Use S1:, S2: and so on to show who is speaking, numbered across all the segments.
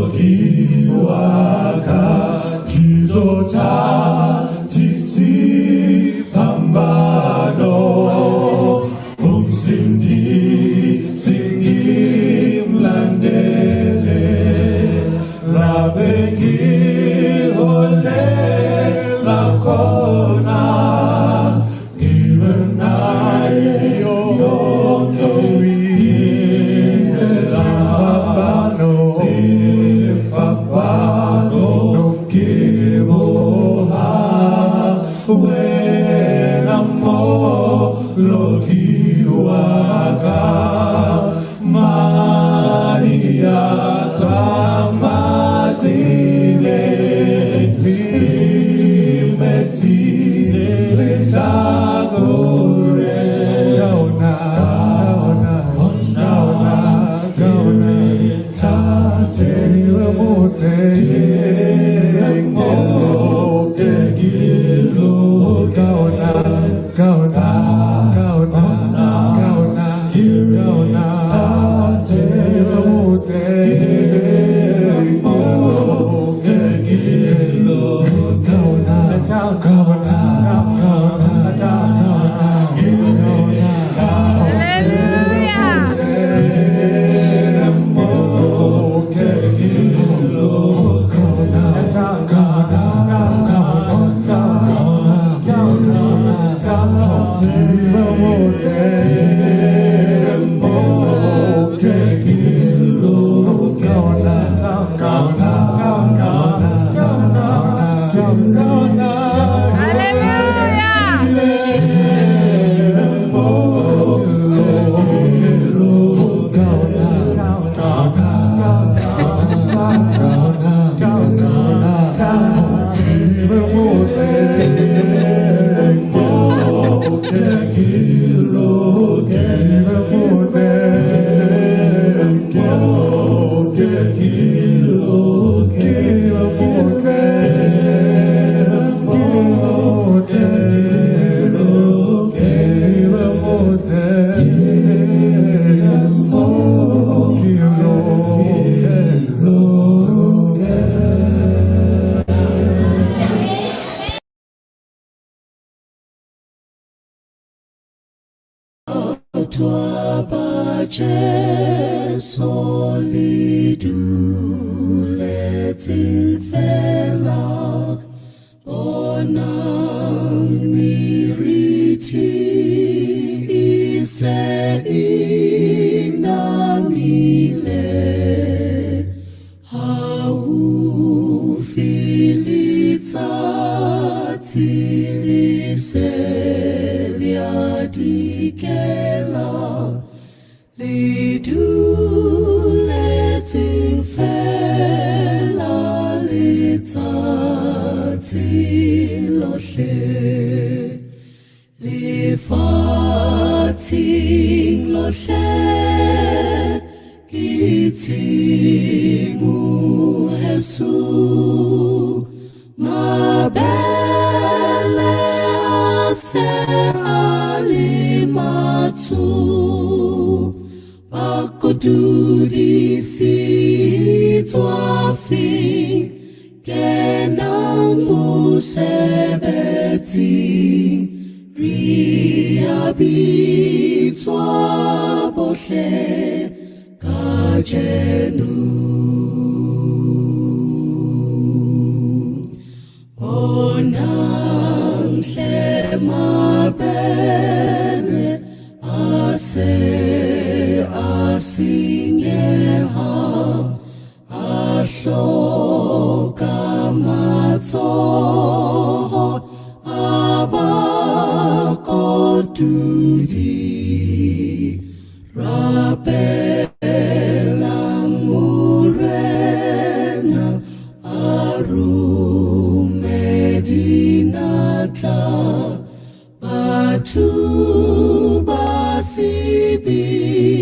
S1: Moloki wa ka, ngizothatha isiphambano, umsindisi ngimlandele, lapho ngiholela khona, ngibe naye yonke indlela. Sifapano, ngeboha, wena Moloki wa ka, Maria Tamatile, Limeti lehlakore.
S2: Kaona, kaona, kaona, kaona,
S1: Thathe
S2: mote, kaona, kaona, kaona, kaona, kaona, mote, kaona, kaona, kaona, kaona, kaona.
S3: Hallelujah. Hallelujah.
S4: Twa ba Jesu le duletseng fela, bonang meriti e se e namile, haufi letsatsi le se le a dikela, le duletseng fela letsatsi lohle, lefatsheng lohle ke tshimo heso, mabele a se a le matsho, bakotudi tswafeng, kenang mosebetsing, re a bitswa bohle kajeno. Bonang hle mabele a se a senyeha, a hloka matsoho a bakotudi. Rapelang Morena a rome dinatla, batho ba sebele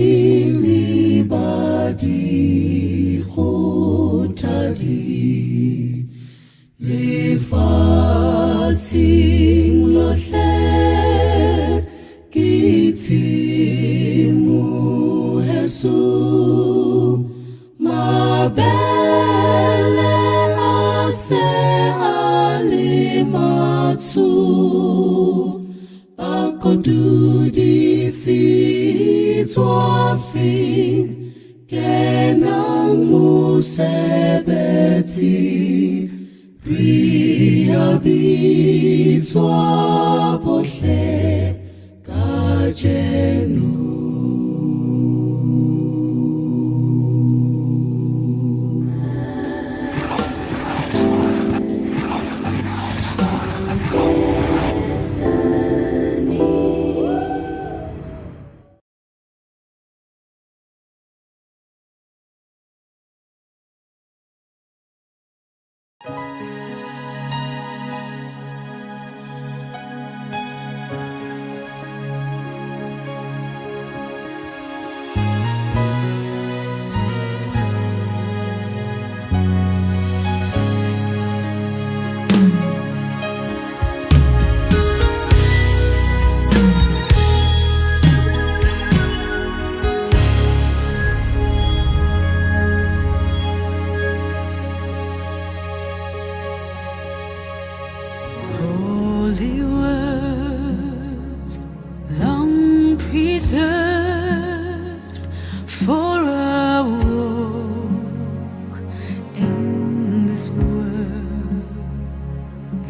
S4: ba dikgothadi. Lefatsheng lohle ke tshimo heso, mabele Batsho ba kotudi sitswafeng kenang mosebetsi re a bitswa bohle kajeno.
S5: Holy words, long preserved for a walk in this world,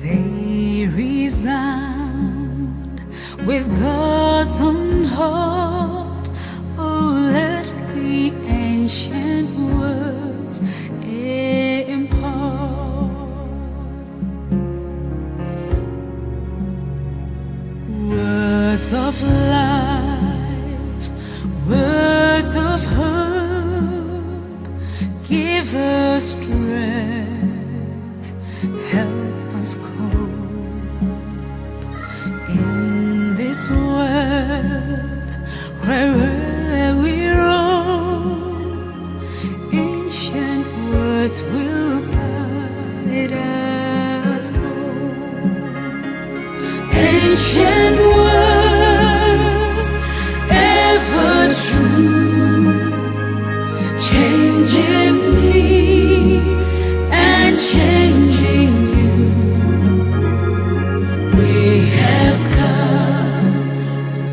S5: they resound with God's own heart. Oh, let the ancient words impart. Words of life, words of hope, give us strength, help us cope in this world wherever we roam. Ancient words will guide us home. Ancient words, ever true, changing me and changing you. We have come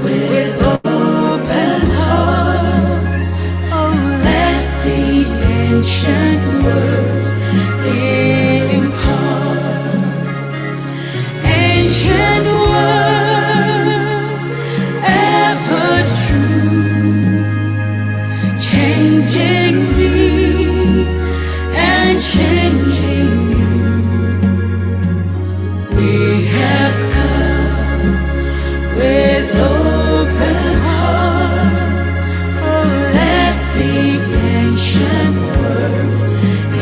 S5: with open hearts. Oh, let the ancient words impart. Ancient words, ever true, changing me and changing you. We have come with open hearts. Oh, let the ancient words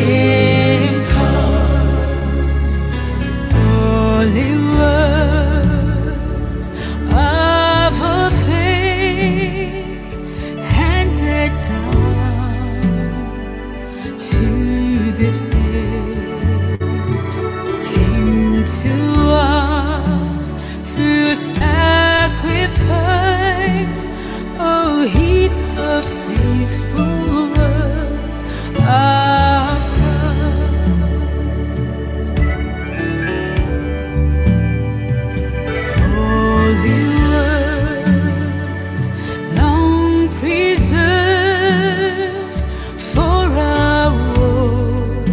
S5: impart. Holy words of a faith handed down to this age came to us through sacrifice. Oh, heed the faithful words of God. Holy words, long preserved for our walk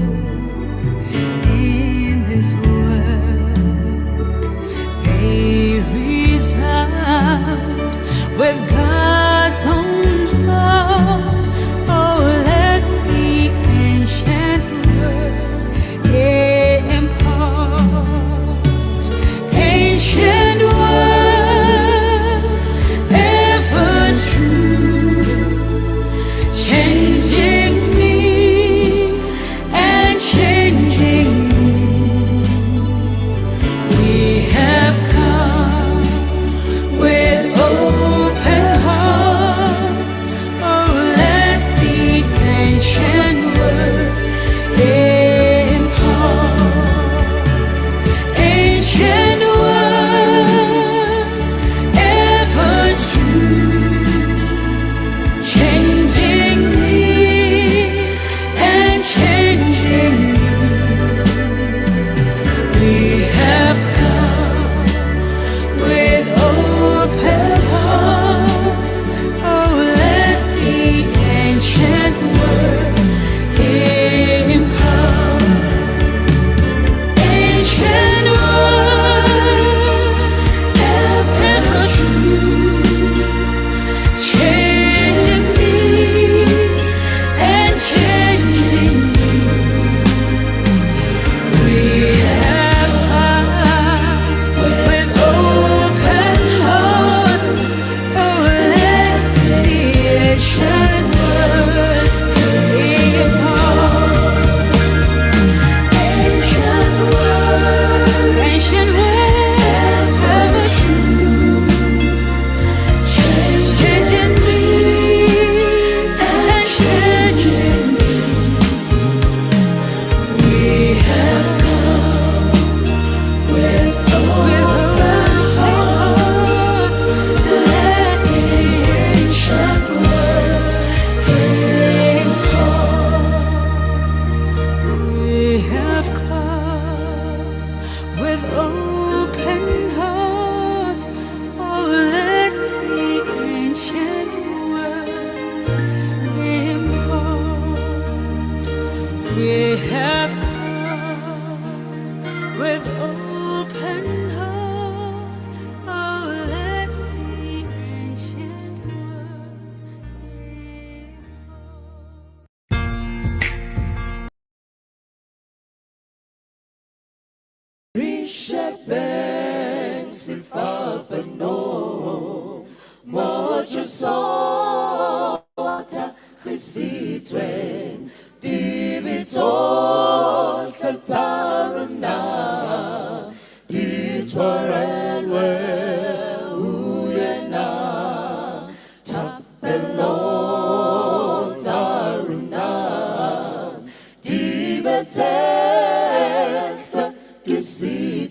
S5: We have come with open hearts. Oh, let the ancient words impart.
S1: Usifate.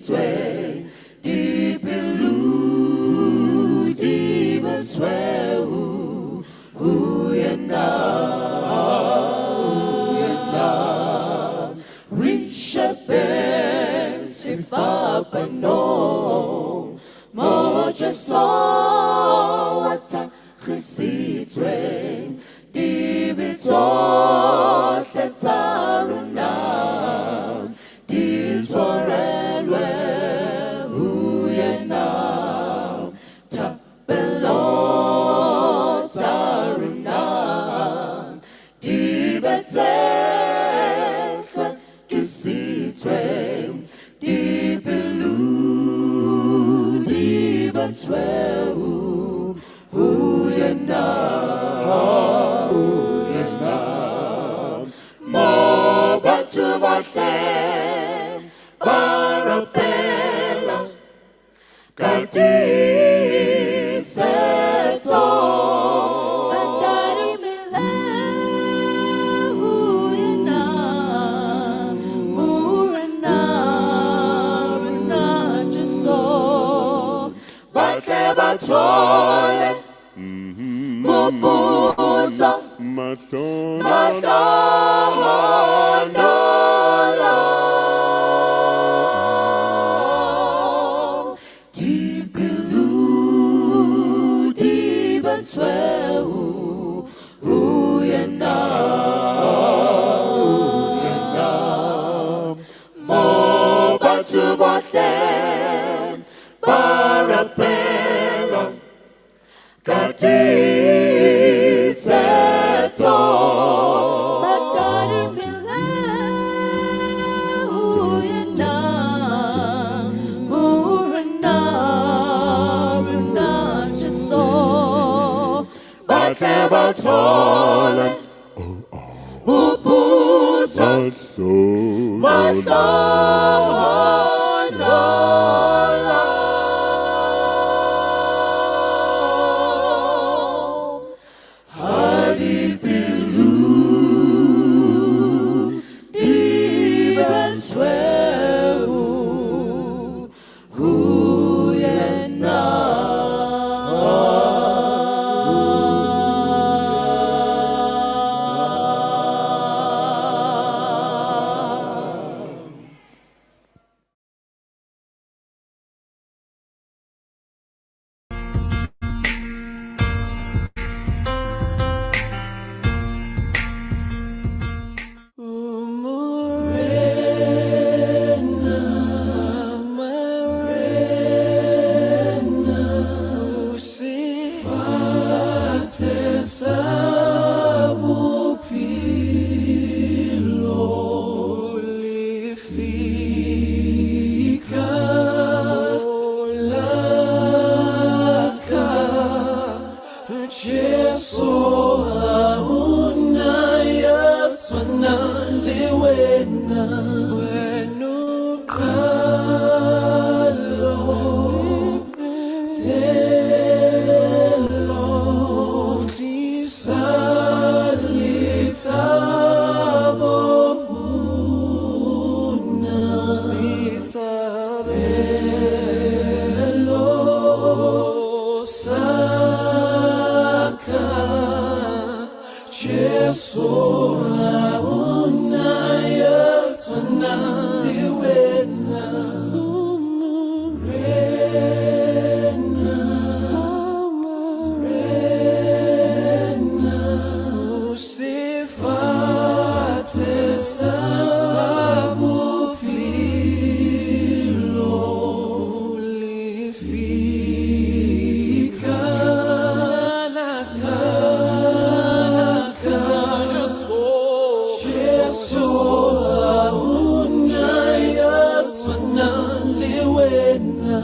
S1: Jesu ha hona ya tshwanang le wena.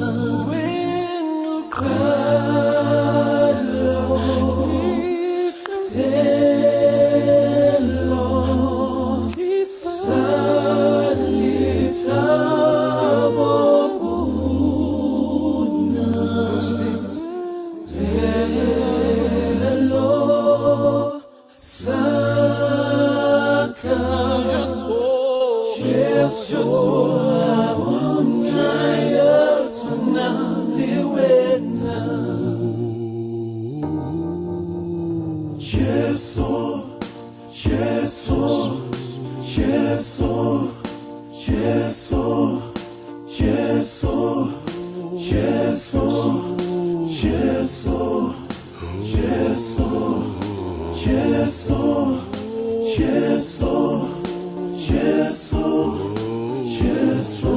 S1: Wena o qalo, qetello, sa lethabo ho nna. Setshabelo sa ka. Jesu ha hona ya tshwanang le wena. Jesu, Jesu, Jesu, Jesu, Jesu, Jesu, Jesu, Jesu, Jesu, Jesu, Jesu, Jesu,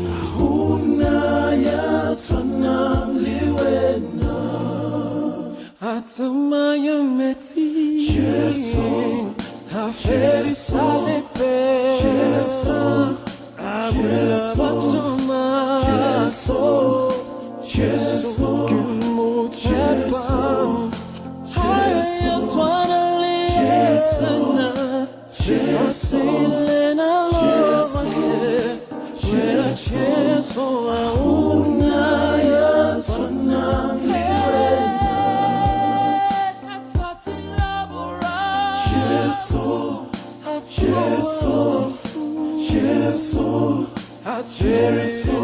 S1: ha hona ya tshwanang le wena. A tsamaya metsing, Jesu, a fedisa lepera, a bula batho mahlo. Jesu, ke mo tshepang, ha ya tshwana le yena. Lefatshe lena lohle, wena Jesu ha hona ya tshwanang le wena. Jesu, Jesu, Jesu, Jesu.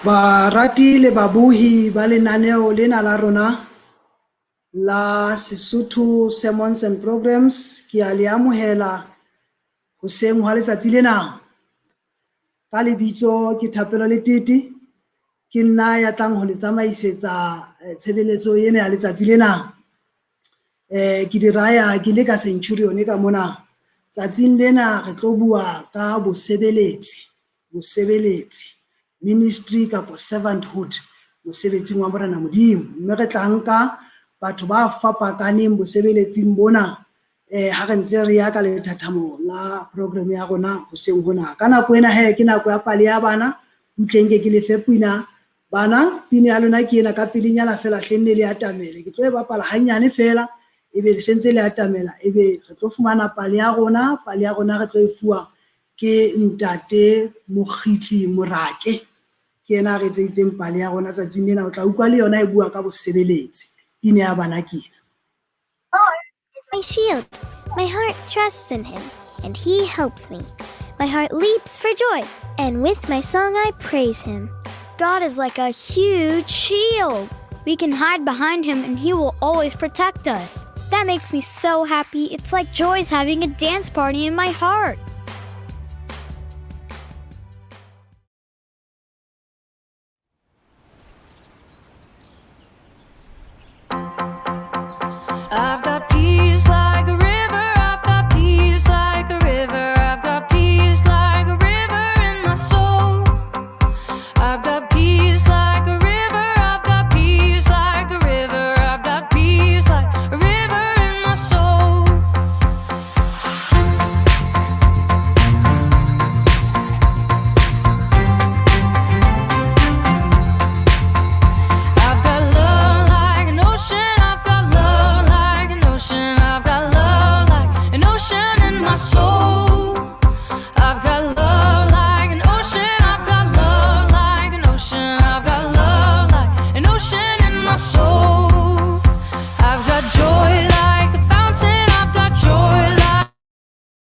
S6: Barati le babohi ba lenaneo lena la rona la Sesotho Sermons and Programs, ke a le amohela hoseng hwa letsatsi lena. Ka lebitso ke Thapelo Letete, ke nna ya tlang ho le tsamaisetsa tshebeletso ena ya letsatsi lena. Ke di raya ke le ka Centurion ka mona. Tsatsing lena re tlo bua ka bosebeletsi, bosebeletsi, ministry kapa servanthood mosebetsing wa Morena Modimo. Mme re tla nka batho ba fapakaneng bosebeletsing bona ha re ntse re ya ka lethathamo la program ya rona hoseng hona. Ka nako ena he ke nako ya pale ya bana, utleng ke lefe pina. Bana, pina ya lona ke ena ka pelenyana feela hlenne le atamele. Ke tlo e bapala hanyane feela, ebe le sentse le atamela, ebe re tlo fumana pale ya rona. Pale ya rona re tlo e fuwa ke ntate Mokgitli Morake. Ke yena a re etseditseng pale ya rona tsatsing lena. O tla utlwa le yona e bua ka bosebeletsi. Pina ya bana ke ena.
S7: God is my shield. My heart trusts in him, and he helps me. My heart leaps for joy, and with my song I praise him. God is like a huge shield. We can hide behind him, and he will always protect us. That makes me so happy. It's like joy's having a dance party in my heart.
S5: I've got peace like a river, I've got peace like a river, I've got peace like a river in my soul. I've got peace like a river, I've got peace like a river, I've got peace like a river in my soul. I've got love like an ocean, I've got love like an ocean, I've got love like an ocean in my soul. I've got love like an ocean, I've got love like an ocean, I've got love like an ocean in my soul. I've got joy like a fountain, I've got joy like,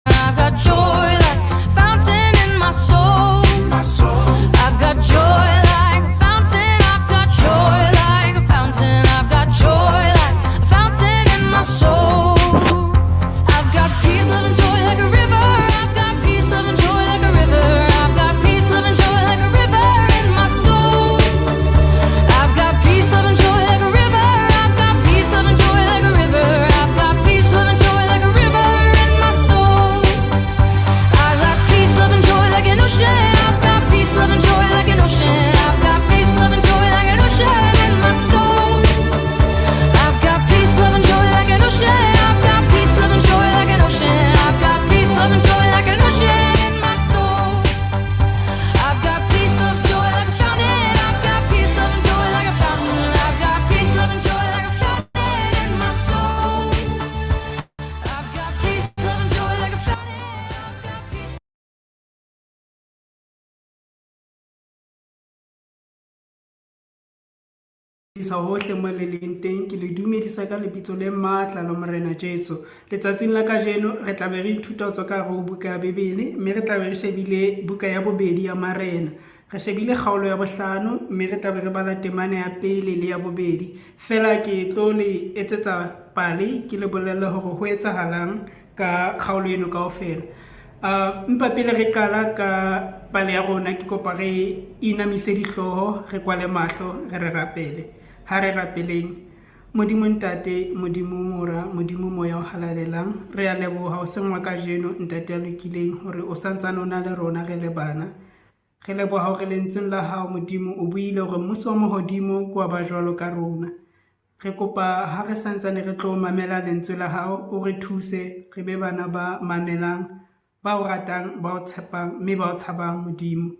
S5: I've got joy like a fountain in my soul. I've got joy like a fountain, I've got joy like a fountain, I've got joy like a fountain in my soul. I've got peace, love, and joy like a river.
S8: Dumedisa hohle mo le leng teng, ke le dumedisa ka lebitso le matla la Morena Jesu. Letsatsing la kajeno re tla be re ithuta ho tswa ka hare ho buka ya Bibele, mme re tla be re shebile buka ya bobedi ya Marena. Re shebile kgaolo ya bohlano, mme re tla be re bala temana ya pele le ya bobedi. Feela ke tlo le etsetsa pale, ke le bolelle hore ho etsahalang ka kgaolo eno kaofela. Empa pele re qala ka pale ya rona, ke kopa re inamise dihlooho, re kwale mahlo, re re rapele. Ha re rapeleng. Modimo Ntate, Modimo Mora, Modimo Moya o Halalelang, re a leboha hoseng wa kajeno, Ntate ya lokileng, hore o santsane o na le rona re le bana. Re leboha hore lentsweng la hao, Modimo, o buile hore mmuso wa mahodimo ke wa ba jwalo ka rona. Re kopa ha re santsane re tlo mamela lentswe la hao, o re thuse re be bana ba mamelang, ba o ratang, ba o tshepang, mme ba o tshabang, Modimo.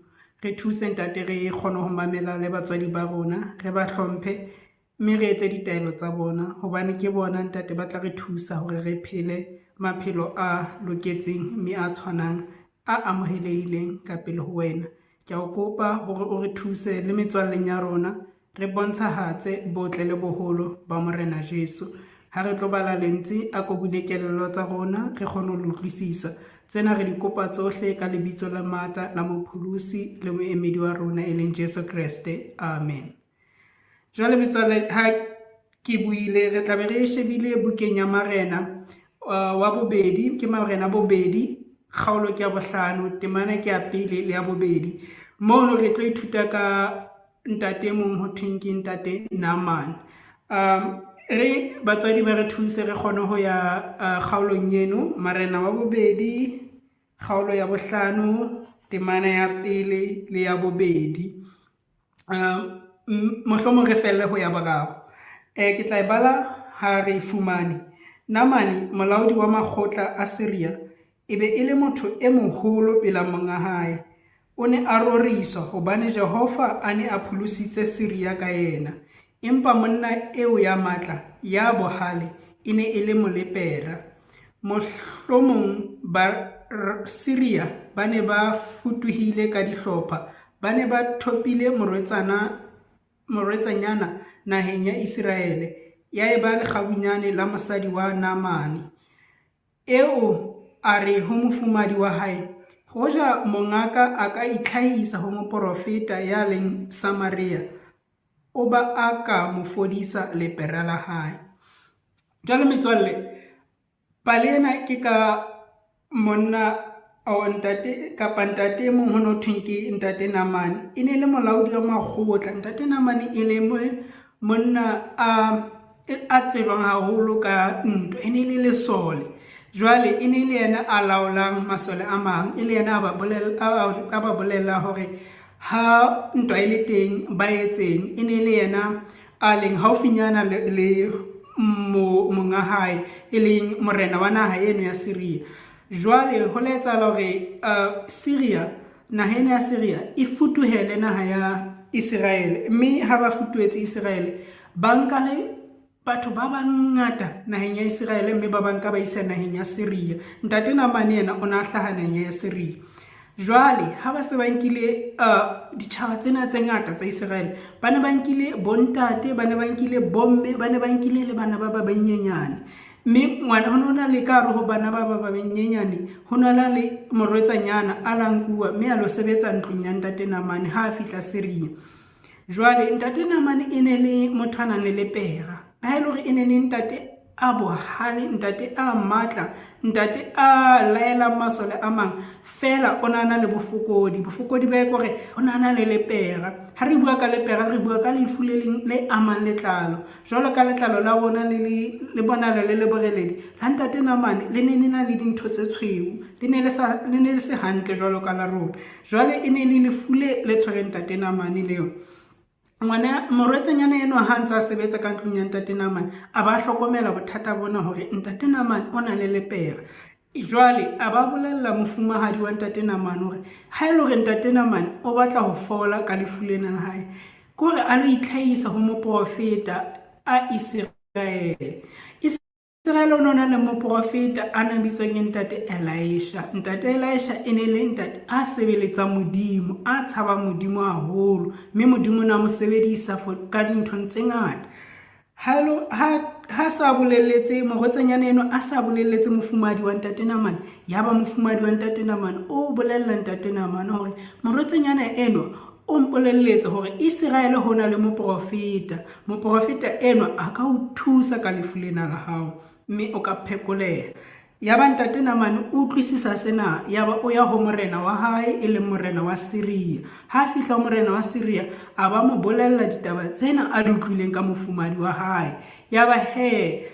S8: Re thuse, Ntate, re kgone ho mamela le batswadi ba rona, re ba hlomphe, mme re etse ditaelo tsa bona, hobane ke bona, Ntate, ba tla re thusa hore re phele maphelo a loketseng mme a tshwanang, a amohelehileng ka pele ho wena. Ke a o kopa hore o re thuse le metswalleng ya rona, re bontshahatse botle le boholo ba Morena Jesu. Ha re tlo bala lentswe, a ko bule kelello tsa rona, re kgone ho le utlwisisa. Tsena re di kopa tsohle ka lebitso la matla la Mopholosi le moemedi wa rona e leng Jesu Kreste. Amen. Jwale metswalle, ha ke buile, re tla be re shebile bukeng ya Marena wa bobedi, ke Marena bobedi, kgaolo ke ya bohlano, temana ke ya pele le ya bobedi. Mono re tlo ithuta ka ntate mong ho thweng ke Ntate Naaman. Re batswadi ba re thuse re kgone ho ya kgaolong eno, Marena wa bobedi, kgaolo ya bohlano, temana ya pele le ya bobedi. Mohlomong re felle ho ya boraro. Ke tla e bala ha re e fumane. Naamane, molaodi wa makgotla a Syria, e be e le motho e moholo pela monga hae. O ne a roriswa hobane Jehova a ne a pholositse Syria ka yena. Empa monna eo ya matla, ya bohale, e ne e le molepera. Mohlomong ba Syria ba ne ba futuhile ka dihlopha, ba ne ba thopile morwetsanyana naheng ya Iseraele, ya eba lekgabunyane la mosadi wa Naamane. Eo a re ho mofumahadi wa hae, hoja mongaka a ka itlhahisa ho moporofeta ya leng Samaria, o ba a ka mo fodisa lepera la hae. Jwale metswalle, pale ena ke ka monna o ntate kapa ntate e mong ho no thweng ke Ntate Naamane. E ne le molaodi wa makgotla. Ntate Naamane e le monna a tsejwang haholo ka ntwa, e ne le lesole. Jwale e ne le yena a laolang masole a mang, e le yena a ba bolella hore ha ntwa e le teng ba etseng. E ne le yena a leng haufinyana le monga hae, e leng morena wa naha eno ya Syria. Jwale ho la etsahala hore Syria, naha ena ya Syria e futuhele naha ya Iseraele, mme ha ba futuhetse Iseraele ba nka le batho ba bangata naheng ya Iseraele, mme ba banka ba isa naheng ya Syria. Ntate Naamane yena o ne a hlaha naheng ya Syria. Jwale ha ba se ba nkile ditjhaba tsena tse ngata tsa Iseraele, ba ne ba nkile bontate, ba ne ba nkile bomme, ba ne ba nkile le bana ba ba banyenyane. Mme ngwana ho na le ka hare ho bana ba ba banyenyane, ho na le morwetsanyana a la nkuwa mme a lo sebetsa ntlong ya Ntate Naamane ha a fihla Syria. Jwale Ntate Naamane e ne le motho a nang le lepera. Le ha e le hore e ne le ntate a bohale, ntate a matla, ntate a laelang masole a mang, fela o na na le bofokodi. Bofokodi ba kore o na na le lepera. Ha re bua ka lepera, re bua ka lefu le leng le amang letlalo. Jwalo ka letlalo la rona le bonala le le boreledi, la Ntate Naamane le ne le na le dintho tse tshweu, le ne le sa, le ne le se hantle jwalo ka la rona. Jwale e ne le lefu le tshwereng Ntate Naamane leo. Ngwana morwetsanyana enwa ha ntse a sebetsa ka ntlong ya Ntate Naamane, a ba hlokomela bothata bona hore Ntate Naamane o na le lepera. Jwale a ba bolella mofumahadi wa Ntate Naamane hore ha e le hore Ntate Naamane o batla ho fola ka lefu lena la hae, ke hore a lo itlhahisa ho moprofeta a Iseraele. Iseraele o ne o na le moprofeta a nang bitswang ke ntate Elisha. Ntate Elisha e ne le ntate a sebeletsang Modimo, a tshabang Modimo haholo, mme Modimo o ne a mo sebedisa ka dinthong tse ngata. Ha sa bolelletse morwetsanyana eno a sa bolelletse mofumahadi wa ntate Namane, yaba mofumahadi wa ntate Namane o bolella ntate Namane hore morwetsanyana eno o mpolelletse hore Iseraele ho na le moprofeta. Moprofeta enwa a ka o thusa ka lefu lena la hao mme o ka phekoleha. Yaba ntate Namane o utlwisisa sena, yaba o ya ho morena wa hae e leng morena wa Siria. Ha a fihla ho morena wa Siria, a ba mo bolella ditaba tsena a di utlwileng ka mofumahadi wa hae. Yaba he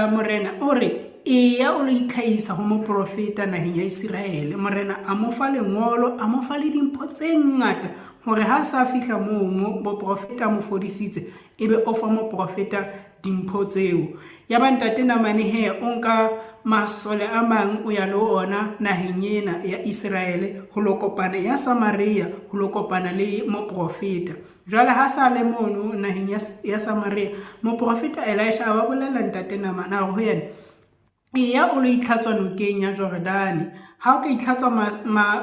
S8: morena o re, Eya o lo itlhahisa ho moprofeta naheng ya Iseraele. Morena a mo fa lengolo, a mo fa le dimpho tse ngata hore ha a sa fihla moo mo moprofeta a mo fodisitse, ebe o fa moprofeta dimpho tseo. Yaba ntate Namane he o nka masole a mang o ya le ona naheng ena ya Iseraele ho lo kopana ya Samaria ho lo kopana le moprofeta. Jwale ha sa le mono naheng ya Samaria, moprofeta Elisha a ba bolella ntate Namane a re ho yena, Eya o lo itlhatswa nokeng ya Jordane. Ha o ka itlhatswa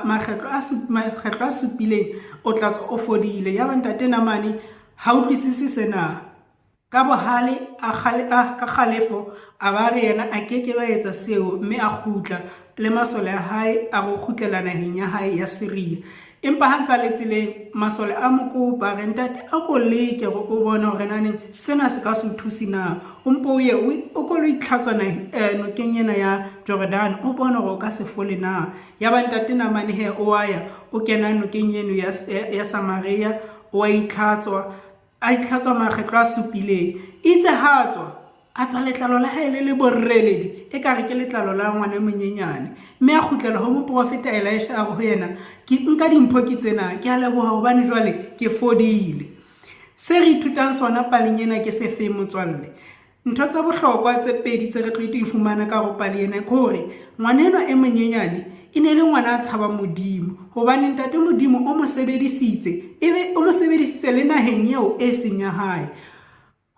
S8: makgetlo a supileng, o tla tswa o fodile. Yaba ntate Namane ha utlwisise sena. Ka bohale ka kgalefo a ba re yena a ke ke ba etsa seo, mme a kgutla le masole a hae a go kgutlela naheng ya hae ya Siria. Empa ha ntse a le tseleng, masole a mo kopa re, ntate, a ko leke gore o bone hore naneng sena se ka se o thuse na. O mpo o ye o ko lo itlhatswa nokeng ena ya Jordane, o bone hore o ka se fole na. Yaba ntate Namane he o a ya, o kena nokeng eno ya Samaria, o a itlhatswa, a itlhatswa makgetlo a supileng. Itse ha a tswa, a tswa letlalo la hae le le boreledi, ekare ke letlalo la ngwana e monyenyane. Mme a kgutlela ho moprofeta Elisha a re ho yena, ke nka dimpho ke tsena, ke a leboha hobane jwale ke fodile. Se re ithutang sona paleng ena ke se feng, motswalle? Ntho tsa bohlokwa tse pedi tse re tlo di fumana ka ho pale ena ke hore ngwana enwa e monyenyane e ne le ngwana a tshabang Modimo, hobane ntate Modimo o mo sebedisitse, ebe o mo sebedisitse le naheng eo e seng ya hae.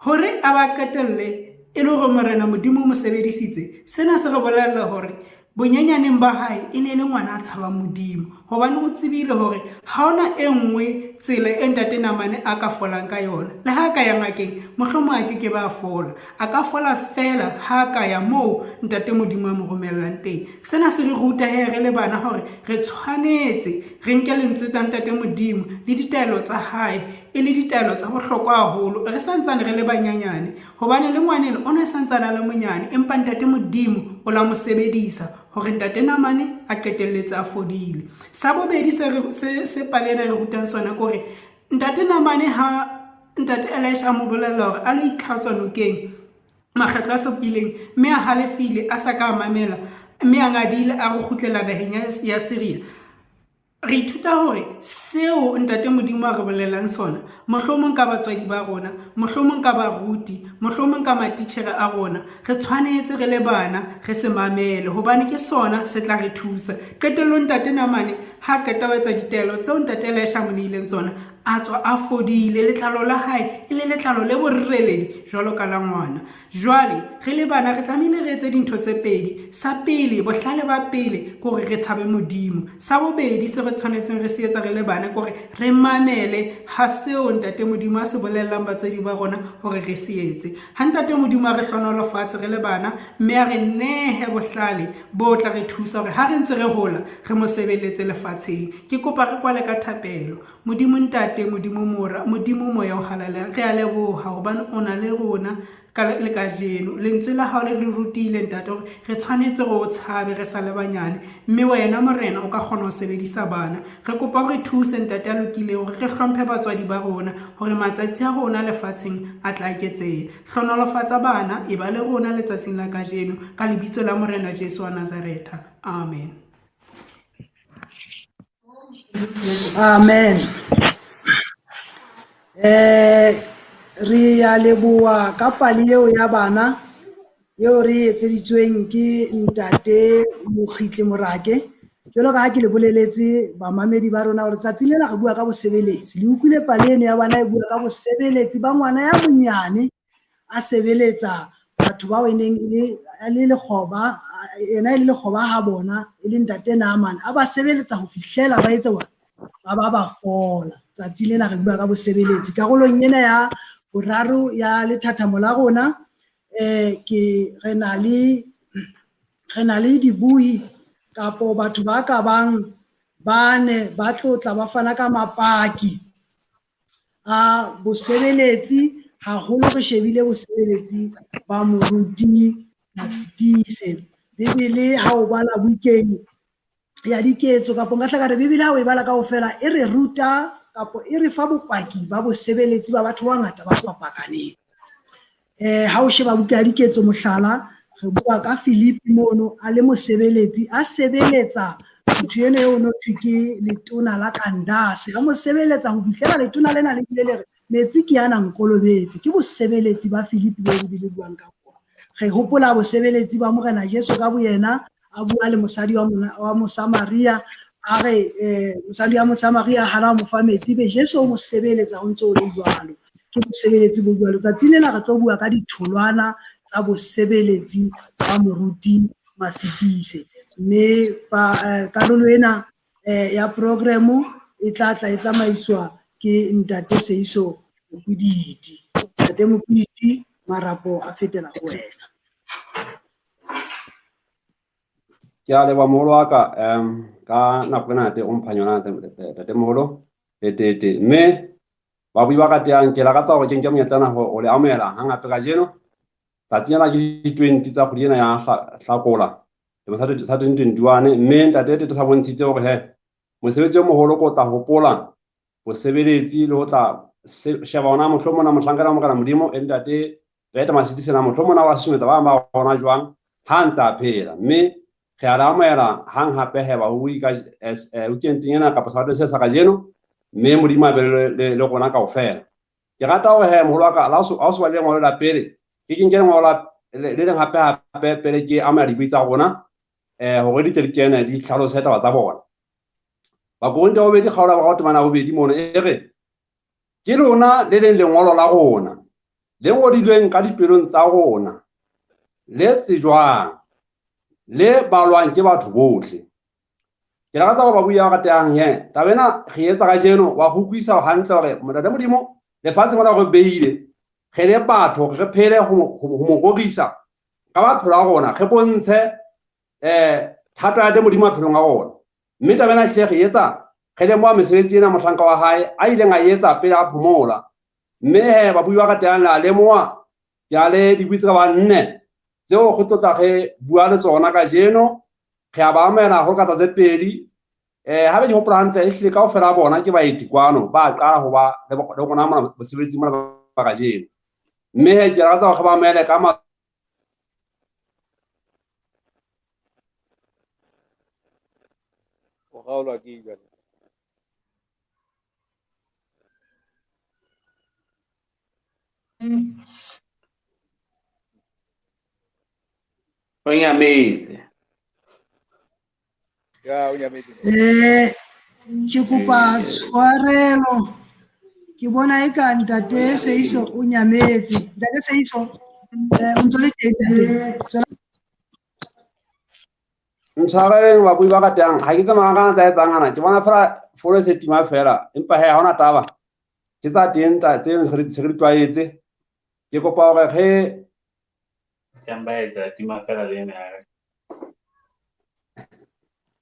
S8: Hore a ba qetelle e le hore Morena Modimo o mo sebedisitse, sena se re bolella hore bonyenyaneng ba hae e ne le ngwana a tshabang Modimo, hobane o tsebile hore ha hona e nngwe tsela e ntate Namane a ka folang ka yona. Le ha a ka ya ngakeng, mohlomong a ke ke ba fola. A ka fola feela ha a ka ya moo ntate Modimo a mo romellang teng. Sena se re ruta he re le bana hore re tshwanetse re nke lentswe la ntate Modimo le ditaelo tsa hae e le ditaelo tsa bohlokwa haholo re santsane re le banyanyane, hobane le ngwaneno o ne santsane a le monyane, empa ntate Modimo o la mo sebedisa hore ntate Namane a qetelletse a fodile. Sa bobedi se pale ena e re rutang sona ke hore ntate Namane ha ntate Elisha a mo bolella hore a lo itlhatswa nokeng makgetlo a supileng, mme a halefile a sa ka a mamela, mme a ngadile a go kgutlela naheng ya Siria. Re ithuta hore seo ntate Modimo a re bolellang sona, mohlomong ka batswadi ba rona, mohlomong ka baruti, mohlomong ka matitjhere a rona, re tshwanetse re le bana re se mamele, hobane ke sona se tla re thusa. Qetellong ntate Namane ha qeta ho etsa ditaelo tseo ntate Elisha a mo neileng tsona, a tswa a fodile, letlalo la hae e le letlalo le boreledi jwalo ka la ngwana. Jwale re le bana re tlamehile re etse dintho tse pedi. Sa pele, bohlale ba pele ke hore re tshabe Modimo. Sa bobedi se re tshwanetseng re se etsa re le bana ke hore re mamele ha seo ntate Modimo a se bolellang batswadi ba rona hore re se etse. Ha ntate Modimo a re hlohonolofatse re le bana, mme a re nehe bohlale bo tla re thusa hore ha re ntse re hola re mo sebeletse lefatsheng. Ke kopa re kwale ka thapelo. Modimo Ntate, Modimo Mora, Modimo Moya o Halalelang, re a leboha hobane o na le rona ka le kajeno. Lentswe la hao le re rutile ntate hore re tshwanetse re o tshabe re sa le banyane, mme wena Morena o ka kgona ho sebedisa bana. Re kopa o re thuse ntate a lokileng hore re hlomphe batswadi ba rona, hore matsatsi a rona lefatsheng a tla eketseha. Hlohonolofatsa bana, e ba le rona letsatsing la kajeno, ka lebitso la Morena Jesu wa Nazaretha. Amen.
S6: Amen. Re ya leboha ka pale eo ya bana eo re etseditsweng ke ntate Mokgitli Morake. Jwalo ka ha ke le boleletse bamamedi ba rona hore tsatsi lena re bua ka bosebeletsi. Le utlwile pale eno ya bana e bua ka bosebeletsi ba ngwana ya monyane a sebeletsa batho batho bao e neng e le lekgoba, yena e le lekgoba ha bona, e le ntate Naaman, a ba sebeletsa ho fihlela ba etsa ba fola. Tsatsi lena re bua ka bosebeletsi. Karolong ena ya boraro ya lethathamo la rona, ke re na le dibui kapo batho ba ka bang bane ba tlotla ba fana ka mapaki a bosebeletsi, haholo re shebile bosebeletsi ba moruti Masitise. Bibele ha o bala bukeng ya diketso kapo nka hla ka re Bibele ha o e bala kaofela e re ruta kapo e re fa bopaki ba bosebeletsi ba batho ba bangata ba fapakaneng. Ha o sheba buka ya diketso mohlala, re bua ka Filipi mono a le mosebeletsi, a sebeletsa motho eno eo no thwe ke letona la Kandase, a mo sebeletsa ho fihlela letona lena le bile le re metsi ke ana nkolobetse. Ke bosebeletsi ba Filipi bo Bibele buang ka bona. Re hopola bosebeletsi ba Morena Jesu ka boyena, a bua le mosadi wa Mosamaria, a re mosadi wa Mosamaria hana mo fa metsi, be Jesu o mo sebeletsa ho ntse ho le jwalo. Ke bosebeletsi bo jwalo. Tsatsing lena re tlo bua ka ditholwana tsa bosebeletsi ba moruti Masitise. Mme karolo ena ya programme e tla tla e tsamaiswa ke ntate Seiso Mokuditi. Ntate Mokuditi, marapo a fetela ho wena.
S9: Ke a leboha moholo wa ka, ka nako ena ntate o mphang yona ntate moholo le tete. Mme babui ba ratehang, ke lakatsa hore ke nke monyetla ona ho le amohela hangata kajeno. Tsatsi lena ke di-20 tsa kgwedi ena ya Hlakola sa 2021. Mme ntate Tete sa bontshitse hore he mosebetsi o moholo ko tla hopola bosebeletsi le ho tla sheba ona mohlomong na mohlankana wa Morena Modimo e ntate Reta Masitise na mohlomong na wa susumetsa ba bang ba rona jwang ha ntse a phela. Mme re a le amohela hang hape he babui ka weekendeng ena kapa sabateng se sa kajeno, mme Modimo a be le rona kaofela. Ke rata hore he moholo wa ka, ha o so bale lengolo la pele, ke ke nke lengolo le leng hape hape pele ke amohela dibui tsa rona, hore di tle di kene di hlalose taba tsa bona. Bakorinthe ba bobedi kgaolo ya boraro temana ya bobedi mono e re, ke lona le leng lengolo la rona le ngodilweng ka dipelong tsa rona, le tsejwang, le balwang ke batho bohle. Ke lakatsa hore babui ba ratehang he, taba ena re etsa kajeno wa ho utlwisisa hantle hore Ntate Modimo lefatsheng mona re beile re le batho re phele ho mo rorisa ka maphelo a rona, re bontshe thato ya Modimo maphelong a rona. Mme taba ena hle re etsa re lemoha mesebetsi ena mohlanka wa hae a ileng a etsa pele a phomola. Mme he babui ba ratehang le a lemoha, ke a le dibui tse ka bang nne tseo re tlotla re bua le tsona kajeno. Re a ba amohela haholo ka tsatsi tse pedi. Hape ke hopola hantle, ehlile kaofela a bona ke baeti kwano, ba qala ho ba le rona mona mosebetsing mona ba kajeno. Mme he ke lakatsa hore re ba amohele ka
S10: O kgaolwa ke jwale.
S11: O nyametse.
S10: Ya, o nyametse.
S6: Ke kopa tshwarelo. Ke bona eka ntate Seiso o nyametse. Ntate Seiso, o ntso le teng ntate?
S9: Ntshwareleng babui ba ratehang, ha ke tsamaya ka tsa etsang ana, ke bona fela fono e se tima fela, empa he ha hona taba. Ke tsa teng tse se re di tlwaetse. Ke kopa hore re
S11: Tjang ba etsa tima fela le ena.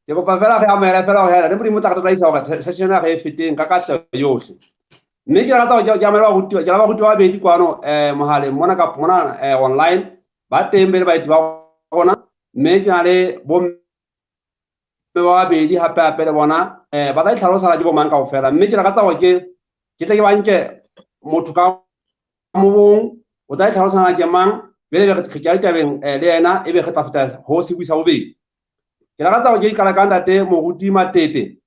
S9: Ke kopa fela re amohele fela hore le Modimo o tla re tataisa hore session ena re e feteng ka katleho yohle. Mme ke rata hore ke amohele barutiwa, ke la barutiwa ba babedi kwano mohaleng mona kapa mona online, ba teng be le baeti ba rona. Mme ke na le bomme ba babedi hape hape le bona, ba tla itlhalosa ke bo mang kaofela. Mme ke lakatsa hore ke tle ke ba nke motho ka mong, o tla itlhalosa ke mang, jwale re ke ya ditabeng le yena, ebe re tla feta ho sebui sa bobedi. Ke lakatsa hore ke qala ka ntate Moruti Matete.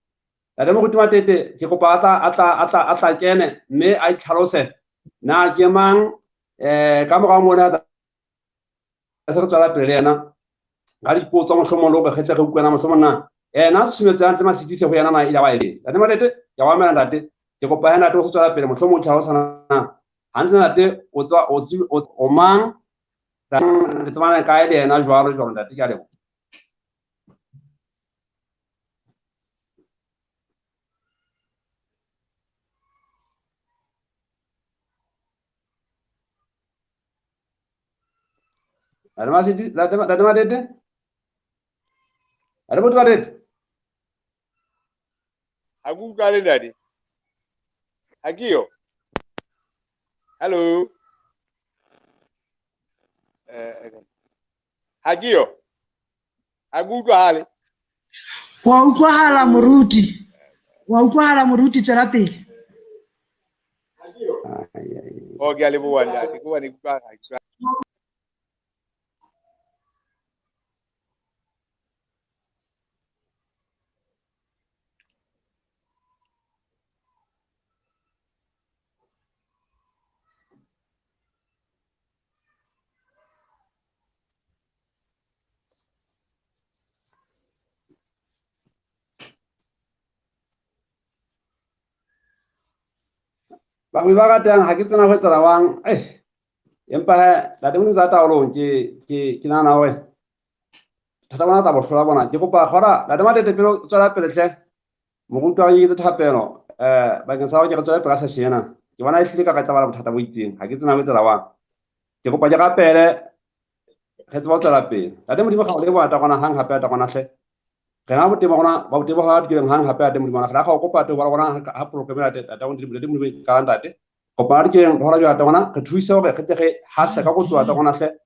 S9: Ntate Moruti Matete, ke kopa a tla kene mme a itlhalose na ke mang, ka morao mona se re tswela pele le yena ka dipotso mohlomong le hore re tle re utlwana mohlomong na ena tshusumetso ya Ntate Masitise ho yena na e ile ya ba eng. Ntate Matete, ke a o amohela ntate. Ke kopa he ntate o se tswela pele mohlomong o itlhalosa na hantle ntate o tswa o mang. Le tsebana kae le yena jwalo jwalo ntate? Ke a leboha. Ntate Masiti, ntate Matete? Ntate Motho Matete?
S10: Ha ke utlwane ntate. Ha ke yo. Hello. Ha ke yo. Ha ke utlwahale.
S6: Wa utlwahala moruti. Wa utlwahala moruti, tswela pele.
S10: Oh, ke a leboha ntate. Ke hobane ke utlwa ha ke utlwa.
S9: Bangwe ba ratang ha ke tsena ho etsahala wang, empa he ntate Modimo tsa taolong ke nahana hore thata bona tla bo hlola bona. Ke kopa gora ntate Matete pele o tswela pele hle, moruti wa ke etse thapelo bakeng sa hore ke re tswele pele ka session ena. Ke bona e hlile ka re tla ba le bothata bo itseng, ha ke tsena ho etsahala wang. Ke kopa ke rapele re tsebe ho tswela pele. Ntate Modimo ga o leboha ntate rona hang hape ntate rona hle. Re na botebo rona ba botebo ha dikeng hang hape ntate Modimo rona ga o kopa tebo rona ha poloko mme ntate ntate Modimo ntate Modimo ka ntate. Kopa dikeng hona jwale ntate rona re thuse hore re tle re hase ka go tloha ntate rona hle.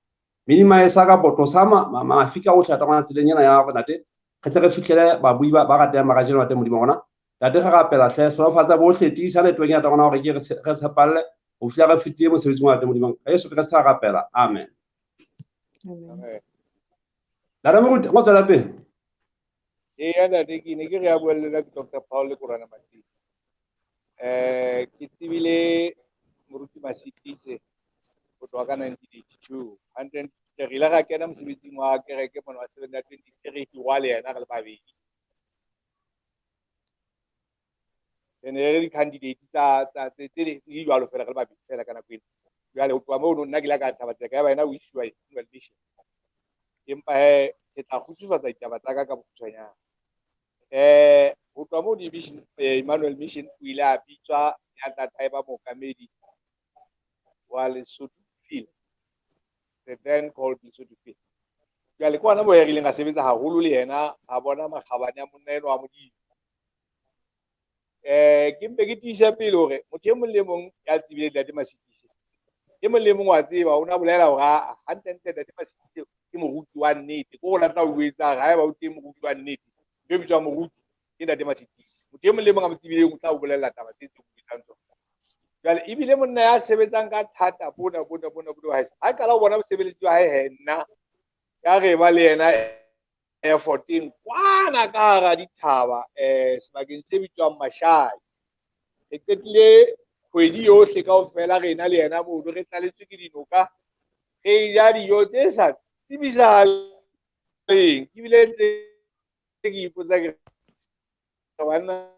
S9: Minimize ka botlo sa mafika otlhe ntate rona tseleng ena ya hore ntate re tle re fihlele babui ba ratang ba kajeno ntate Modimo rona. Ntate re rapela hle hlohofatsa bohle tiisa network ya ntate rona hore ke re tshepalle ho fihla re fetile mosebetsing wa ntate Modimo. Ka Jesu Kreste ra rapela. Amen.
S10: Amen.
S9: Ntate Moruti, o tswela pele.
S10: Eya ntate, ke ne ke re a bua le nna ke Doctor Paul Lekorana Matete. Ke tsebile Moruti Masitise ho tloha ka 1982. Hantle re ile ra kena mosebetsing wa kereke mona wa Seventh Adventist, re hirwa le yena re le babedi. Re ne re di-candidate tsa tse di jwalo fela re le babedi fela ka nako eno. Jwale ho tloha mono nna ke ile ka thaba tseka ya ba yena o iswa Emmanuel Mission. Empa he ke tla kgutsufatsa ditaba tsa ka ka bokgutshwanyane. Ho tloha moo di-mission, Emmanuel Mission o ile a bitswa ya tla e ba mookamedi wa Lesotho Field, the then called Lesotho Field. Jwale ke hona moo re ileng ra sebetsa haholo le yena, a bona makgabane a monna enwa wa Modimo. Ke mpe ke tiise pele hore motho e mong le mong ya tsebileng Ntate Masitise, e mong le mong wa tseba, o na bolela hore aa, hantlentle Ntate Masitise ke moruti wa nnete. Ke hore o tla o etsa hore haeba o teng moruti wa nnete, ntho e bitswang moruti ke Ntate Masitise. Motho e mong le mong a mo tsebileng o tla o bolella taba tse tse o tsona. Jwale ebile monna ya sebetsang ka thata bona bona bona bona wa hae. Ha qala ho bona mosebeletsi wa hae he nna ya re ba le yena airporteng kwana ka hara dithaba, sebakeng se bitswang Mashai. Re qetile kgwedi yohle kaofela re ena le yena mono, re tlaletswe ke dinoka, re ja dijo tse sa tsebisahaleng. Ebile ntse ke ipotsa ke re banna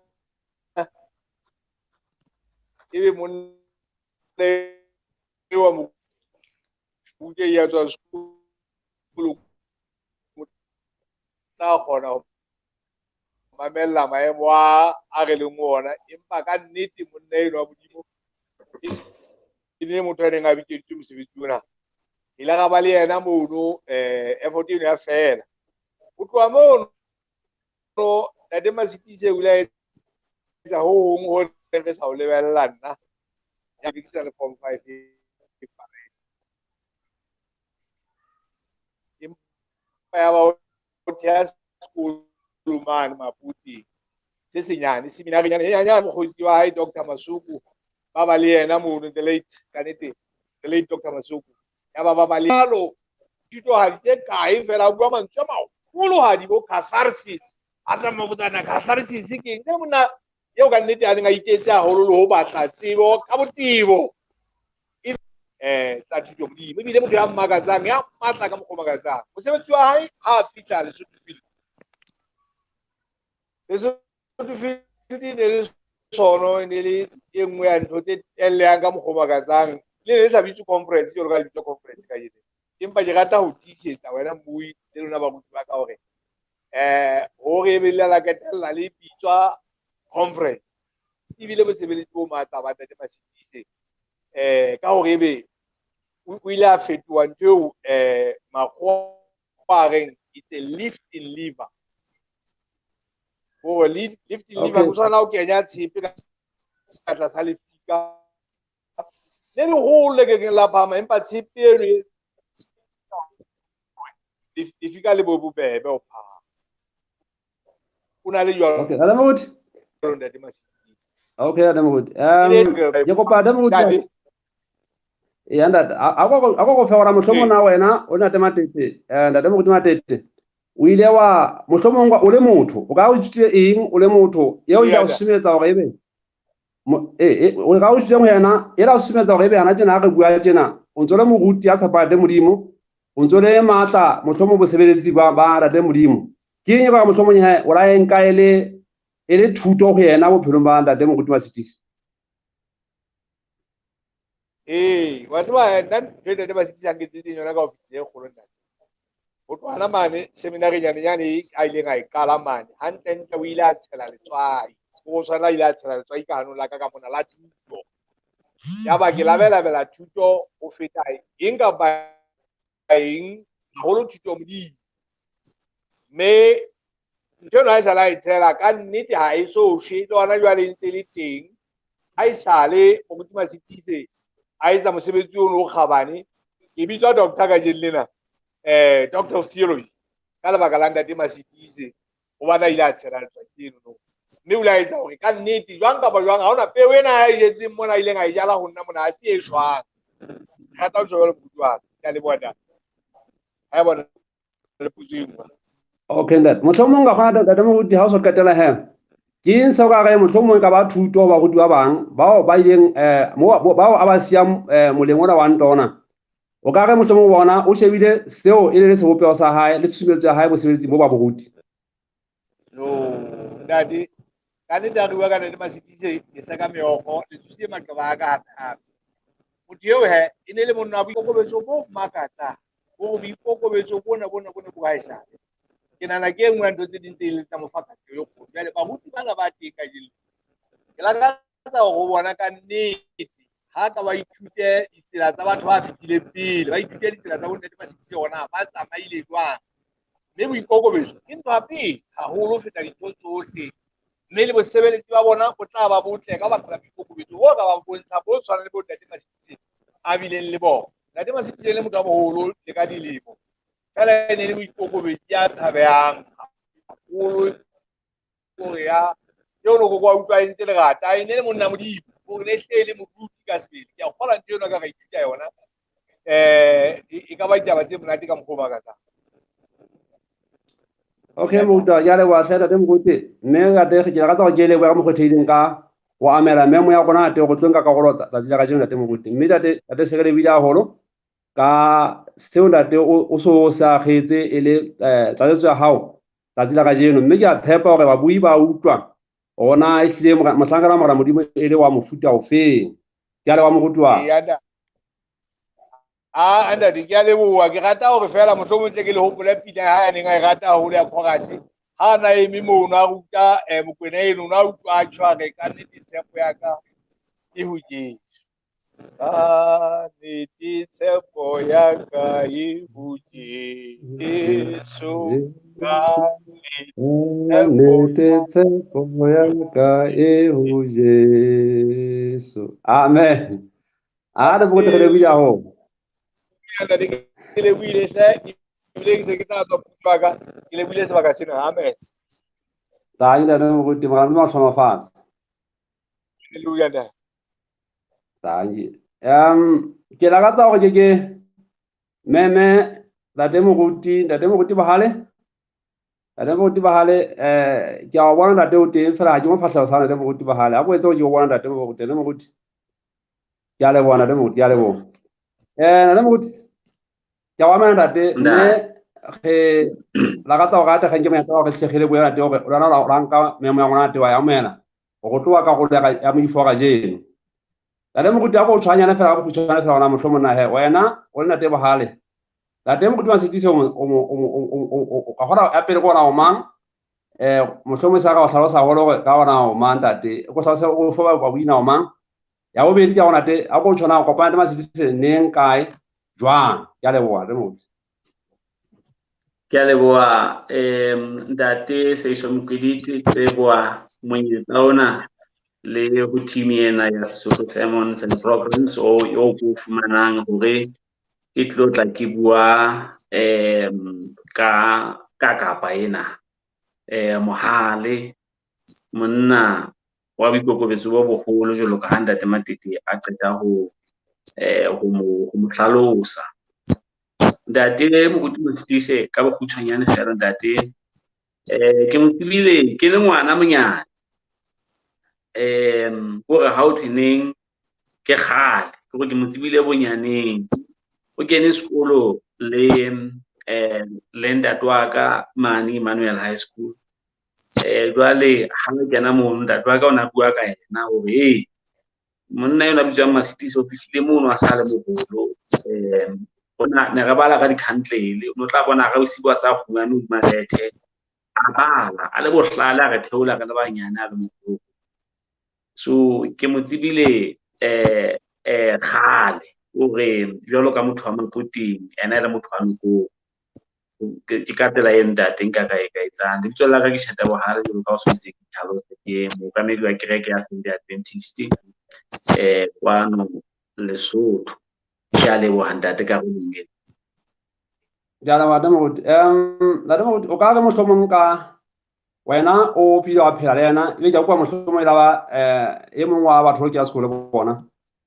S10: ebe monna wa moruti ya tswa sekolong tla kgona ho mamella maemo a re leng ona, empa ka nnete monna enwa wa Modimo e ne motho a neng a bitseditswe mosebetsi ona. Re ile ra ba le yena mono, airport eno ya fela. Ho tloha mono Ntate Masitise o ile a etsa ho hong ho neng re sa ho lebella nna. Ya be ke sa le form 5 empa ya ba o theha sekolo mane Maputi se senyane, seminarinyana e nyane. Mokgotsi wa hae Doctor Masuku ba ba le yena mono, the late, ka nnete, the late Doctor Masuku. Ya ba ba ba le jalo thitohadi tse kae fela, a bua mantswe a maholohadi bo catharsis. A tsamaya botsana catharsis ke eng? Ke monna eo ka nnete a neng a itetse haholo le ho batla tsebo ka botebo tsa thuto Modimo. Ebile motho ya mmakatsang, ya matla ka mokgwa o makatsang. Mosebetsi wa hae ha a fihla Lesotho Field. Lesotho Field e ne le sono, e ne le e nngwe ya ntho tse tellehang ka mokgwa o makatsang. Le ne le sa bitswe conference, jwalo ka le bitswa conference kajeno. Empa ke rata ho tiisetsa wena mmui le lona baruti ba ka hore hore ebe le la ketella le bitswa conference ebile bosebeletsi bo matla ba Ntate Masitise ka hore ebe o ile a fetoha ntho eo makgowa a reng it's a lift in liver. Hore lift in liver go tshwana o kenya tshepe ka tlasa lefika le leholo le kekeng la phahama, empa tshepe eno e lefika le bo bobebe ho phahama. O na le jwalo.
S9: Okay, Ntate Moruti.
S10: Ntate Masitise.
S9: Okay, Ntate Moruti. Ke kopa Ntate Moruti. Ya ntate, a go fe hore mohlomong na wena o Ntate Matete, Ntate Moruti Matete, o ile wa mohlomong o le motho, o ka o ithutile eng o le motho eo ile o susumetsa hore ebe o ka o ithutile ho yena, e la o susumetsa hore ebe hana tjena ha re bua tjena, o ntso le moruti ya tshepa Ntate Modimo, o ntso le matla mohlomong bosebeletsi ba Ntate Modimo. Ke eng e ka mohlomong he o la e nka e le thuto ho yena bophelong ba Ntate Moruti Masitise?
S10: Wa tseba nna ntho e Ntate Masitise a nketseditseng yona ka ofisi e kgolo ntate. Ho tloha mane seminari nyane e a ileng a e qala mane, hantlentle o ile a tshela letswai. Ho tshwana ile a tshela letswai ka hanong la ka ka mona la thuto. Yaba ke labelabela thuto ho feta eng kapa eng, haholo thuto Modimo. Mme ntho eno ha e sale a e tshela, ka nnete ha e so shwe, le hona jwale e ntse e le teng. Ha e sale Moruti Masitise a etsa mosebetsi ono o kgabane, ke bitswa doctor kajeno lena, Doctor of Theology, ka lebaka la Ntate Masitise, hobane a ile a tshela letsatsi eno no. Mme o ile a etsa hore ka nnete jwang kapa jwang, ha hona peo ena a e jetseng mona, a ileng a e jala ho nna mona, ha se e jwang. Ke rata ho tjho jwalo moruti wa ka. Ke a leboha ntate. Ha e bona le potso e nngwe.
S9: Okay, ntate. Mohlomong ka kgona Ntate Moruti ha o so qetela he. Ke eng seo ka re mohlomong e ka ba thuto ho baruti ba bang bao ba ileng bao a ba siyang moleng ona wa ntwa ona. O ka re mohlomong bona o shebile seo e le sebopeho sa hae le tshusumetso ya hae bosebetsing bo ba boruti.
S10: No, ntate, ka nnete ha re bua ka Ntate Masitise, ke seka meokgo, le thusitse maqeba a ka hape-hape. Motho eo he, e ne le monna wa boikokobetso bo makatsang, hore boikokobetso bona bona bo ne bo haesale. Ke nahana ke e nngwe ya ntho tse ding tse ileng tsa mo fa katleho e kgolo. Jwale baruti bana ba teng kajeno, ke lakatsa hore ho bona ka nnete ha ka ba ithute ditsela tsa batho ba fetileng pele, ba ithute ditsela tsa bo Ntate Masitise hore na ba tsamaile jwang. Mme boikokobetso ke ntho ya pele haholo ho feta dintho tsohle. Mme le bosebeletsi ba bona bo tla ba botle ka baka la boikokobetso bo ka ba bontsha bo tshwanang le bo Ntate Masitise a bileng le bona. Ntate Masitise e le motho a moholo le ka dilemo, fela e ne le moikokobetsi ya tshabehang haholo, hore ya eo no koko wa utlwa e ntse lerata, e ne le monna Modimo, hore ne hle e le moruti ka sebele. Ke a kgolwa ntho eno ka ra ithuta yona. E ka ba ditaba tse monate ka mokgwa o makatsang.
S9: Okay, moruti, ke a leboha hle Ntate Moruti. Mme ntate, ke lakatsa hore ke lebohe ka mokgwa o theileng ka ho amela memo ya rona ntate hore tlo nka karolo tsatsi la kajeno Ntate Moruti. Mme ntate, ntate se re lebile haholo ka seo ntate o so se akgetse e le tlatsetso ya hao tsatsi la kajeno. Mme ke a tshepa hore babui ba utlwa hore na ehlile mohlankana wa Morena Modimo e le wa mofuta ofeng. Ke a leboha moruti wa ka.
S10: Eya, ntate. Ah, ntate, ke a leboha. Ke rata hore feela mohlomong tle ke le hopole pina ya hae a neng a e rata haholo ya chorus. Ha a na eme mono a ruta Mokwena eno, o ne a utlwa a tjho a re, ka nnete tshepo ya ka e ho Jesu. Ka nnete tshepo ya ka e ho Jesu. Ka
S9: nnete tshepo ya ka e ho Jesu. Amen. A re bote re lebohile haholo.
S10: Ntate, ke lebohile hle, ebile ke se ke tla tswa puo ya ka, ke lebohile sebaka sena. Amen.
S9: Tanki Ntate Moruti, Morena Modimo a hlohonolofatse.
S10: Hallelujah, ntate.
S9: Tanki. Ke lakatsa hore ke ke meme Ntate Moruti, Ntate Moruti Bohale. Ntate Moruti Bohale, ke a o bona ntate o teng fela ha ke mo fahleho sa Ntate Moruti Bohale. A ko etse hore ke o bona Ntate Moruti, Ntate Moruti. Ke a leboha Ntate Moruti, ke a leboha. Ntate Moruti, ke a o amela ntate, mme re lakatsa hore ate kgang ke monyetla wa hore hle re lebohe ntate hore o lwana la nka memo ya rona ntate wa e amohela hore o tloha karolo ya moifo wa kajeno. Ntate Moruti, a ko o tshwanyane fela, ka bokgutshwane fela hona mohlomong na he, wena o le Ntate Bohale. Ntate Moruti Masitise o ka kgona ya pele ke ona o mang? Mohlomong sa ka o hlalosa haholo hore ka ona o mang ntate. O ko hlalose o fe ba buina o mang. Ya bobedi ke ya hore ntate, ha ko tjho na o kopana le Masitise neng, kae, jwang? Ke a leboha ntate Moruti.
S11: Ke a leboha ntate Seisho Mokwediti, ke leboha monyetla ona le ho team ena ya Sesotho Sermons and Programs o o ko fumanang hore ke tlo tla ke bua ka kapa ena. Mohale monna wa boikokobetso bo boholo jwalo ka ha ntate Matete a qeta ho mo hlalosa. Ntate Moruti Masitise ka bokgutshwanyane fela ntate, ke mo tsebile ke le ngwana monyane. Hore ha o thwe neng ke kgale, ke hore ke mo tsebile bonyaneng. O kene sekolo le ntate wa ka mane Emmanuel High School. Jwale ha re kena mono ntate wa ka o na bua ka yena hore hey, monna enwa a bitswang Masitise o fihlile mono a sa le moholo. Ona ne re bala ka dikhantlele, o no tla bona re bosiu a sa kgumame hodima bethe, a bala a le bohlale, a re theola re le banyane a le moholo. So ke mo tsebile kgale hore jwalo ka motho wa Mapoteng, ena e le motho wa Nokong. Ke ka tsela e ntate nka ka e ka etsang. Lebitso la ka ke Shata Bohale, jwalo ka o sontse ke tlhalose, ke mookamedi wa kereke ya Seventh Adventist kwano Lesotho. Ke a leboha ntate ka rolong ena.
S9: Ke a leboha ntate Moruti. Ntate Moruti, o ka re mohlomong ka wena o phile wa phela le yena, ebe ke a utlwa mohlomong e la ba e mong wa batho ba ke ya sekolo bona.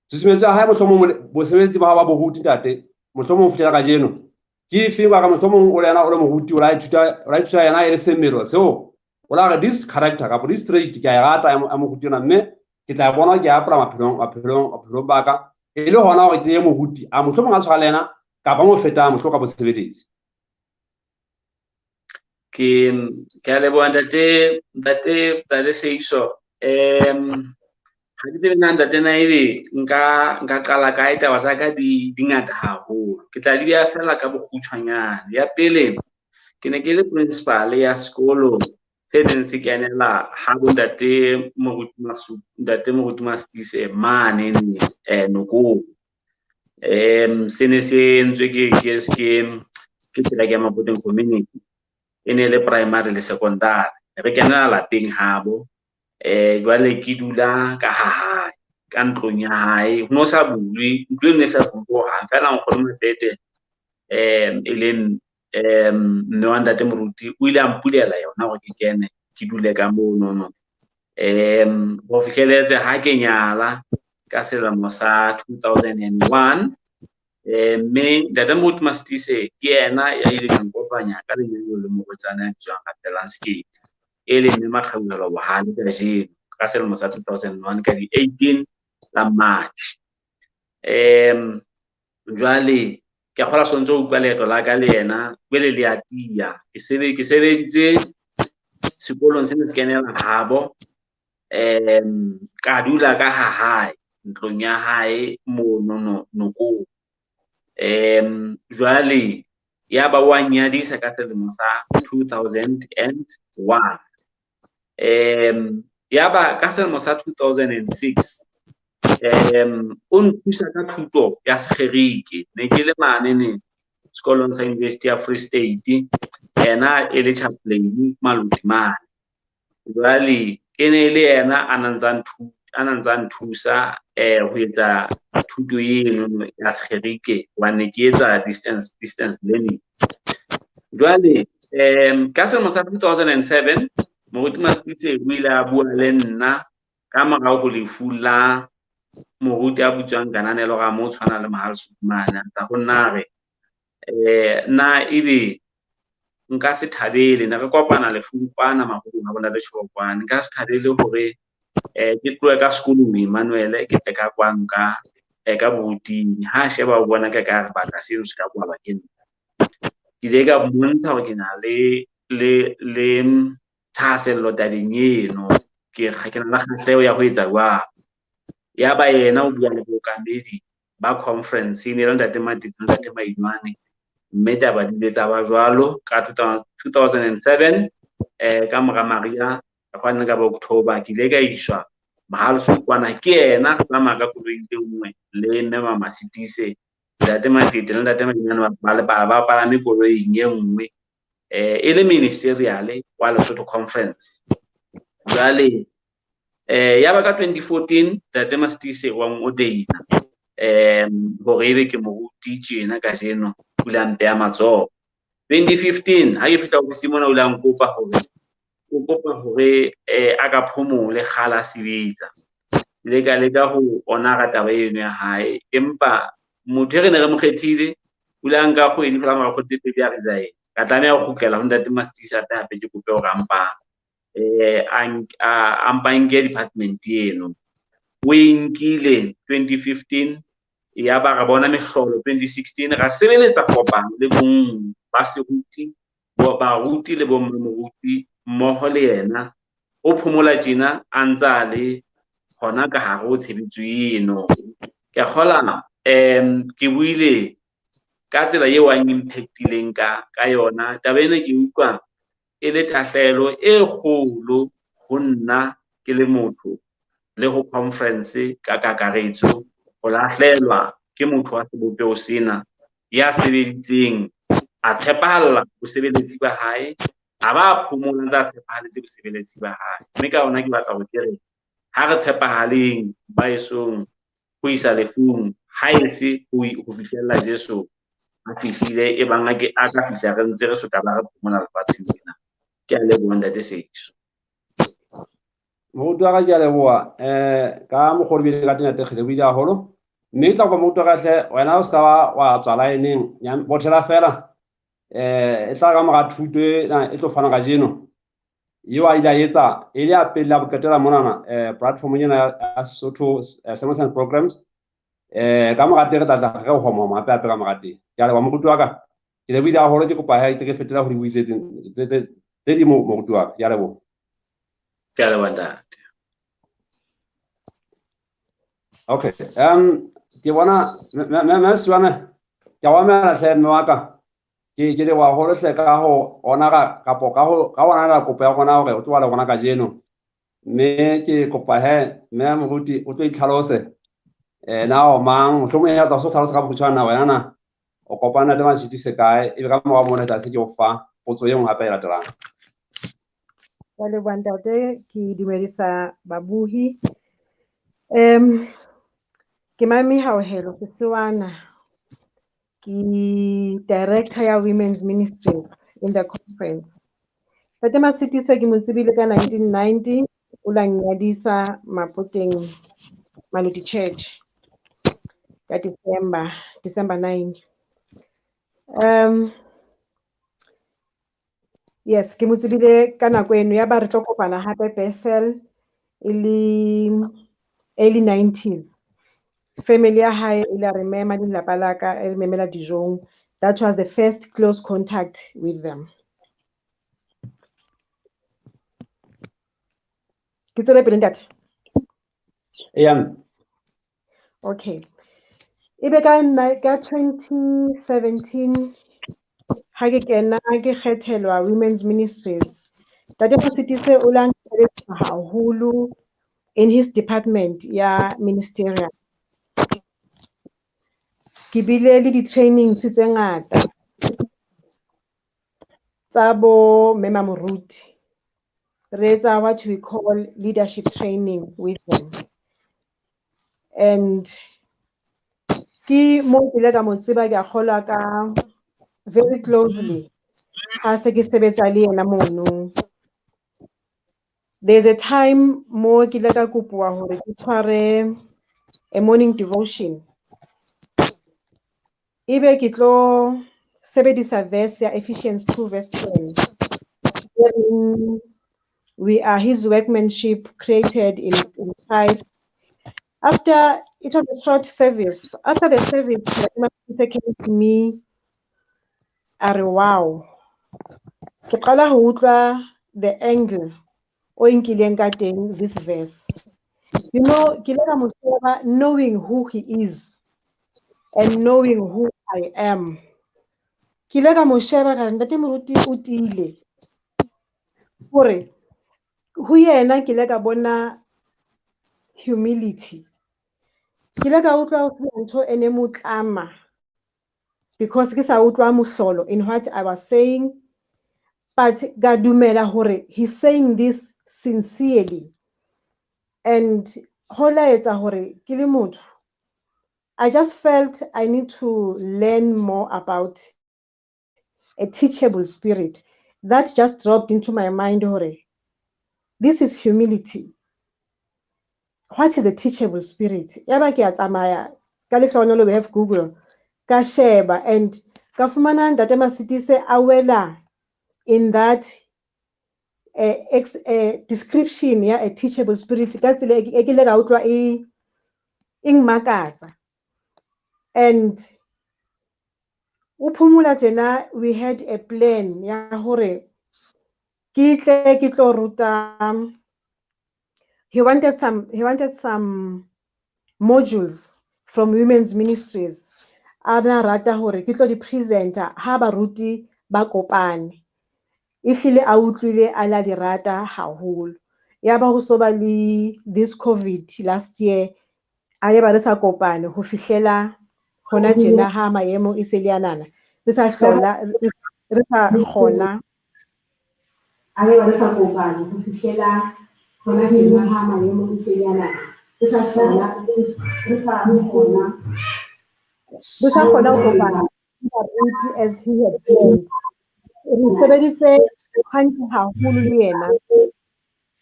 S9: Tshusumetso ya hae mohlomong bosebetsi ba hao ba boruti ntate, mohlomong ho fihlela kajeno. Ke efeng ba ka mohlomong o le yena o le moruti, o la ithuta yena e le semelo seo, o la re this character kapa this trait ke a e rata ya moruti ona, mme ke tla e bona ke a apola maphelong ba ka. E le hona hore ke ye moruti, a mohlomong a tshwana le yena kapa mo fetang mohlomong ka bosebeletsi.
S11: Ke a leboha ntate Seiso. Ha ke tsebe na ntate na ebe nka qala kae, taba tsa ka di ngata haholo. Ke tla di beha fela ka bokgutshwanyane. Ya pele, ke ne ke le principal ya sekolo se neng se kenela ha bo ntate Moruti Masu, ntate Moruti Masitise mane Nokong. Se ne se entswe ke kereke ya Mapoteng Community. E ne le primary le secondary. Re kenela lapeng habo. Jwale ke dula ka ha hae, ka ntlong ya hae. Ho no sa bulwe, ntlo e ne sa bulwe hohang. Feela nkgono Mapete, e leng mme wa ntate Moruti, o ile a mpulela yona hore ke kene, ke dule ka monono. Ho fihleletse ha ke nyala ka selemo sa 2001, mme ntate Moruti Masitise ke yena ya ileng a nkopanya ka lenyalo le morwetsana ya bitswang Rapelang Sekete, e leng mme Makgabuelo Bohale kajeno, ka selemo sa 2001 ka di 18 la March. Jwale ke a kgolwa sontso o utlwa leeto la ka le yena, jwale le a tiya. Ke sebeditse sekolong se ne se kenela habo, ka dula ka ha hae, ntlong ya hae mono Nokong. Jwale ya ba wa nyadisa ka selemo sa 2001. Ya ba ka selemo sa 2006, o nthusa ka thuto ya Segerike. Ne ke le mane ne sekolong sa University ya Free State, yena e le chaplain Maluti mane. Jwale e ne le yena a na ntsa nthusa ho etsa thuto eno ya Segerike, hobane ke etsa distance learning. Jwale ka selemo sa 2007, Moruti Masitise o ile a bua le nna ka morao ho lefu la moruti a bitswang Kananelo Ramo, o tshwana le Mohale Sukumane. A tla ho nna a re, na ebe nka se thabele, ne re kopana lefung kwana maholong a bona le Tjhokwane, nka se thabele hore ke tlohe ka sekolong Emmanuel, ke tle ka kwano ka boruting. Ha a sheba o bona ka ka re batla seno se ka kwalwa ke nna. Ke ile ka mmontsha hore ke na le thahasello tabeng eno, ke na le kgahleho ya ho etsa jwalo. Ya ba yena o bua le bookamedi ba conference, e ne le ntate Matete, ntate Mainwane, Mme taba di ile tsa ba jwalo ka 2007 ka mora Maria ka ka bo October ke ile ka iswa Mahalso kwana ke yena re tsamaya ka koloi e nngwe le mme Mama Sitise, Ntate Matete le Ntate Mainane ba palame koloing e nngwe e le ministerial wa Lesotho Conference. Jwale ya ba ka 2014 Ntate Masitise wa ordaina hore ebe ke moruti tjena kajeno, o ile a mpeha matsoho. 2015 ha ke fihla ofising mona o ile a nkopa hore o kopa hore a ka phomole kgale a sebetsa. Le ka leka ho honora taba eno ya hae, empa motho e re ne re mo kgethile o ile a nka kgwedi fela mora kgwedi tse pedi a resign. Ka tlameha ho kgutlela ho Ntate Masitise hape hape ke kope hore a mpa nke department eno. O e nkile 2015, ya ba re bona mehlolo 2016, ra sebeletsa kopano le bonngwe ba seruti, baruti le bomme moruti mmoho le yena. O phomola tjena a ntse a le hona ka hare ho tshebetso eno. Ke a kgola ke buile ka tsela eo a impactileng ka yona. Taba ena ke utlwa e le tahlehelo e kgolo ho nna ke le motho le ho conference ka kakaretso, ho lahlehelwa ke motho wa sebopeho sena ya sebeditseng, a tshepahalla bosebeletsi ba hae, a ba phomola ntse a tshepahaletse bosebeletsi ba hae. Mme ka hona ke batla hore ke re ha re tshepahaleng baesong ho isa lefung, ha ese ho fihlella Jesu a fihlile, e bang a ka fihla re ntse re soka ba re phomola lefatsheng lena. Ke a leboha Ntate Seiso.
S9: Moruti wa ka ke a leboha ka mokgwa o bile ka teng Ntate Kgele, o ile haholo. Mme ke tla kopa moruti wa ka hle, wena o ska wa tswa line-eng, bothela fela. E tla ka mora thuto ena e tlo fana kajeno. Eo a ile a etsa e le ya pele ya boqetela monana platformong ena ya Sesotho Sermons and Programs. Ka mora teng re tla tla re homa hape hape ka mora teng. Ke a leboha moruti wa ka. Ke lebohile haholo, ke kopa he ke fetela ho dibui tse tse ding moruti wa ka. Ke a leboha.
S11: Ke a leboha ntate.
S9: Okay. Ke bona mme Siwane, ke a o amohela hle mme wa ka. Ke leboha haholo hle ka ho honora kapo ka ho ka honora kopo ya rona hore o tlo ba le rona kajeno. Mme ke kopa he mme moruti o tlo itlhalose. Na o mang, mohlomong ya tla so tlhalosa ka bokgutshwane na wena na o kopana le Masitise kae, ebe ka morao mona tla se ke o fa potso e nngwe hape e latelang.
S12: Ke a leboha ntate, ke dumedisa babuhi. Ke Mami Hauhelo Sesoana, ke director ya Women's Ministries in the conference. Ntate Masitise ke mo tsebile ka 1990, o la nnyadisa Mapoteng Maloti Church ka December 9. Yes, ke mo tsebile ka nako eno, ya ba re tlo kopana hape Bethel e le early 90s. Family ya hae e ile ya re mema, lelapa la ka e re memela dijong. That was the first close contact with them. Ke tswele pele ntate?
S9: Eya.
S12: Okay. Ebe ka nna ka 2017 ha ke kena ke kgethelwa Women's Ministries. Ntate Masitise o la nkeletsa haholo in his department ya ministerial. Ke bile le di-trainings tse ngata tsa bo mme Mamoruti. Re etsa what we call leadership training with them. And ke mo ke ile ka mo tseba, ke a kgolwa ka very closely ha se ke sebetsa le yena mono. There's a time mo ke ile ka kopuwa hore ke tshware a morning devotion. Ebe ke tlo sebedisa verse ya Ephesians 2 verse 10. We are his workmanship created in Christ. After it was a short service. After the service, my sister came to me. A re, wow. Ke qala ho utlwa the angle o nkileng ka teng this verse. You know, ke ile ka mo sheba knowing who he is and knowing who I am. Ke ile ka mo sheba ka re ntate moruti o tiile. Hore ho yena ke ile ka bona humility. Ke ile ka utlwa ho sena ntho e ne mo tlama because ke sa utlwa mohlolo in what I was saying, but ka dumela hore he's saying this sincerely. And ho la etsa hore ke le motho, I just felt I need to learn more about a teachable spirit. That just dropped into my mind hore this is humility. What is a teachable spirit? Yaba ke a tsamaya ka lehlohonolo, we have Google, ka sheba and ka fumana Ntate Masitise a wela in that description ya a teachable spirit ka tsela e ke ile ka utlwa e mmakatsa. And o phumula tjena, we had a plan ya hore ke tle ke tlo ruta. He wanted some modules from women's ministries. A na rata hore ke tlo di presenter ha baruti ba kopane. Ehlile a utlwile a la di rata haholo. Ya ba ho so ba le this COVID last year, a ye ba re sa kopane ho fihlela hona tjena ha maemo e se le anana. Re sa hlola re sa kgona a ye ba re sa kopane ho fihlela hona tjena ha maemo e se le anana. Re sa hlola re sa kgona re sa kgona ho kopana baruti as he had planned. Re sebeditse hantle haholo le yena.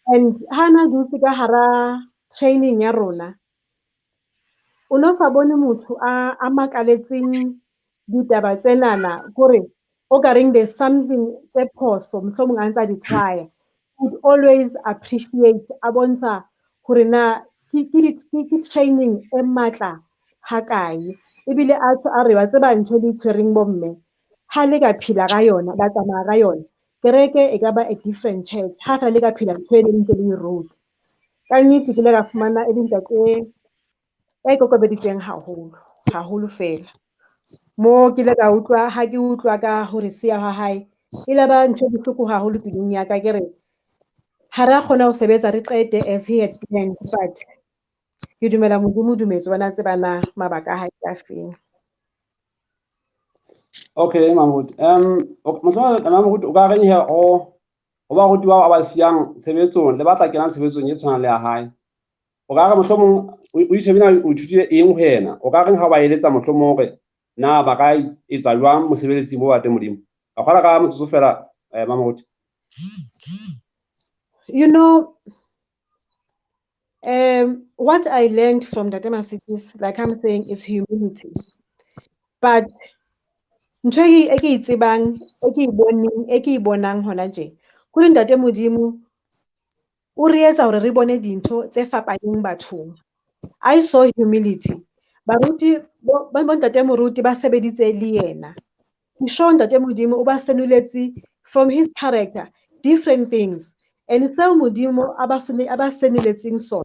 S12: And ha na dutse ka hara training ya rona, o no sa bone motho a makaletseng ditaba tsenana, kore o ka reng there's something tse phoso mohlomong a ntsa di tshwaya. Would always appreciate, a bontsha hore na ke training e matla hakae. Ebile a tsho a re wa tseba ntho le tshwereng bomme, ha le ka phela ka yona, la tsamaya ka yona, kereke e ka ba a different church ha fela le ka phela ntho e le ntse le e ruta. Ka nnete ke ile ka fumana e le ntate ya ikokobeditseng haholo, haholo fela. Mo ke ile ka utlwa ha ke utlwa ka hore siya ha hae, e la ba ntho e bohloko haholo pelong ya ka. Ke re ha re a kgona ho sebetsa re qete as he had planned, but ke dumela Modimo o dumetse bona tseba na mabaka a hae ke a feng.
S9: Okay, Mamoruti. Mohlomong Mamoruti o ka reng he o baruti bao a ba siyang tshebetsong le ba tla kenang tshebetsong e tshwanang le ya hae. O ka re mohlomong o ishebile o ithutile eng ho yena? O ka reng ha ba eletsa mohlomong hore na ba ka etsa jwang mosebeletsing bo wa teng Modimo? Ka kgona ka motsotso fela, Mamoruti.
S12: You know, what I learned from Ntate Masitise, like I'm saying, is humility. But ntho e ke e tsebang, e ke e boneng, e ke e bonang hona tje, ho le Ntate Modimo o re etsa hore re bone dintho tse fapaneng bathong. I saw humility. Baruti bo Ntate Moruti ba sebeditse le yena. Ke sure Ntate Modimo o ba senoletse from his character different things. And seo Modimo a ba senoletseng sona,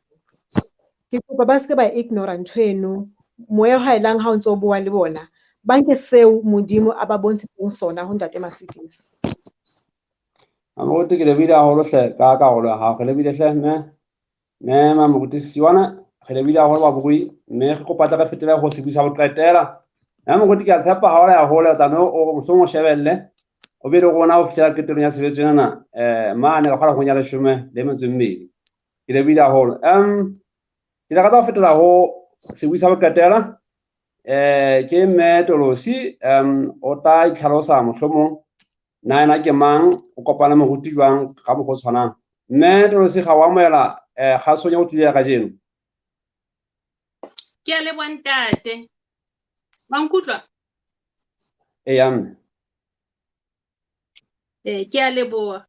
S12: ke kopa ba se ba ignore ntho eno. Moya o haelang ha o ntso bua le bona, ba nke seo Modimo a ba bontshitseng sona ho Ntate Masitise.
S9: Mamoruti, ke lebile haholo hle ka karolo ya hao. Re lebile hle mme Mamoruti Siwana, re lebile haholo baborui, mme re kopa tle re fetele ho sebui sa ho qetela. Mme Mamoruti, ke a tshepa ha o la ya hole, o tlameha o mohlomong o shebelle, o be le rona ho fihlela qetellong ya tshebetso enana, mane ka kgona ho nya 12. Ke lebile haholo. Ke lakatsa ho fetela ho sebui sa ho qetela. Ke Mme Tolosi, o tla itlhalosa mohlomong na ena ke mang, o kopane moruti jwang ka mokgwa o tshwanang. Mme Tolosi, ga o amohela kgasong ya ho tlile ya kajeno.
S13: Ke a leboha ntate. Wa nkutlwa?
S9: Eya mme.
S13: Ke a leboha.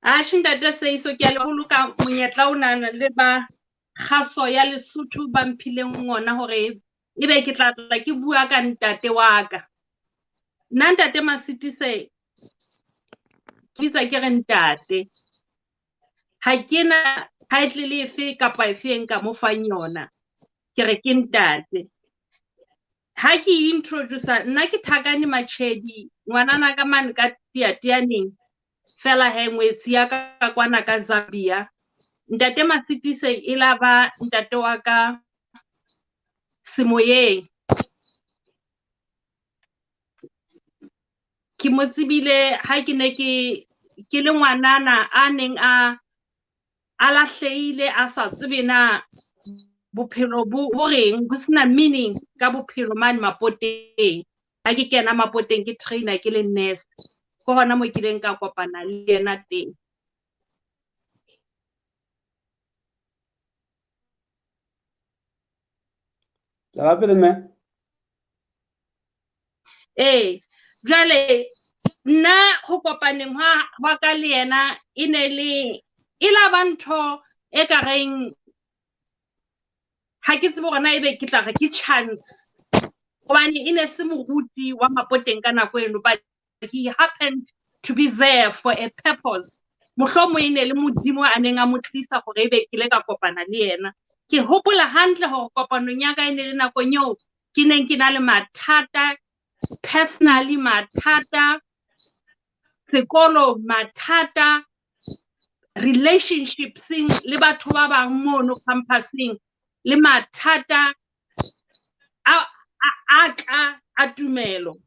S13: Atjhe ntate Seiso, ke a leboha ka monyetla o nana le ba kgaso ya Lesotho ba mphileng ona hore ebe ke tla tla ke bua ka ntate wa ka. Nna Ntate Masitise ke bitsa ke re ntate. Ha ke na title efe kapa efe e nka mo fang yona. Ke re ke ntate. Ha ke introduce nna ke Thakane Machedi, ngwanana ka mane ka Teateaneng, fela he ngwetsi ya ka kwana ka Zambia. Ntate Masitise e la ba ntate wa ka semoyeng. Ke mo tsebile ha ke ne ke le ngwanana a neng a lahlehile, a sa tsebe na bophelo bo reng, ho sena meaning ka bophelo mane Mapoteng. Ha ke kena Mapoteng ke trainer ke le nurse, ke hona mo kileng ka kopana le yena teng.
S9: Tswela pele mme.
S13: Ee, jwale nna ho kopaneng hwa ka le yena e ne le e la ba ntho e ka reng ha ke tsebe hore na ebe ke tla re ke chance, hobane e ne se moruti wa Mapoteng ka nako eno, but he happened to be there for a purpose. Mohlomong e ne le Modimo a neng a mo tlisa hore ebe ke ile ka kopana le yena. Ke hopola hantle hore kopanong ya ka e ne le nakong eo ke neng ke na le mathata personally, mathata sekolong, mathata relationshipseng le batho ba bang mono campuseng, le mathata a ka a tumelo.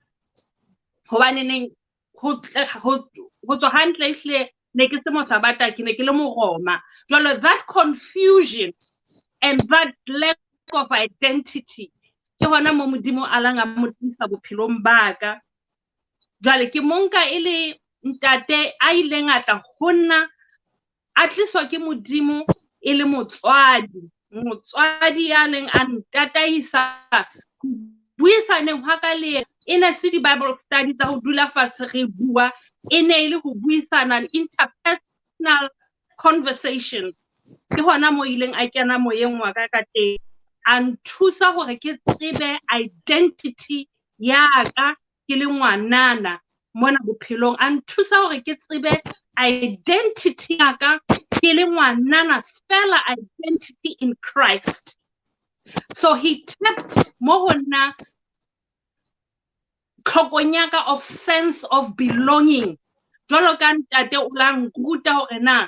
S13: Hobane neng ho tswa hantle ehlile ne ke se mosabata, ke ne ke le Moroma. Jwale that confusion and that lack of identity ke hona mo Modimo a lang a mo tlisa bophelong ba ka. Jwale ke monka e le ntate a ileng a tla ho nna, a tliswa ke Modimo e le motswadi, motswadi ya neng a ntataisa buisaneng hwa ka le yena. E ne se di-Bible study tsa ho dula fatshe re bua, e ne e le ho buisana, interpersonal conversations. Ke hona mo ileng a kena moyeng wa ka ka teng, a nthusa hore ke tsebe identity ya ka ke le ngwanana mona bophelong, a nthusa hore ke tsebe identity ya ka ke le ngwanana fela, identity in Christ. So he tapped mo ho nna tlhokong ya ka of sense of belonging. Jwalo ka ntate o la nruta hore na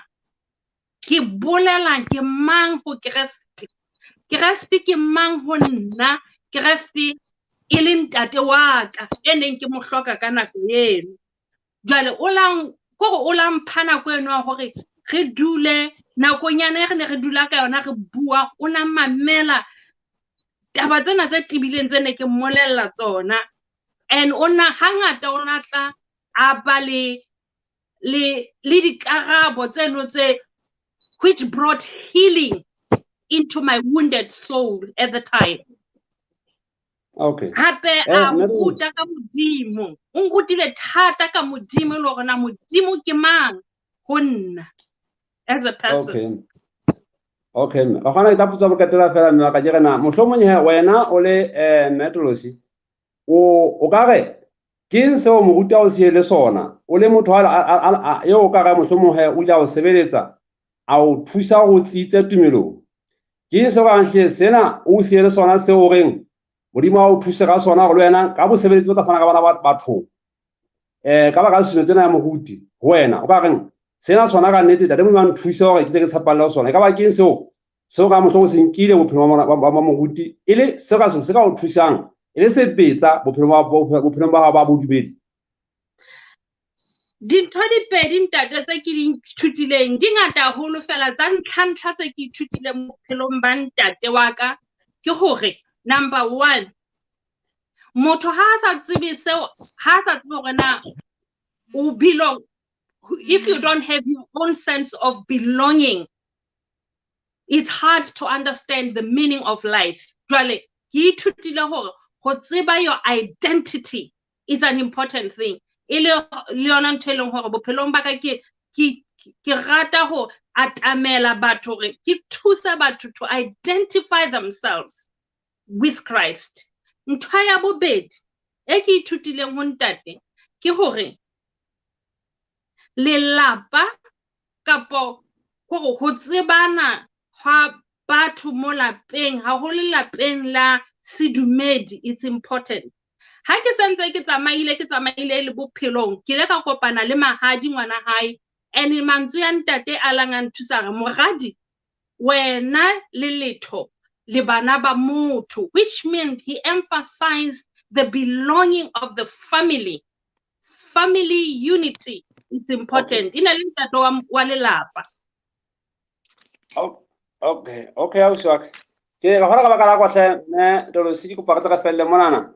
S13: ke bolela ke mang ho Kreste, Kreste ke mang ho nna, Kreste e le ntate wa ka e neng ke mo hloka ka nako eno. Jwale o la kore o la mpha nako eno ya hore re dule nakonyana e re ne re dula ka yona re bua, o na mamela taba tsena tse tebileng tse ne ke mmolella tsona. And o na hangata o na tla a ba le dikarabo tseno tse which brought healing into my wounded soul at the time.
S9: Okay.
S13: Hape a nruta ka Modimo, o nrutile thata ka Modimo le hore na Modimo ke mang ho nna as a person.
S9: Okay. Okay, ka kgona ke tla potsa boketela fela mme wa ka ke re na mohlomong he wena o le Metolosi o ka re ke eng seo moruti a o siele sona, o le motho eo o ka re mohlomong he o ile a o sebeletsa a o thusa ho tsitse tumelong, ke eng seo ka reng sena o siele sona seo o reng Modimo a o thuse ka sona hore le wena ka bosebeletsi o tla fana ka bana bathong ka baka la tshusumetso ena ya moruti ho wena, o ka reng sena sona ka nnete ntate Modimo a nthuse hore ke tle ke tshepalle ho sona, e ka ba ke eng seo ka mohlomong se nkile bophelong ba moruti e le seo ka se ka o thusang e le sebetsa bophelong ba hao ba bodumedi?
S13: Dintho di pedi ntate tse ke di ithutileng di ngata haholo fela, tsa ntlha-ntlha tse ke ithutileng bophelong ba ntate wa ka ke hore number one, motho ha a sa tsebe seo, ha a sa tsebe hore na o belong, if you don't have your own sense of belonging, it's hard to understand the meaning of life. Jwale ke ithutile hore ho tseba your identity is an important thing. E le yona ntho e leng hore bophelong ba ka ke rata ho atamela batho hore ke thusa batho to identify themselves with Christ. Ntho ya bobedi e ke ithutileng ho ntate ke hore lelapa kapo hore ho tsebana hwa batho mo lapeng, haholo lapeng la Sedumedi, it's important. Ha ke sentse ke tsamaile le bophelong, ke ile ka kopana le mahadi ngwana hae, and mantswe ya ntate a lang a nthusa re moradi wena le letho le bana ba motho, which meant he emphasized the belonging of the family. Family unity is important. Ina le ntate wa lelapa.
S9: Okay, okay, ausi wa ka. Ke ka gona ka baka la kwahle mme Tolosi ke kopa re tle re felle monana.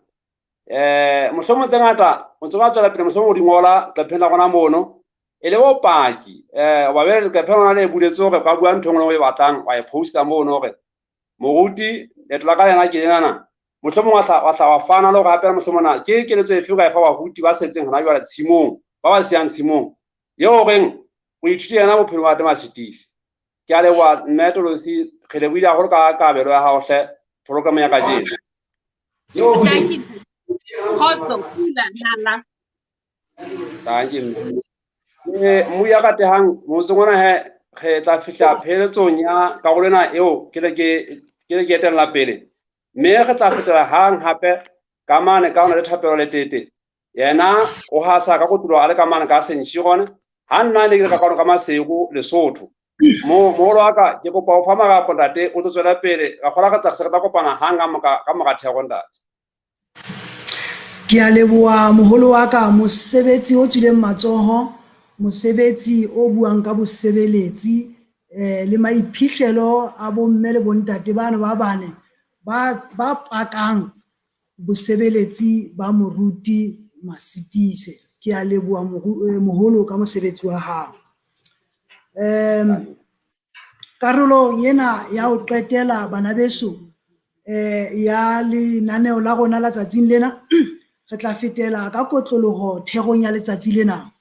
S9: Mohlomong tse ngata o ntse ba tswela pele, mohlomong o di ngola leqepheng la rona mono e le bopaki. Hoba bjale leqephe lona le buletse hore ka bua ntho e nngwe le nngwe o e batlang, wa e posta mono hore moruti leeto la ka lena ke lenana. Mohlomong wa hla wa fana le hore hape mohlomong na ke keletso efe o ka e fa baruti ba setseng hona jwale tshimong, ba siyang tshimong eo horeng o ithute yena bophelo ba Masitisi. Ke a leboha mme Tolosi, re lebohile haholo ka kabelo ya hao hle program ya kajeno.
S13: Thank you. Kgotso, pula, nala.
S9: Thank you. Mmu ya ratehang motseng ona he re tla fihla pheletsong ya karolo ena eo ke le ke etella pele. Mme re tla fetela hang hape ka mane ka hona le Thapelo Letete. Yena o hasa ka kotulo a le ka mane ka Sentširone, ha nna ne ke le ka kwano ka Maseru Lesotho. Moholo wa ka ke kopa ho fa marapo ntate, o tlo tswela pele. Ra kgola re tla se re tla kopana hang ka mora thero ntate.
S6: Ke a leboha moholo wa ka, mosebetsi o tswileng matsoho, mosebetsi o buang ka bosebeletsi le maiphihlelo a bomme le bontate bano ba bane ba pakang bosebeletsi ba moruti Masitise. Ke a leboha moholo ka mosebetsi wa hao. Karolo ena ya ho qetela bana beso ya lenaneo la rona la tsatsing lena, re tla fetela ka kotloloho therong ya letsatsi lena.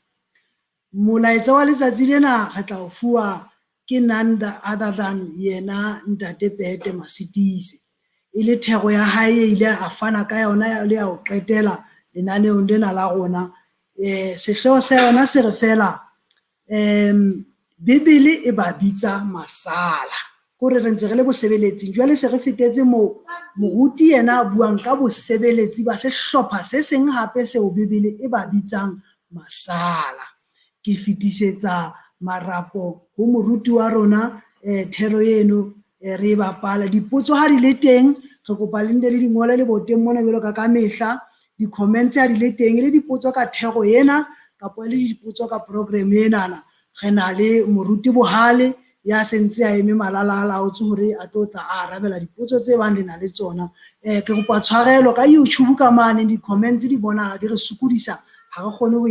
S6: Molaetsa wa letsatsi lena re tla o fuwa ke none other than yena ntate Pete Masitise. E le thero ya hae e ile a fana ka yona le ya ho qetela lenaneong lena la rona. Sehlooho sa yona se re fela Bibele e ba bitsa masala. Kore re ntse re le bosebeletsing, jwale se re fetetse moo moruti yena a buang ka bosebeletsi ba sehlopha se seng hape seo Bibele e ba bitsang masala. Ke fetisetsa marapo ho moruti wa rona thero eno re e bapala. Dipotso ha di le teng, re kopa le nne le di ngole le boteng mona jwalo ka mehla. Di-comments ha di le teng, e le dipotso ka thero ena kapa e le dipotso ka program enana. Re na le moruti Bohale ya sentse a eme malala a laotse hore a tlo tla a arabela dipotso tse bang le na le tsona. Ke kopa tshwarelo ka YouTube ka mane, di-comments di bonahala di re sokodisa, ha re kgone ho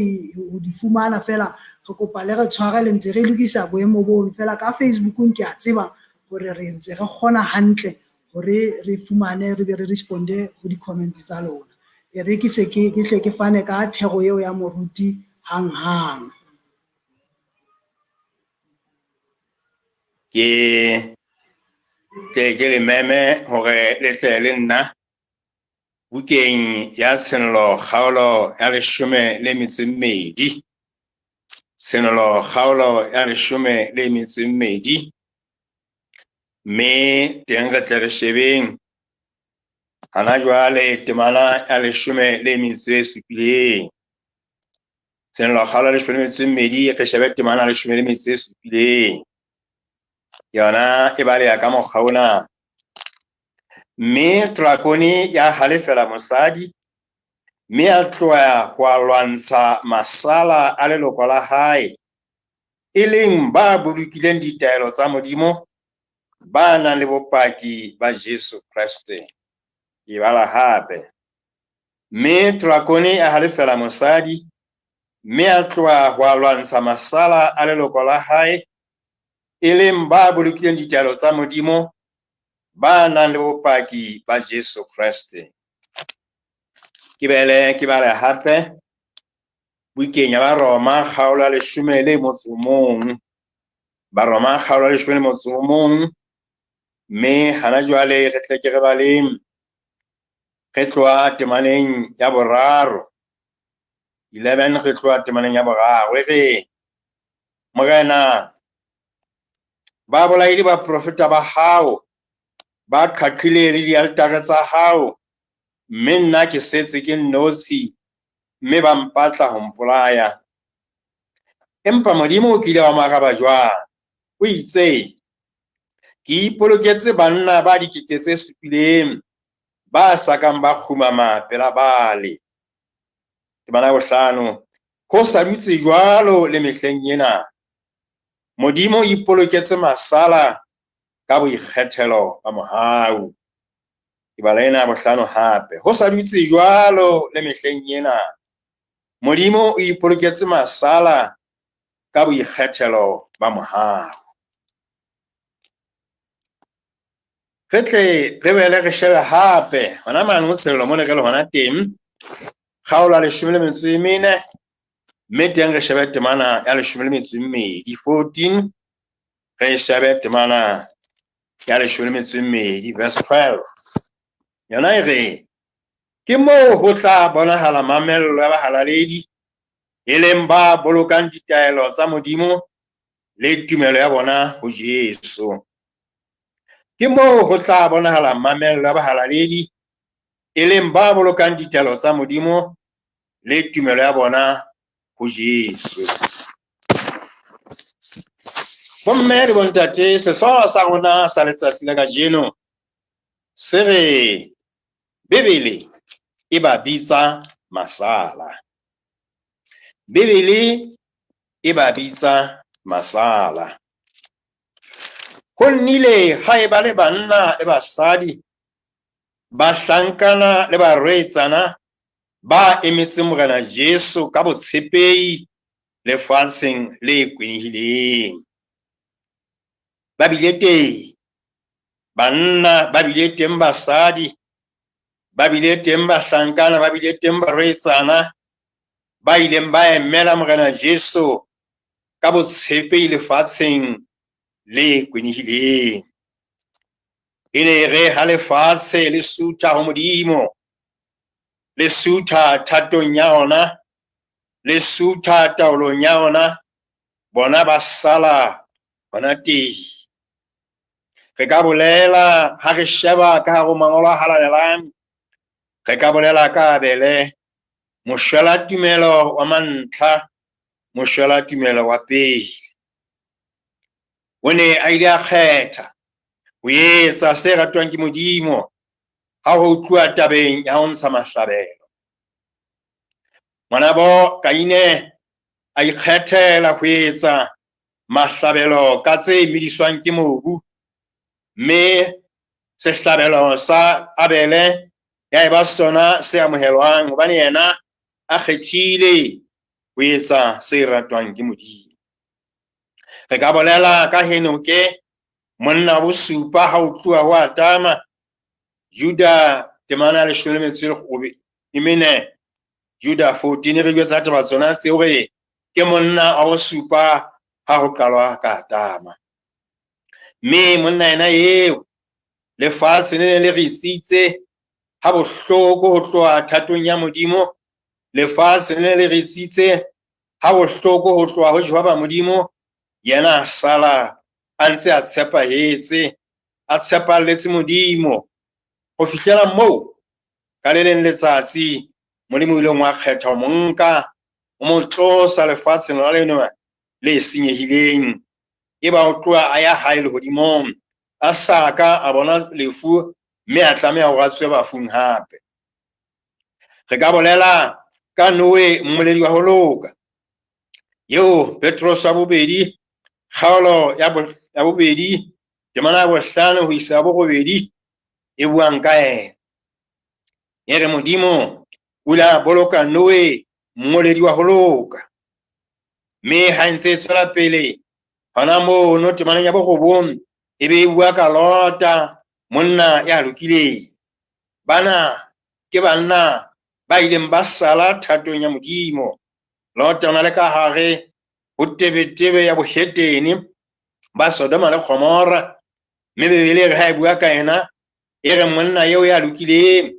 S6: di fumana fela. Re kopa le re tshware le ntse re lokisa boemo bono fela. Ka Facebookong ke a tseba hore re ntse re kgona hantle hore re fumane re be re responde ho di-comments tsa lona. E re ke se ke hle ke fane ka thero eo ya moruti hanghang.
S14: Ke tle ke le meme hore le tle le nna bukeng ya Tshenolo kgaolo ya 12. Tshenolo kgaolo ya 12. Mme teng re tle re shebeng hana jwale temana ya 17. Tshenolo kgaolo ya 12 re shebe temana ya 17. Yona e baleha ka mokgwa ona. Mme drakone ya halefela mosadi, mme a tloha ho a lwantsha masala a leloko la hae, e leng ba bolokileng ditaelo tsa Modimo, ba nang le bopaki ba Jesu Kreste. Ke bala hape. Mme drakone ya halefela mosadi, mme a tloha ho a lwantsha masala a leloko la hae, e leng ba bolokileng ditaelo tsa Modimo, ba nang le bopaki ba Jesu Kreste. Ke bele ke bale hape bukeng ya Baroma kgaolo ya 11. Baroma kgaolo ya 11, mme hana jwale re tle ke re baleng re tloha temaneng ya 3. 11 re tloha temaneng ya 3. E re, Morena, ba bolaile baprofeta ba hao, Ba qhaqhile le dialtare tsa hao, mme nna ke setse ke nnotshi, mme ba mpatla ho mpolaya. Empa Modimo o kile wa mo araba jwang? O itse, ke ipoloketse banna ba 7,000 ba sa kang ba kgumama pela Baale. Temana ya bohlano, ho sa dutse jwalo le mehleng ena. Modimo o ipoloketse masala ka boikgethelo ba mohau. Ke bala ena ya bohlano hape. Ho sa dutse jwalo le mehleng ena. Modimo o ipoloketse masala ka boikgethelo ba mohau. Re tle re boele re shebe hape hona mane ho Tshenolo mona re le hona teng, kgaolo ya 14, mme teng re shebe temana ya 12, 14, re shebe temana ya 12, verse 12. Yona e re, ke moo ho tla bonahala mamello ya bahalaledi, e leng ba bolokang ditaelo tsa Modimo le tumelo ya bona ho Jesu. Ke moo ho tla bonahala mamello ya bahalaledi, e leng ba bolokang ditaelo tsa Modimo le tumelo ya bona ho Jesu. Bomme le bontate, sehlooho sa rona sa letsatsi la kajeno se re Bibele e ba bitsa masala. Bibele e ba bitsa masala. Ho nnile ha eba le banna le basadi, bahlankana le barwetsana ba emetseng Morena Jesu ka botshepehi lefatsheng le kwenehileng. Ba bile teng banna, ba bile teng basadi, ba bile teng bahlankana, ba bile teng barwetsana ba ileng ba emela Morena Jesu ka botshepehi lefatsheng le kwenehileng. E ne re ha lefatshe le sutha ho Modimo, le sutha thatong ya ona, le sutha taolong ya ona, bona ba sala hona teng. Re ka bolela ha re sheba ka hare ho mangolo a halalelang, re ka bolela ka Abele, moshwela tumelo wa mantlha, moshwela tumelo wa pele. O ne a ile a kgetha ho etsa se ratwang ke Modimo ha ho tluwa tabeng ya ho ntsha mahlabelo. Ngwanabo Kaine a ikgethela ho etsa mahlabelo ka tse mediswang ke mobu, mme sehlabelo sa Abele ya eba sona se amohelwang hobane yena a kgethile ho etsa se ratwang ke Modimo. Re ka bolela ka Henoke, monna wa bosupa ha o tluwa ho Adama, Juda temana ya 14, Juda 14, re jwetsa taba tsona tseo re ke monna wa bosupa ha ho qalwa ka Adama. Mme monna yena eo lefatshe le ne le ritsitse ha bohloko ho tloha thatong ya Modimo, lefatshe le ne le ritsitse ha bohloko ho tloha ho Jehova Modimo, yena a sala a ntse a tshepahetse, a tshepalletse Modimo ho fihlela moo ka le leng letsatsi Modimo o ileng wa kgetha ho mo nka, o mo tlosa lefatsheng la leno le senyehileng, eba o tloha a ya hae lehodimong, a sa ka a bona lefu, mme a tlameha hore a tswe bafung hape. Re ka bolela ka Noe, mmoledi wa ho loka, eo Petrose wa bobedi, kgaolo ya bobedi, temana ya 5 ho isa 8, e buang ka yena. E re Modimo o ile a boloka Noe, mmoledi wa ho loka. Mme ha ntse e tswela pele hona mono temaneng ya 9, e be e bua ka Lota, monna ya lokileng. Bana ke banna ba ileng ba sala thatong ya Modimo. Lota o na le ka hare ho tebetebe ya bohetene ba Sodoma le Gomora, mme Bibele e re ha e bua ka yena, e re monna eo ya lokileng,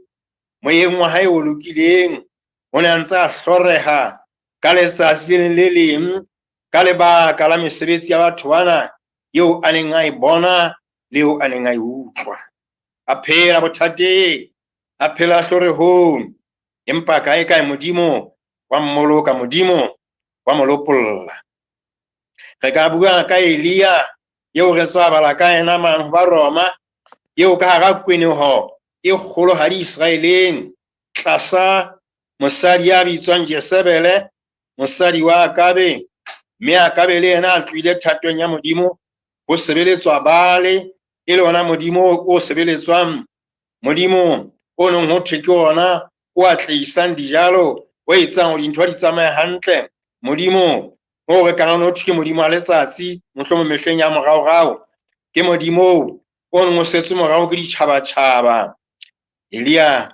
S14: moyeng wa hae o lokileng, o ne a ntse a hloreha ka letsatsi le leng le leng ka lebaka la mesebetsi ya batho bana eo a neng a e bona le eo a neng a e utlwa. A phela bothateng, a phela hlorehong, empa kae kae Modimo wa mmoloka, Modimo wa mo lopolla. Re ka bua ka Elia eo re tswa bala ka yena mane ho ba Roma, eo ka hara kweneho e kgolohadi Israeleng tlasa mosadi ya bitswang Jezebele, mosadi wa Akabe, mme Akabe le yena a tlohile thatong ya Modimo ho sebeletswa Baale, e le ona Modimo o sebeletswang, Modimo o neng ho thwe ke ona o atlehisang dijalo, o etsang hore dintho di tsamaye hantle, Modimo o re kana ho thwe ke Modimo wa letsatsi, mohlomong mehleng ya moraorao, ke Modimo o neng o setse morao ke ditjhabatjhaba. Elia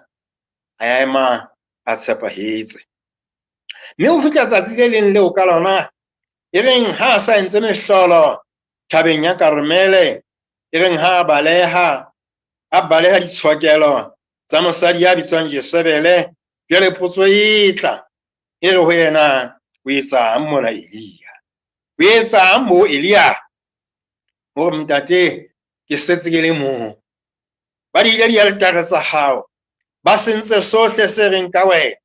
S14: a ema a tshepahetse. Mme ho fihla tsatsi le leng leo ka lona e reng ha a sa entse mehlolo thabeng ya Karmele, e reng ha a baleha ditshokelo tsa mosadi ya bitswang Jezebele, jwale potso e tla e re ho yena, o etsang mona Elia? O etsang mo Elia? Hore ntate, ke setse ke le mong. Ba diile dialetare tsa hao, ba sentse sohle se reng ka wena,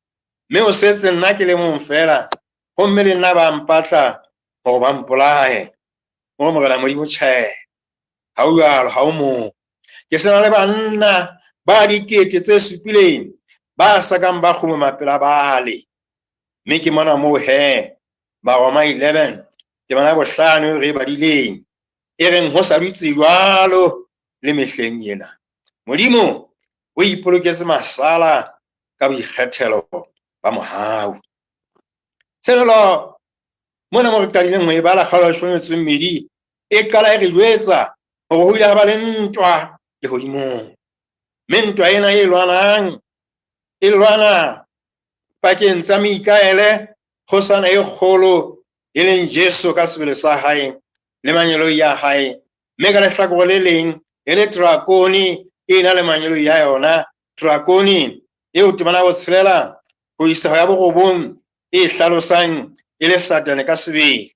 S14: mme o setse nna ke le mong feela, homme le nna ba mpatla hore ba mpolaye. Hore Morena Modimo, tjhe, ha o jwalo, ha o mong. Ke sena le banna ba dikete tse supileng ba sa kang ba kgumama pela Baale. Mme ke mona moo he, Baroma 11, ke bona bohlano re badileng, e reng ho sa dutse jwalo le mehleng ena. Modimo o ipoloketse masala ka boikgethelo ba mohau. Tshenolo mona mo re qadileng ho e bala kgaolo ya leshome le metso e mmedi, e qala e re jwetsa hore ho ile ha ba le ntwa lehodimong. Mme ntwa ena e lwanang, e lwana pakeng tsa Mikaele, kgosana e kgolo, e leng Jesu ka sebele sa hae le mangeloi a hae, mme ka lehlakore le leng e le drakone e na le mangeloi a yona, drakone eo temana botshelela ho isa ho ya borobong e hlalosang e le Satane ka sebele.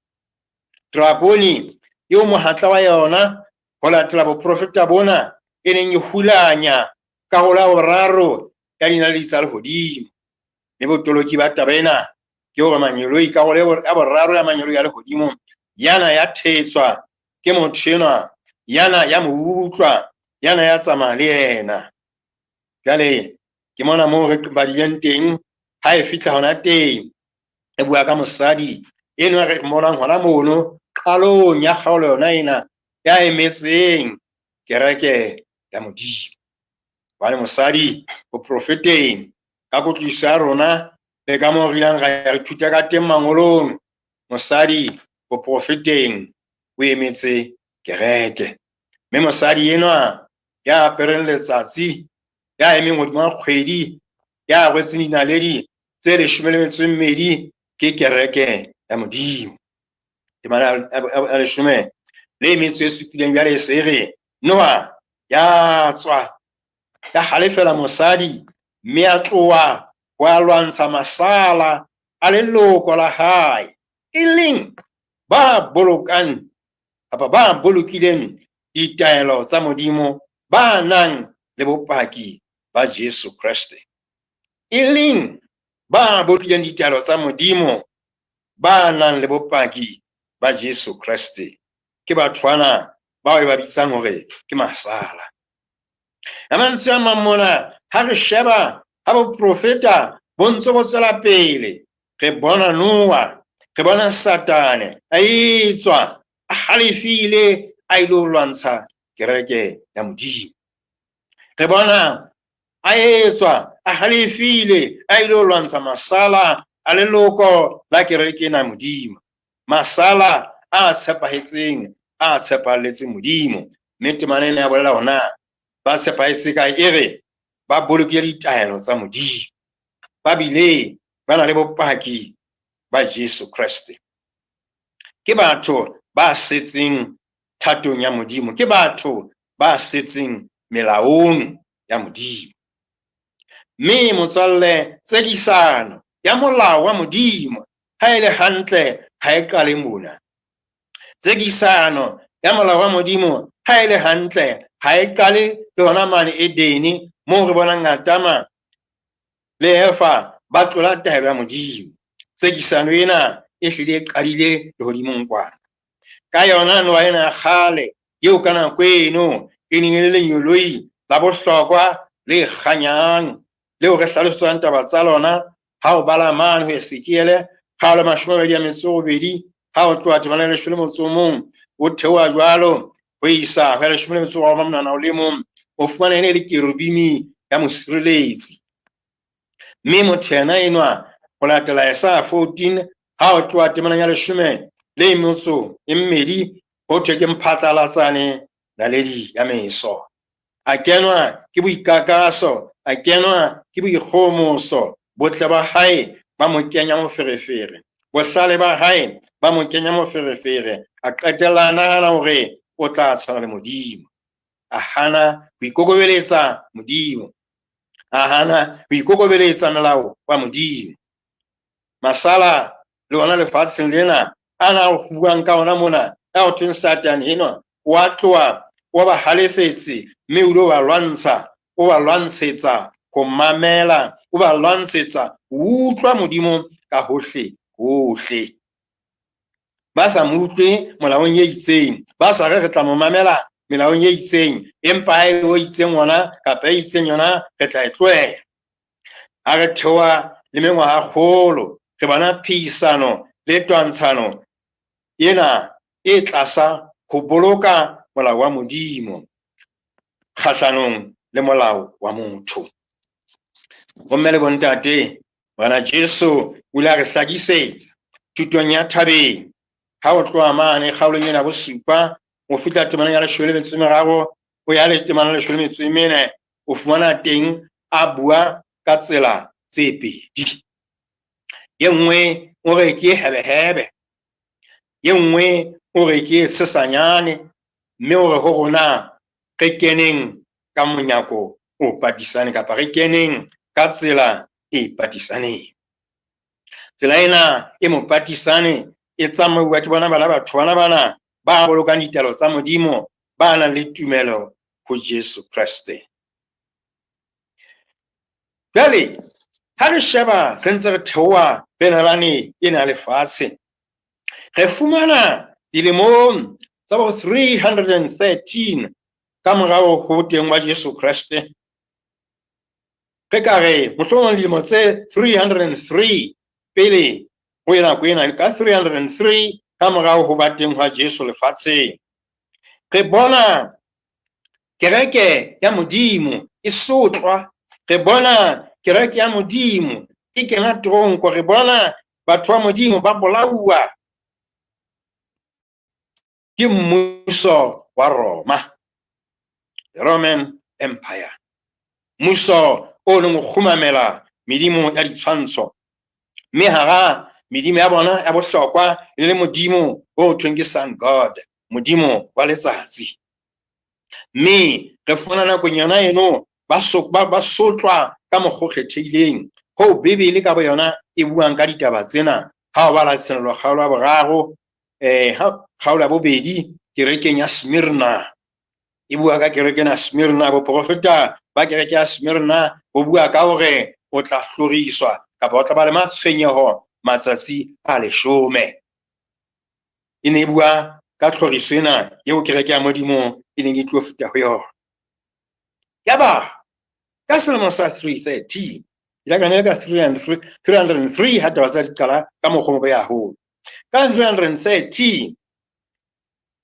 S14: Drakone eo mohatla wa yona ho latela boprofeta bona e neng e hulanya karolo ya boraro ya dinaledi tsa lehodimo. Mme botoloki ba taba ena ke hore mangeloi, karolo ya boraro ya mangeloi ya lehodimo yana ya thetswa ke motho enwa, yana ya mo utlwa, yana ya tsamaya le yena. Jwale ke mona moo re badileng teng, ha e fihla hona teng e bua ka mosadi enwa re mmonang hona mono qalong ya kgaolo yona ena ya emetseng kereke ya Modimo. Hobane mosadi boprofeteng ka kutlwisiso ya rona le ka moo re ileng ra ithuta ka teng mangolong, mosadi boprofeteng o emetse kereke. Mme mosadi enwa ya apereng letsatsi, ya emeng hodima kgwedi, ya rwetseng dinaledi tse leshome le metso e mmedi, ke kereke ya Modimo. Temana ya leshome le metso e supileng jwale e se re, Noa ya tswa, ya halefela mosadi, mme a tloha ho a lwantsha masala a leloko la hae, e leng ba bolokang kapa ba bolokileng ditaelo tsa Modimo, ba nang le bopaki ba Jesu Kreste. E leng ba bolokileng ditaelo tsa Modimo, ba nang le bopaki ba Jesu Kreste. Ke batho bana bao e ba bitsang hore ke masala. Ka mantswe a mang mona, ha re sheba ha boprofeta bo ntse bo tswela pele, re bona Noa, re bona Satane a etswa a halefile, a ilo lwantsha kereke ya Modimo. Re bona a etswa a halefile, a ilo lwantsha masala a leloko la kereke ena Modimo, masala a tshepahetseng, a tshepahalletseng Modimo. Mme temana ena ya bolela hore ba tshepahetse kae, e re ba bolokile ditaelo tsa Modimo, ba bile ba na le bopaki ba Jesu Kreste. Ke batho ba setseng thatong ya Modimo, ke batho ba setseng melaong ya Modimo. Mme motswalle, tsekisano ya molao wa Modimo ha e le hantle ha e qale mona. Tsekisano ya molao wa Modimo ha e le hantle Ha e qale le hona mane Edene moo re bonang Adama le Eva ba tlola taelo ya Modimo. Tsekisano ena e hlile e qadile lehodimong kwana. Ka yona noha ena ya kgale eo ka nako eno e neng e le lenyoloi la bohlokwa le kganyang leo re hlalosetswang taba tsa lona ha o bala mane ho Ezekiele kgaolo 28, ha o tloha temana ya 11 o theoha jwalo ho isa ho ya 11, o fumana ene e le kerubimi ya mosireletsi. Mme motho yena enwa ho latela Isaiah 14 ha o tloha temaneng ya 12 ho thwe ke mphatlalatsane naledi ya meso. A kenwa ke boikakaso, a kenwa ke boikgohomoso, botle ba hae ba mo kenya moferefere, bohlale ba hae ba mo kenya moferefere, a qetella a nahana hore o tla tshwana le Modimo. A hana ho ikokobeletsa Modimo, a hana ho ikokobeletsa melao wa Modimo. Masala le ona lefatsheng lena ana o buang ka ona mona, a ho thweng Satane enwa o a tloha o ba halefetse, mme o ile wa lwantsha, o ba lwantshetsa ho mamela, o ba lwantshetsa ho utlwa Modimo ka hohle hohle. Ba sa mo utlwe molaong e itseng, ba sa re re tla mo mamela melaong e itseng, empa ha e o itseng ona kapa e itseng yona re tla e tlohela. Ha re theoha le mengwaha kgolo, re bona phehisano le twantshano ena e tlasa ho boloka molao wa Modimo kgahlanong le molao wa motho. Bomme le bontate, Morena Jesu o ile a re hlakisetsa thutong ya thabeng ha o tloha mane kgaolong ena bosupa o fihla temaneng ya 13 o ya le temana ya 14, o fumana teng a bua ka tsela tse pedi. E nngwe o re ke hebehebe, e nngwe o re ke sesanyane, mme o re ho rona re keneng ka monyako o patisane kapa re keneng ka tsela e patisaneng. Tsela ena e mo patisane e tsamauwa ke bona bana batho bana bana ba bolokang ditaelo tsa Modimo, ba nang le tumelo ho Jesu Kreste. Jwale ha re sheba re ntse re theoha benalane ena lefatshe, re fumana dilemong tsa bo 313 ka morao ho teng wa Jesu Kreste. Re ka re mohlomong dilemo tse 303 pele ho nako ena, ka 303 ka morao ho ba teng hwa Jesu lefatsheng, re bona kereke ya Modimo e sotlwa, re bona kereke ya Modimo e kena tronko, re bona batho ba Modimo ba bolauwa ke mmuso wa Roma, the Roman Empire, mmuso o neng o kgumamela medimo ya ditshwantsho, mme hara medimo ya bona ya bohlokwa e le modimo o thweng ke Sun God, modimo wa letsatsi. Mme re fumana nakong yona eno ba sotlwa ka mokgwa o kgethehileng, hoo Bibele ka boyona e buang ka ditaba tsena. Ha o bala Tshenolo kgaolo ya boraro, kgaolo ya bobedi kerekeng ya Smyrna, e bua ka kereke ya Smyrna. Boprofeta ba kereke ya Smyrna bo bua ka hore o tla hloriswa kapa o tla ba le matshwenyeho matsatsi a 10. E ne e bua ka tlhoriso ena eo kereke ya Modimo e neng e tlo feta ho yona. Yaba ka selemo sa 313, ya ka ne ka 303 ha taba tsa di qala ka mokgwa o mobe haholo. Ka 313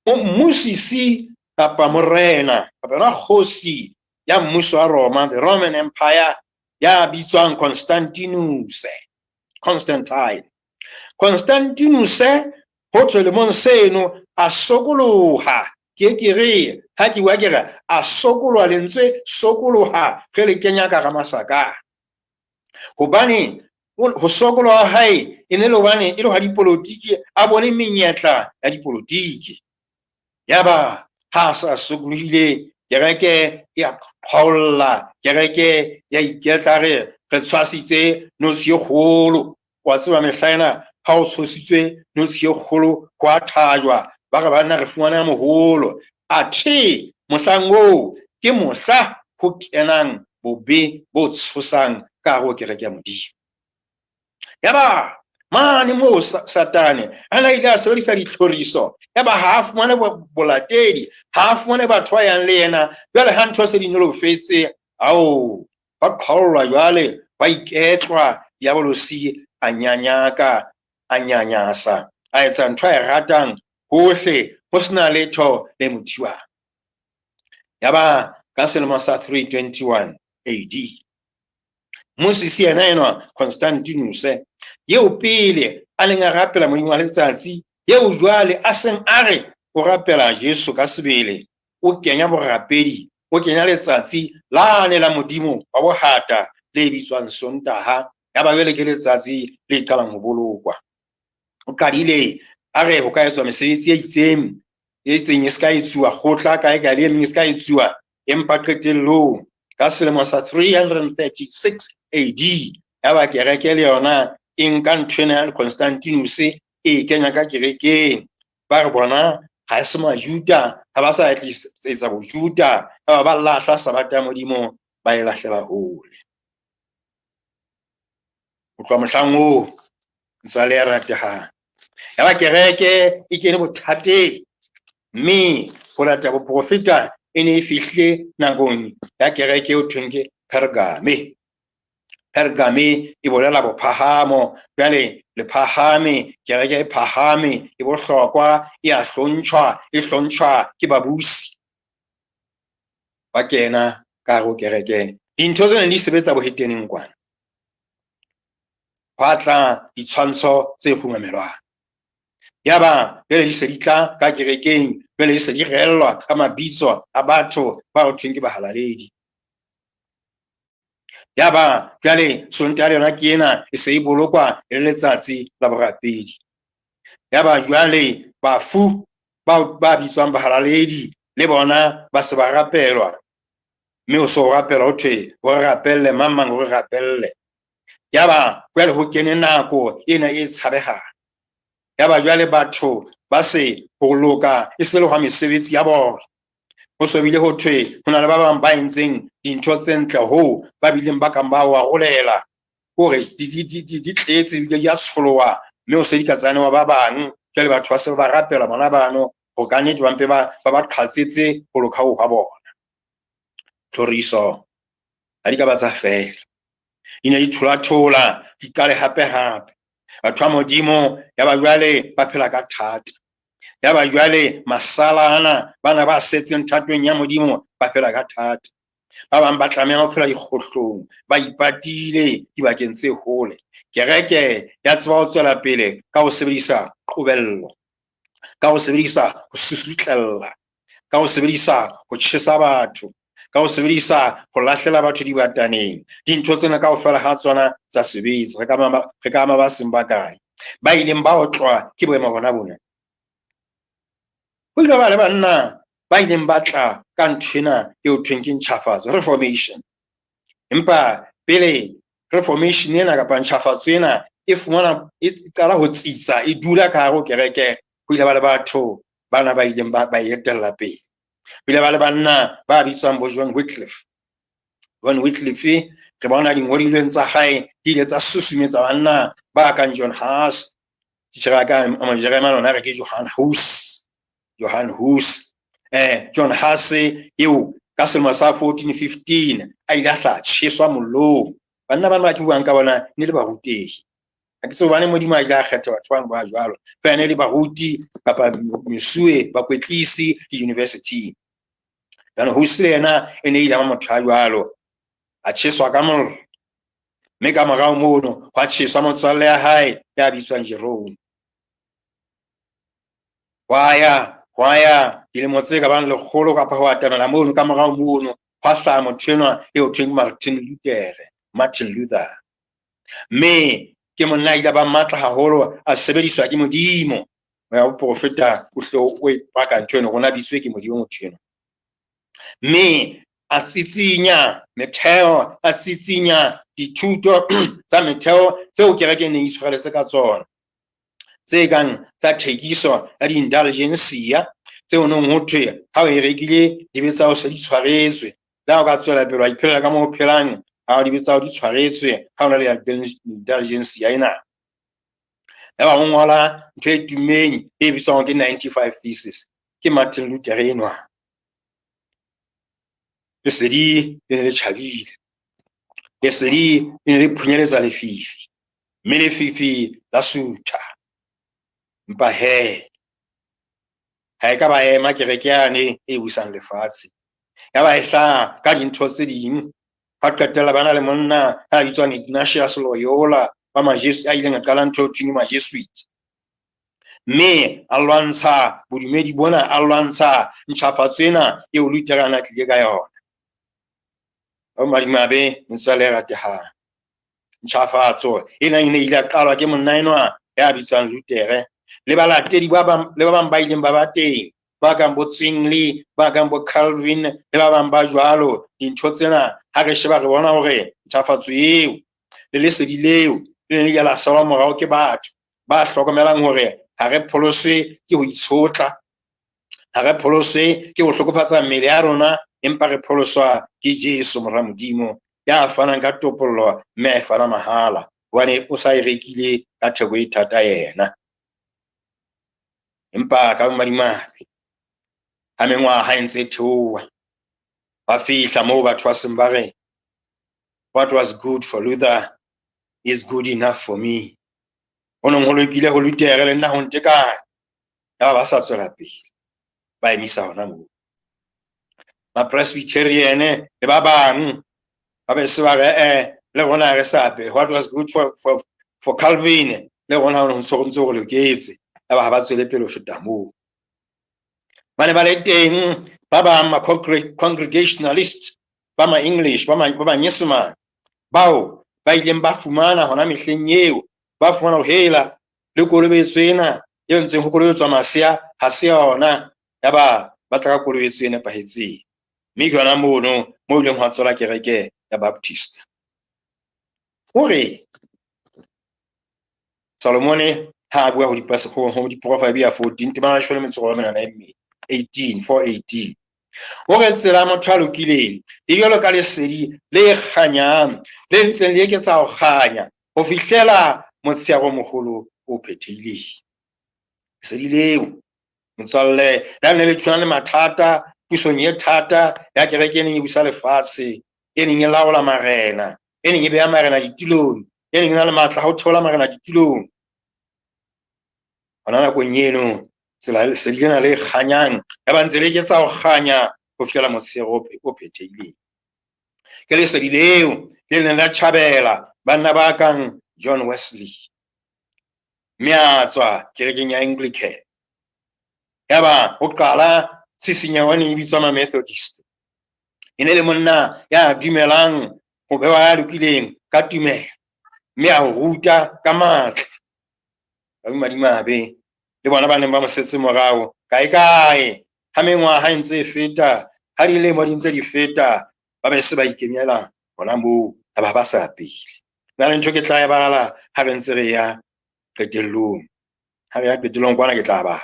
S14: mmusisi kapa morena kapa yona kgosi ya mmuso wa Roma, the Roman Empire, ya bitswang Constantinus, Constantine. Constantinus ho thwe lemong seno a sokoloha. Ke ke re ha ke bua ke re a sokoloha, lentswe sokoloha re le kenya ka hara masaka, hobane ho sokoloha hae e ne le hobane e le hwa dipolotiki, a bone menyetla ya dipolotiki. Yaba ha sa sokolohile, kereke ya qhaolla, kereke ya iketla, re tshwasitse notshi e kgolo. Wa tseba mehla ena ha o tshositswe notshi e kgolo ho a thajwa, ba re banna re fumana moholo. Athe Mohlang oo ke mohla ho kenang bobe bo tshosang ka hare ho kereke ya Modimo. Yaba mane moo Satane a na ile a sebedisa ditlhoriso, yaba ha a fumane bolatedi, ha a fumane batho ba yang le yena. Jwale ha ntho se di nolofetse, ao ba qhawllwa jwale, ba iketlwa. Diabolosi a nyanyaka, a nyanyasa, a etsa ntho a e ratang hohle, ho sena letho le mo thibang. Yaba ka selemo sa 321 AD, mmusisi yena enwa Constantinus, eo pele a neng a rapela Modimo wa letsatsi, eo jwale a seng a re o rapela Jesu ka sebele, o kenya borapedi, o kenya letsatsi lane la Modimo wa bohata le bitswang Sontaha. Yaba jwale ke letsatsi le qalang ho bolokwa. O qadile a re ho ka etswa mesebetsi e itseng, e itseng e se ka etsuwa kgotla kae kae, le e meng e se ka etsuwa, empa qetellong ka selemo sa 336 AD, yaba kereke le yona e nka ntho ena ya Constantinus e e kenya ka kerekeng. Ba re bona ha e se Majuda, ha ba sa etsa bojuda, yaba ba lahla Sabata ya Modimo, ba e lahlela hole. Ho tloha mohlang oo, metswalle ya ratehang, yaba kereke e kene bothateng, mme ho latela boprofeta e ne e fihlile nakong ya kereke eo thweng ke Pergame. Pergame e bolela bophahamo. Jwale le phahame, kereke e phahame, e bohlokwa, e a hlontshwa, e hlontshwa ke babusi. Ba kena ka hare ho kereke. Dintho tsena di sebetsa boheteneng kwana. Hwa tla ditshwantsho tse kgumamelwang. Yaba jwale di se di tla ka kerekeng, jwale di se di reellwa ka mabitso a batho ba ho thweng ke bahalaledi. Yaba jwale Sontaha le yona ke ena e se e bolokwa e le letsatsi la borapedi. Yaba jwale bafu bao ba bitswang bahalaledi le bona ba se ba rapelwa, mme o so rapela ho thwe o re rapelle, mang mang o re rapelle. Yaba jwale ho kene nako ena e tshabehang. Yaba jwale batho ba se ho loka e se le hwa mesebetsi ya bona. Ho so bile ho thwe ho na le ba bang ba entseng dintho tse ntle hoo ba bileng ba kang ba wa rolela, hore di tletse ebile di a tsholoha, mme o se di ka tsane wa ba bang. Jwale batho ba se ba rapela bona bano, ho ka nnete ba mpe ba ba qhatsetse ho loka ho hwa bona. Tlhoriso ha di ka ba tsa fela, di ne di thola-thola, di qale hape-hape. Batho ba Modimo yaba jwale ba phela ka thata. Yaba jwale masala ana bana ba setseng thatong ya Modimo ba phela ka thata. Ba bang ba tlameha ho phela dikgohlong, ba ipatile dibakeng tse hole. Kereke ya tseba ho tswela pele ka ho sebedisa qobello, ka ho sebedisa ho susutlella, ka ho sebedisa ho tjhesa batho, ka ho sebedisa ho lahlela batho dibataneng. Dintho tsena kaofela ha tsona tsa sebetsa. Re ka ama ba seng ba kae ba ileng ba otlwa ke boemo bona bona. Ho ile ba le banna ba ileng ba tla ka ntho ena eo thweng ke ntjhafatso, reformation. Empa pele reformation ena kapa ntjhafatso ena e fumana e qala ho tsitsa, e dula ka hare ho kereke, ho ile ba le batho bana ba ileng ba etella pele. Ho ile ba le banna ba bitswang bo John Wycliffe. John Wycliffe re bona dingolilweng tsa hae di ile tsa susumetsa banna ba kang John Huss. Titjhere ya ka a Mojeremane ona re ke Johann Hus. Johann Hus. John Huss eo ka selemo sa 1415 a ile a hla tjheswa mollong. Banna bana ba ke buang ka bona ne le barutehi. Ha ke tsebe hobane Modimo a ile a kgetha batho bano ba jwalo. Feela ne le baruti kapa mesuwe, bakwetlisi di-university. Jwale Hus le yena e ne ile ba motho a jwalo, a tjheswa ka mollo. Mme ka morao mono hwa tjheswa motswalle ya hae ya bitswang Jerome. Hwa ya dilemo tse ka bang lekgolo kapa ho atamela mono, ka morao mono hwa hlaha motho enwa eo thweng Martin Luther, Martin Luther. Mme ke monna a ile ba matla haholo, a sebediswa ke Modimo. Moya wa boprofeta o hle o e paka ntho eno, rona bitswe ke Modimo motho enwa. Mme a tsitsinya metheo, a tsitsinya dithuto tsa metheo tseo kereke e neng e itshwareletse ka tsona, tse kang tsa thekiso ya di-indulgensia, Tseo nong ho thwe ha o e rekile dibe tsa hao se di tshwaretswe. Le ha o ka tswela pele wa iphelela ka moo o phelang, ha dibe tsa hao di tshwaretswe, ha o na le indulgence ya ena. Ya ba o ngola ntho e tummeng e bitswang ke 95 Thesis, ke Martin Luther enwa. Lesedi le ne le tjhabile, lesedi le ne le phunyeletsa lefifi, mme lefifi la sutha. Empa he, ha e ka ba ema kereke yane e busang lefatshe, ya ba e hlaha ka dintho tse ding. Ba qetella ba na le monna ya bitswang Ignatius Loyola wa Majesu, a ileng a qala ntho eo thweng Majesuit, mme a lwantsha bodumedi bona, a lwantsha ntjhafatso ena eo Luther a na tlile ka yona. Ba madimabe, metswalle e ratehang, ntjhafatso ena e ne ile ya qalwa ke monna enwa ya bitswang Luther le balatedi ba bang, le ba bang ba ileng ba ba teng, ba kang bo Zwingli, ba kang bo Calvin le ba bang ba jwalo. Dintho tsena ha re sheba re bona hore ntjhafatso eo le lesedi leo le ne le ile la salwa morao ke batho ba hlokomelang hore ha re pholoswe ke ho itshotla, ha re pholoswe ke ho hlokofatsa mmele ya rona, empa re pholoswa ke Jesu mora Modimo ya fanang ka topollo mme a e fana mahala, hobane o sa e rekile ka theko e thata yena. Empa ka bomadimabe, ha mengwaha e ntse e theoha, ba fihla moo batho ba seng ba re, what was good for Luther is good enough for me. Ho neng ho lokile ho Luther le nna ho ntekane. Yaba ba sa tswela pele, ba emisa hona moo. Ma-Presbyterian le ba bang ba be se ba re, le rona re sa pe. What was good for Calvin le rona ho ntse ho ntse ho loketse. Yaba ha ba tswele pele ho feta moo. Ba ne ba le teng ba bang ma-congregationalist ba ma-English, ba Manyesemane, bao ba ileng ba fumana hona mehleng eo, ba fumana ho hela le kolobetso ena e ntseng ho kolobetswa masea ha se yona, yaba ba tla ka kolobetso e nepahetseng. Mme ke yona mono mo ileng hwa tswela kereke ya Baptist. Hore Salomone ha a bua ho diproverbia 14, temana ya leshome le metso e robong e mmedi, 18, 4:18. Hore tsela ya motho a lokileng e jwalo ka lesedi le kganyang, le ntseng le eketsa ho kganya ho fihlela motshehare o moholo o phethehileng. Lesedi leo, motswalle, le ne le tshwana le mathata pusong e thata ya kereke e neng e busa lefatshe, e neng e laola marena, e neng e beha marena ditulong, e neng e na le matla a ho theola marena ditulong. Hona nakong eno, tsela lesedi lena le kganyang, ya ba ntse le eketsa ho kganya ho fihlela motshehare o phethehileng. Ke lesedi leo le neng la tjhabela banna ba kang John Wesley, mme a tswa kerekeng ya Anglican. Yaba ho qala tshisinyeho e neng e bitswa ma-Methodist. E ne le monna ya dumelang ho bewa ya lokileng ka tumelo, mme a ho ruta ka matla. Ba madimabe le bona ba neng ba mo setse morao kae kae, ha mengwaha e ntse e feta, ha dilemo di ntse di feta, ba be se ba ikemela hona moo, ba ba sa pele. Nna le ntho ke tla e bala ha re ntse re ya qetellong. Ha re ya qetellong kwana ke tla bala.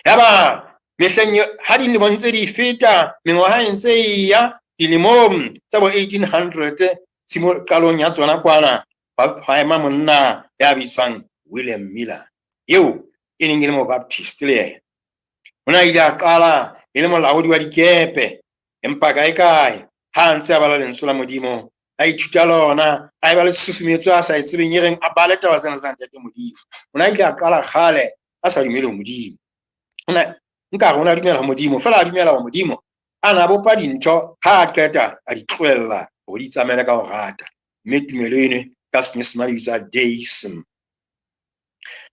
S14: Yaba mehleng ha dilemo ntse di feta, mengwaha e ntse e ya dilemong tsa bo 1800, tshimo qalong ya tsona kwana, ba ema monna ya bitswang William Miller, eo e neng e le Mobaptist le yena. O ne a ile a qala e le molaodi wa dikepe, empa kae kae ha a ntse a bala lentswe la Modimo, a ithuta lona, a eba le tshusumetso a sa e tsebeng e reng a bale taba tsena tsa Ntate Modimo. O ne a ile a qala kgale a sa dumele ho Modimo. Nka re o ne a dumela ho Modimo, feela a dumela ho Modimo, a na bopa dintho, ha a qeta a di tlohella hore di tsamaele ka ho rata. Mme tumelo eno ka Senyesemane e bitswa deism.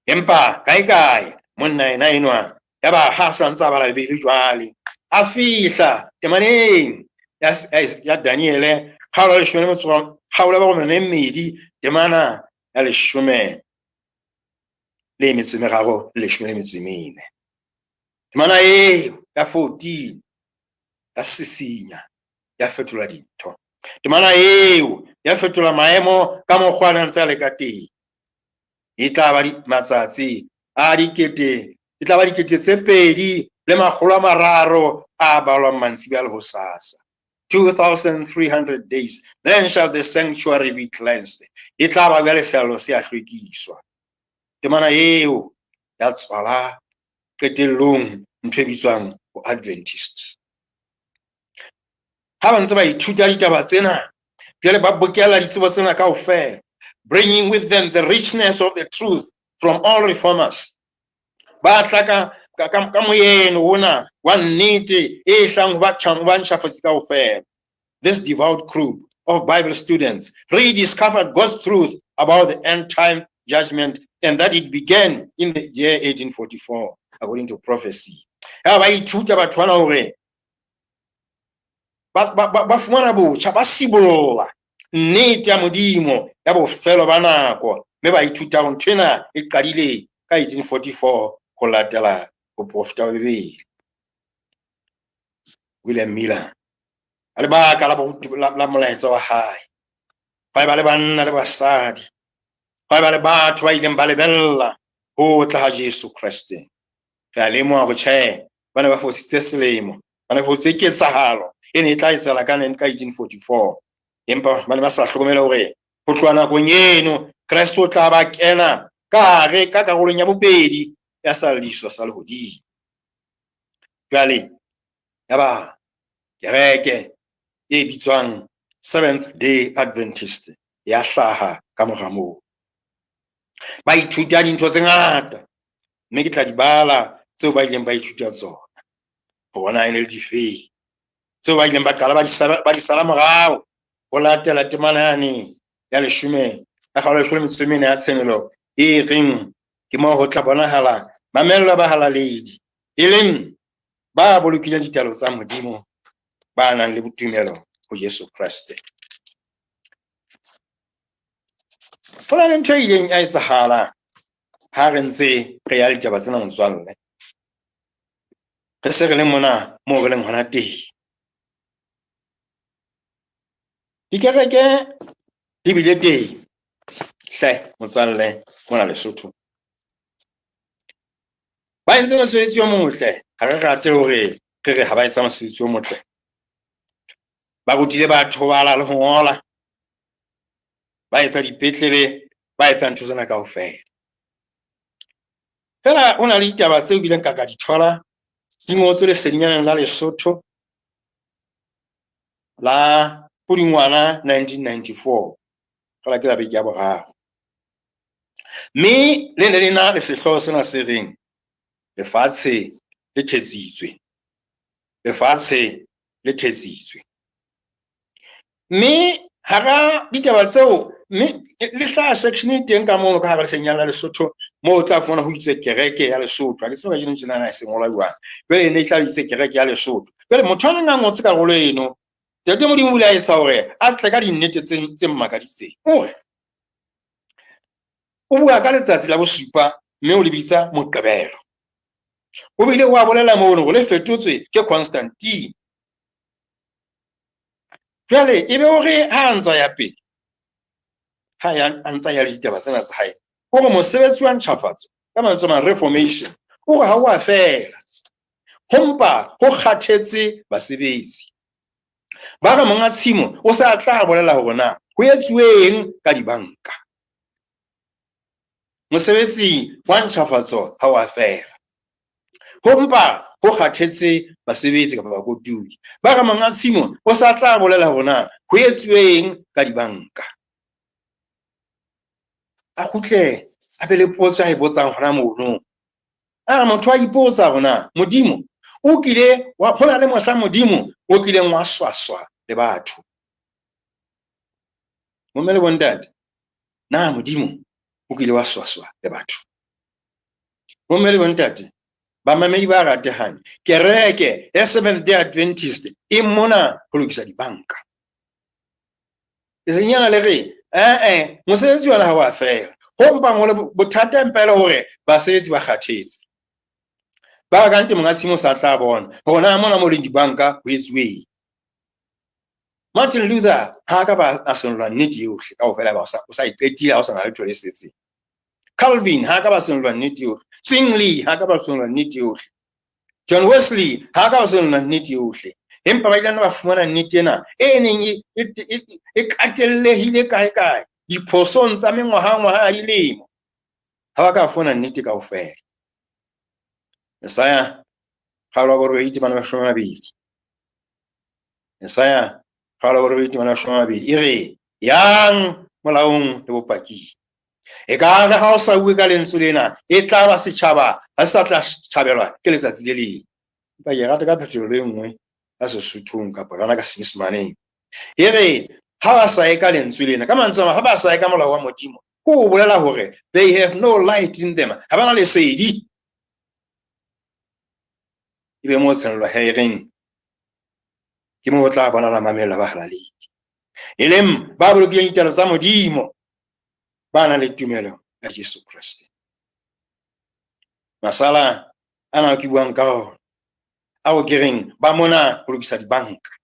S14: Empa kae kae monna ena enwa, yaba ha a sa ntse a bala Bibele jwale, a fihla temaneng ya Daniele, kgaolo ya leshome le metso, kgaolo ya borobong le mmedi, temana ya leshome le metso e meraro le leshome le metso e mene. Temana eo ya 14 ya sisinya, ya fetola dintho. Temana eo ya fetola maemo ka mokgwa a nang ntse a le ka teng. E tla ba matsatsi a dikete, e tla ba dikete tse pedi le makgolo a mararo a balwang mantsiboya le hosasa. 2,300 days, then shall the sanctuary be cleansed. E tla ba bjale seallo se a hlwekiswa. Temana eo ya tswala qetellong ntho e bitswang bo-Adventist. Ha ba ntse ba ithuta ditaba tsena, jwale ba bokella ditsebo tsena kaofela, bringing with them the richness of the truth from all reformers. Ba tla ka moyeno ona wa nnete e hlang ho ba ntjhafatsi kaofela. This devout group of Bible students rediscovered God's truth about the end time judgment and that it began in the year 1844 according to prophecy. Ha ba ithuta batho bana hore ba fumana botjha, ba sibolla nnete ya Modimo ya bofelo ba nako, mme ba ithuta hore ntho ena e qadile ka 1844 ho latela boprofeta ba Bibele. William Miller a lebaka la molaetsa wa hae, ba ba le banna le basadi, ba ba le batho ba ileng ba lebella ho tla ha Jesu Kreste. Re a lemoha hore tjhe, ba ne ba fositse selemo, ba ne ba fositse ketsahalo e ne e tla etsahala ka 1844, empa ba ne ba sa hlokomele hore ho tloha nakong eno Kreste o tla ba kena ka hare ka karolong ya bobedi ya salliswa sa lehodimo. Jwale ya ba kereke e bitswang Seventh Day Adventist ya hlaha ka mora moo. Ba ithuta dintho tse ngata, mme ke tla di bala tseo ba ileng ba ithuta tsona, ho bona e ne le difeng tseo ba ileng ba qala ba di sala morao ho latela temana yane ya leshome ya kgaolo ya leshome le metso e mene ya Tshenolo e reng ke moo ho tla bonahala mamello ya bahalaledi, e leng ba bolokileng ditaelo tsa Modimo, ba nang le botumelo ho Jesu Kreste. Ho na le ntho e ileng ya etsahala ha re ntse re ya ditaba tsena motswalle. Re se re le mona moo re leng hona teng. Dikereke di bile teng hle motswalle mona Lesotho. Ba entse mosebetsi o motle, ha re rate hore re re ha ba etsa mosebetsi o motle. Ba rutile batho ho bala le ho ngola, ba etsa dipetlele, ba etsa ntho tsena kaofela. Fela ho na le ditaba tseo bileng ka di thola di ngotswe lesedinyaneng la Lesotho la Pudungwana 1994, fela ke la beke ya boraro. Mme le ne le na le sehlooho sena se reng lefatshe le thetsitswe, lefatshe le thetsitswe. Mme hara ditaba tseo, mme le hlaha section e teng ka mono ka hara lesenyana la Lesotho, moo o tla fumana ho itswe kereke ya Lesotho. Ha ke tsebe kajeno tjena na e se ngolwa jwang. Jwale e ne e tla itse kereke ya Lesotho. Jwale motho a neng a ngotse karolo eno, Ntate Modimo o ile a etsa hore a tle ka dinnete tse mmakaditseng. O re o bua ka letsatsi la bosupa mme o le bitsa Moqebelo. O bile o a bolela mono hore le fetotswe ke Constantine. Jwale e be hore ha a ntsa ya pele, ha ya a ntsa ya le ditaba tsena tsa hae, o re mosebetsi wa ntjhafatso, ka mantswe a mang reformation, o re ha o a fela, ho mpa ho kgathetse basebetsi. Ba re monga tshimo o sa tla bolela hore na ho etsuweng ka dibanka. Mosebetsi wa ntjhafatso ha o a fela, ho mpa ho kgathetse basebetsi kapa bakotudi. Ba re monga tshimo o sa tla bolela hore na ho etsuweng ka dibanka. A kgutle a be le potso a e botsang hona mono. A re motho a ipotsa hore na Modimo o kile wa, ho na le mohla Modimo o kileng wa swaswa le batho. Bomme le bontate, na Modimo o kile wa swaswa le batho? Bomme le bontate, bamamedi ba ratehang, kereke ya Seventh Day Adventist e mona ho lokisa dibanka. Lesenyana le re, mosebetsi ona ha wa fela. Ho mpang ho le bothata empa e le hore basebetsi ba kgathetse. Ba ka nte monga tshimo sa tla bona hore na mona mo leng dibanka ho etsuweng. Martin Luther ha ka ba a senolwa nnete yohle kaofela, ba o sa iqetile, ha o sa na letho le setseng. Calvin ha ka ba senolwa nnete yohle. Zwingli ha ka ba senolwa nnete yohle. John Wesley ha ka ba senola nnete yohle, empa ba ile ba fumana nnete ena e neng e katellehile kae kae diphosong tsa mengwahangwaha ya dilemo. Ha ba ka fumana nnete kaofela. Isaiah kgaolo ya borobedi temana ya 20. Isaiah kgaolo ya borobedi temana ya 20 e re, yang molaong le bopaking. E ka re ha o sa bue ka lentswe lena, e tla ba setjhaba ha se sa tla tjhabelwa ke letsatsi le leng. Empa ke rata ka phetolelo e nngwe ka Sesothong kapa yona ka Senyesemaneng. E re ha ba sa ye ka lentswe lena, ka mantswe a mang, ha ba sa ye ka molao wa Modimo, ke ho bolela hore they have no light in them, ha ba na lesedi. Ebe moo tshenolo ha e reng ke moo ho tla bonala mamello ya bahalaledi, e leng ba bolokileng ditaelo tsa Modimo, ba nang le tumelo ya Jesu Kreste. Masala ana ke buang ka ona, ao ke reng ba mona ho lokisa dibanka,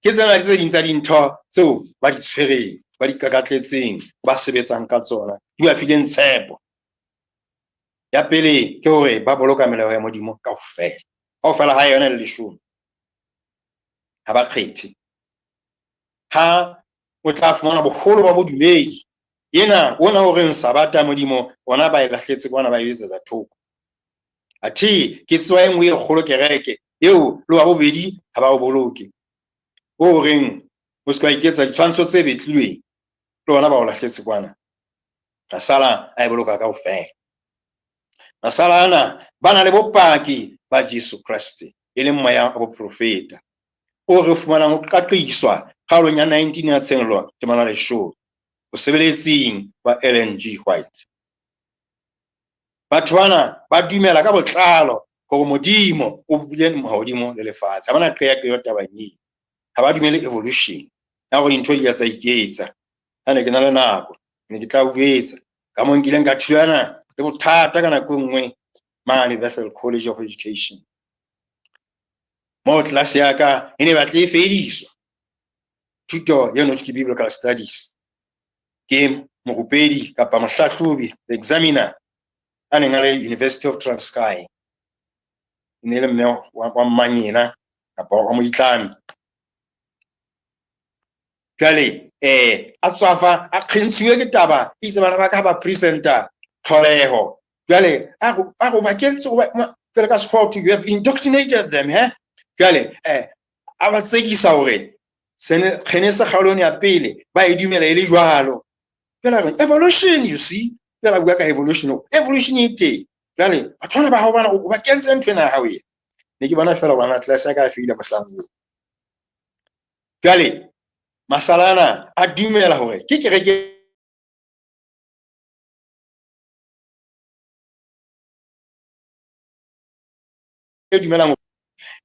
S14: ke tsena tse ding tsa dintho tseo ba di tshwereng, ba di kakatletseng, ba sebetsang ka tsona, di ba fileng tshepo. Ya pele ke hore ba boloka melao ya Modimo kaofela, kaofela ha yona le leshome, ha ba kgethe. Ha o tla fumana boholo ba bodumedi ena ona o reng Sabata Modimo, ona ba e lahletse kwana, ba e etsetsa thoko. Athe ke tseba e nngwe e kgolo kereke eo le wa bobedi ha ba o boloke, o reng o se ka iketsa ditshwantsho tse betlilweng, le ona ba o lahletse kwana. Masala a e boloka kaofela. Masala ana ba na le bopaki ba Jesu Kreste, e leng moya wa boprofeta o re fumanang ho qaqiswa kgaolong ya 19 ya Tshenolo temana 10, bosebeletsing ba Ellen G. White. Batho bana ba dumela ka botlalo hore Modimo o bopile mahodimo le lefatshe. Ha ba na qeaqeo tabeng eo. Ha ba dumele evolution ya hore dintho di a tsa iketsa. Ha ne ke na le nako, ne ke tla o etsa ka moo nkileng ka thulana le bothata ka nako e nngwe mane Bethel College of Education, moo tlelase ya ka e ne batle e fediswa thuto eno ke Biblical Studies. Ke morupedi kapa mohlahlobi, the examiner, a neng a le University of Transkei, e ne le mme wa mmanyena kapa wa moitlami. Jwale a tswafa a kgentshiwe ke taba itse bana ba ka ba presenta tlholeho. Jwale a go ba kentse jwale ka sport, you have indoctrinated them, he. Jwale a ba tsekisa hore Genese kgaolong ya pele ba e dumela e le jwalo. Jwale a re evolution, you see, jwale a bua ka evolution, evolution e teng. Jwale batho bana ba hao bana o ba kentse ntho ena ya hao ena. Ne ke bona fela bana tlelase ya ka e fedile mohlang oo. Jwale masala ana a dumela hore ke kereke e dumelang,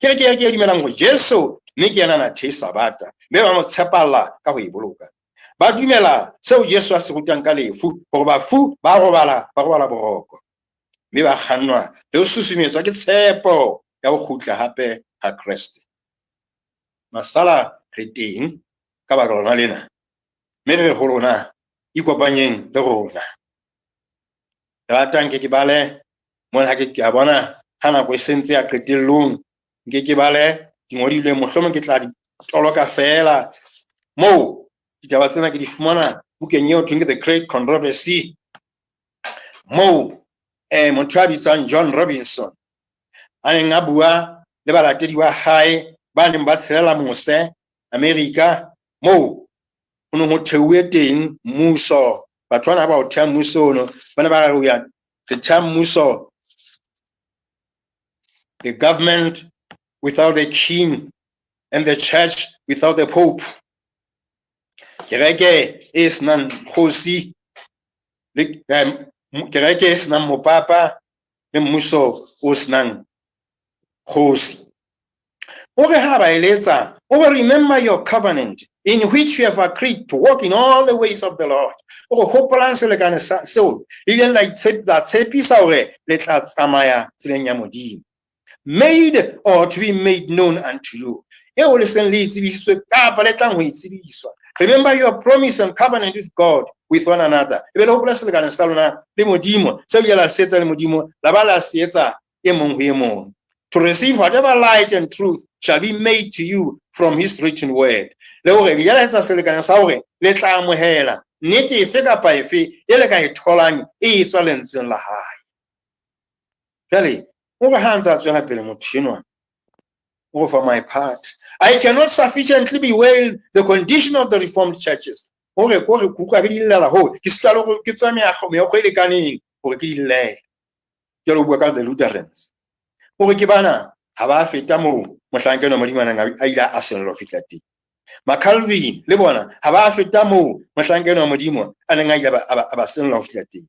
S14: kereke e dumelang hore Jesu mme ke yena na thei Sabata, mme ba mo tshepalla ka ho e boloka. Ba dumela seo Jesu a se rutang ka lefu, hore bafu ba robala, ba robala boroko, mme ba kgannwa le ho susumetswa ke tshepo ya ho kgutla hape ha Kreste. Masala re teng ka baka lona lena, mme re ho lona, ikopanyeng le rona. Ke ratang ke ke bale mona, ha ke a bona ha nako e sentse ya qetellong, nke ke bale dingodilweng, mohlomong ke tla di toloka fela. Moo ditaba tsena ke di fumana bukeng eo thweng ke The Great Controversy, moo motho a bitswang John Robinson a neng a bua le balatedi ba hae ba neng ba tshelela mose Amerika, moo ho neng ho theuwe teng mmuso. Batho bana ba o theha mmuso ono, ba ne ba re re theha mmuso, the government without a king and the church without the pope. Kereke e senang kgosi le kereke e senang mopapa le mmuso o senang kgosi. O re ha ba eletsa, o re remember your covenant in which you have agreed to walk in all the ways of the Lord. O re hopolang selekane seo le ileng la la tshepisa hore le tla tsamaya tseleng ya Modimo. Made or to be made known unto you. Eo le seng le e tsebisitswe kapa le tlang ho e tsebiswa. Remember your promise and covenant with God, with one another. Ebe le hopola selekane sa lona le Modimo, seo le la se etsa le Modimo, la ba la se etsa e mong ho e mong. To receive whatever light and truth shall be made to you from his written word. Le hore le ile etsa selekane sa hore le tla amohela nnete efe kapa efe e le ka e tholang e etswa lentsweng la hae. Jwale o re ha ntse a tswela pele motho enwa, o re, for my part, I cannot sufficiently bewail the condition of the Reformed churches. O re ko re kutlwa ke di llela hoo, ke sitwa le hore ke tswa meokgo e lekaneng hore ke di llele. Jwale o bua ka the Lutherans. O re ke bana ha ba feta moo mohlanka enwa Modimo a neng a ile a senolwa ho fihla teng. Ma-Calvin le bona ha ba feta moo mohlanka enwa Modimo a neng a ile a ba senola ho fihla teng.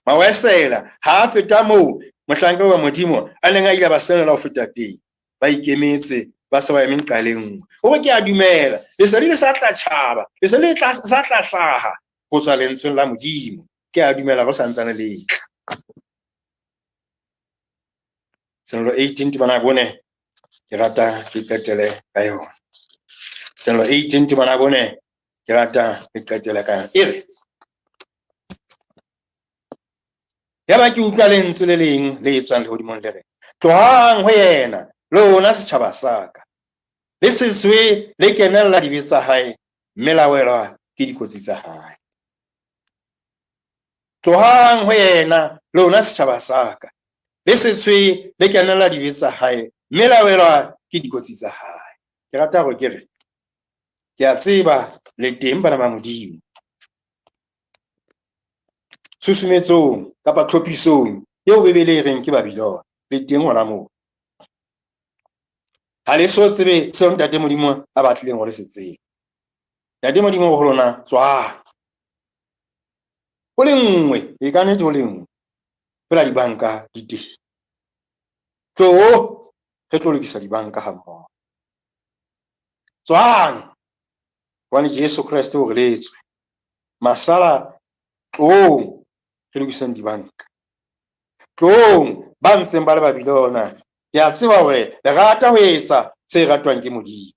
S14: Mawesela ha a feta moo mohlanka wa Modimo a neng a ile a ba senola ho feta teng. Ba ikemetse, ba se ba eme nqa le nngwe. O re ke a dumela, lesedi le sa tla tjhaba, lesedi le sa tla hlaha ho tswa lentsweng la Modimo. Ke a dumela go santsane le tla. Tshenolo 18 temana ya bone, ke rata ke qetele ka yona. Tshenolo 18 temana ya bone, ke rata ke qetele ka yona. E re, yaba ke utlwa lentswe le leng le etswang lehodimong le re, tlohang ho yena, lona setjhaba sa ka, le se tswe le kenella dibe tsa hae, mme la welwa ke dikotsi tsa hae. Tlohang ho yena, lona setjhaba sa ka, le se tswe le kenella dibe tsa hae, mme la welwa ke dikotsi tsa hae. Ke rata hore ke re, ke a tseba le teng bana ba Modimo. Tshusumetsong kapa tlhophisong eo Bibele e reng ke Babilona, le teng hona moo. Ha le so tsebe seo Ntate Modimo a batlileng hore se tsebe. Ntate Modimo ho lona, tswang. Ho le nngwe, e ka nnete ho le nngwe, feela dibanka di teng. Tloho, re tlo lokisa dibanka ha mmoho. Tswang, hobane Jesu Kreste o re letswe. Masala, tlohong, re lokiseng dibanka. Tlohong, ba ntseng ba le Babilona, ke a tseba hore le rata ho etsa se ratwang ke Modimo.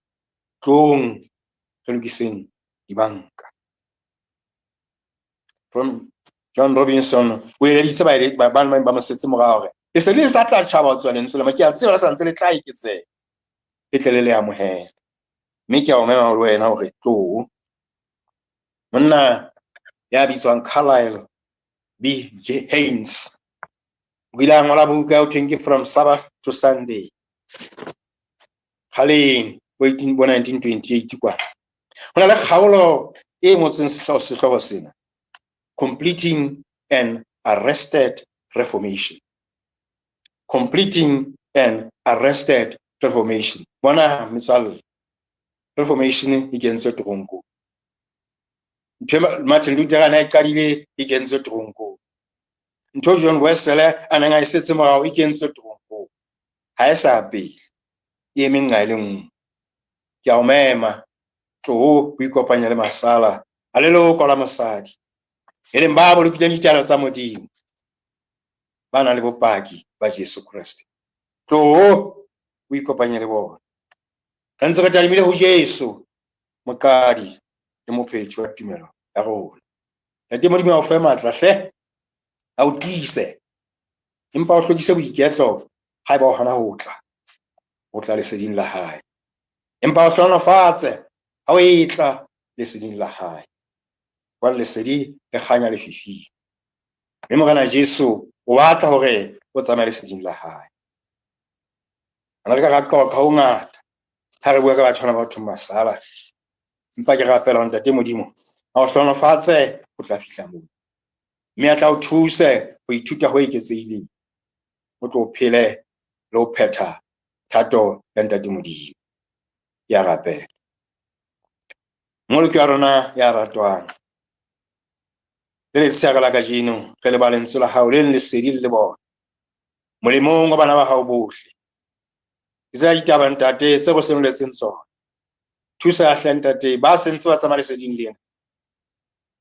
S14: Tlohong, re lokiseng dibanka. From John Robinson o eleditse ba ba mo setse morao hore lesedi le sa tla tjhaba ho tswa lentswe la, ke a tseba le sa ntse le tla eketseha, le tle le le amohele. Mme ke a o mema le wena hore tloho. Monna ya bitswang Carlyle B. J. Haynes o ile a ngola buka eo thweng ke From Sabbath to Sunday, kgaleng bo 1928 kwa. Ho na le kgaolo e ngotsweng sehlooho sena, Completing an Arrested Reformation. Completing an Arrested Reformation. Bona metswalle, Reformation e kentswe teronkong. Ntho Martin Luther a ne a e qadile e kentswe teronkong. Ntho John Wesley a neng a e setse morao e kentswe teronkong. Ha e sa pele, e eme nqa e le nngwe. Ke a o mema, tloho o ikopanye le masala a leloko la mosadi, e leng ba bolokileng ditaelo tsa Modimo, ba nang le bopaki ba Jesu Kreste. Tloho o ikopanye le bona. Re ntse re tadimile ho Jesu, moqadi le mophethi wa tumelo ya rona. Ntate Modimo a o fe matla hle, a o tiise, empa o hlokise boiketlo haeba o hana ho tla, ho tla leseding la hae. Empa o hlohonolofatse ha o etla leseding la hae. Hobane lesedi le kganya lefifing. Mme Morena Jesu o batla hore o tsamaye leseding la hae. Ana re ka ra qoqa ho ngata ha re bua ka batho bana ba thong masala. Empa ke rapela ho Ntate Modimo a o hlohonolofatse ho tla fihla moo. Mme a tla o thuse ho ithuta ho eketsehileng. O tlo phele le ho phetha thato ya Ntate Modimo. Ke a rapela. Mmoloki wa rona ya ratwang, le letsheare la kajeno re leba lentswe la hao le leng lesedi le bona molemong wa bana ba hao bohle. Ke tsela ditaba Ntate tse go senoletseng tsona. Thusa hle Ntate ba sentse ba tsamaya leseding lena.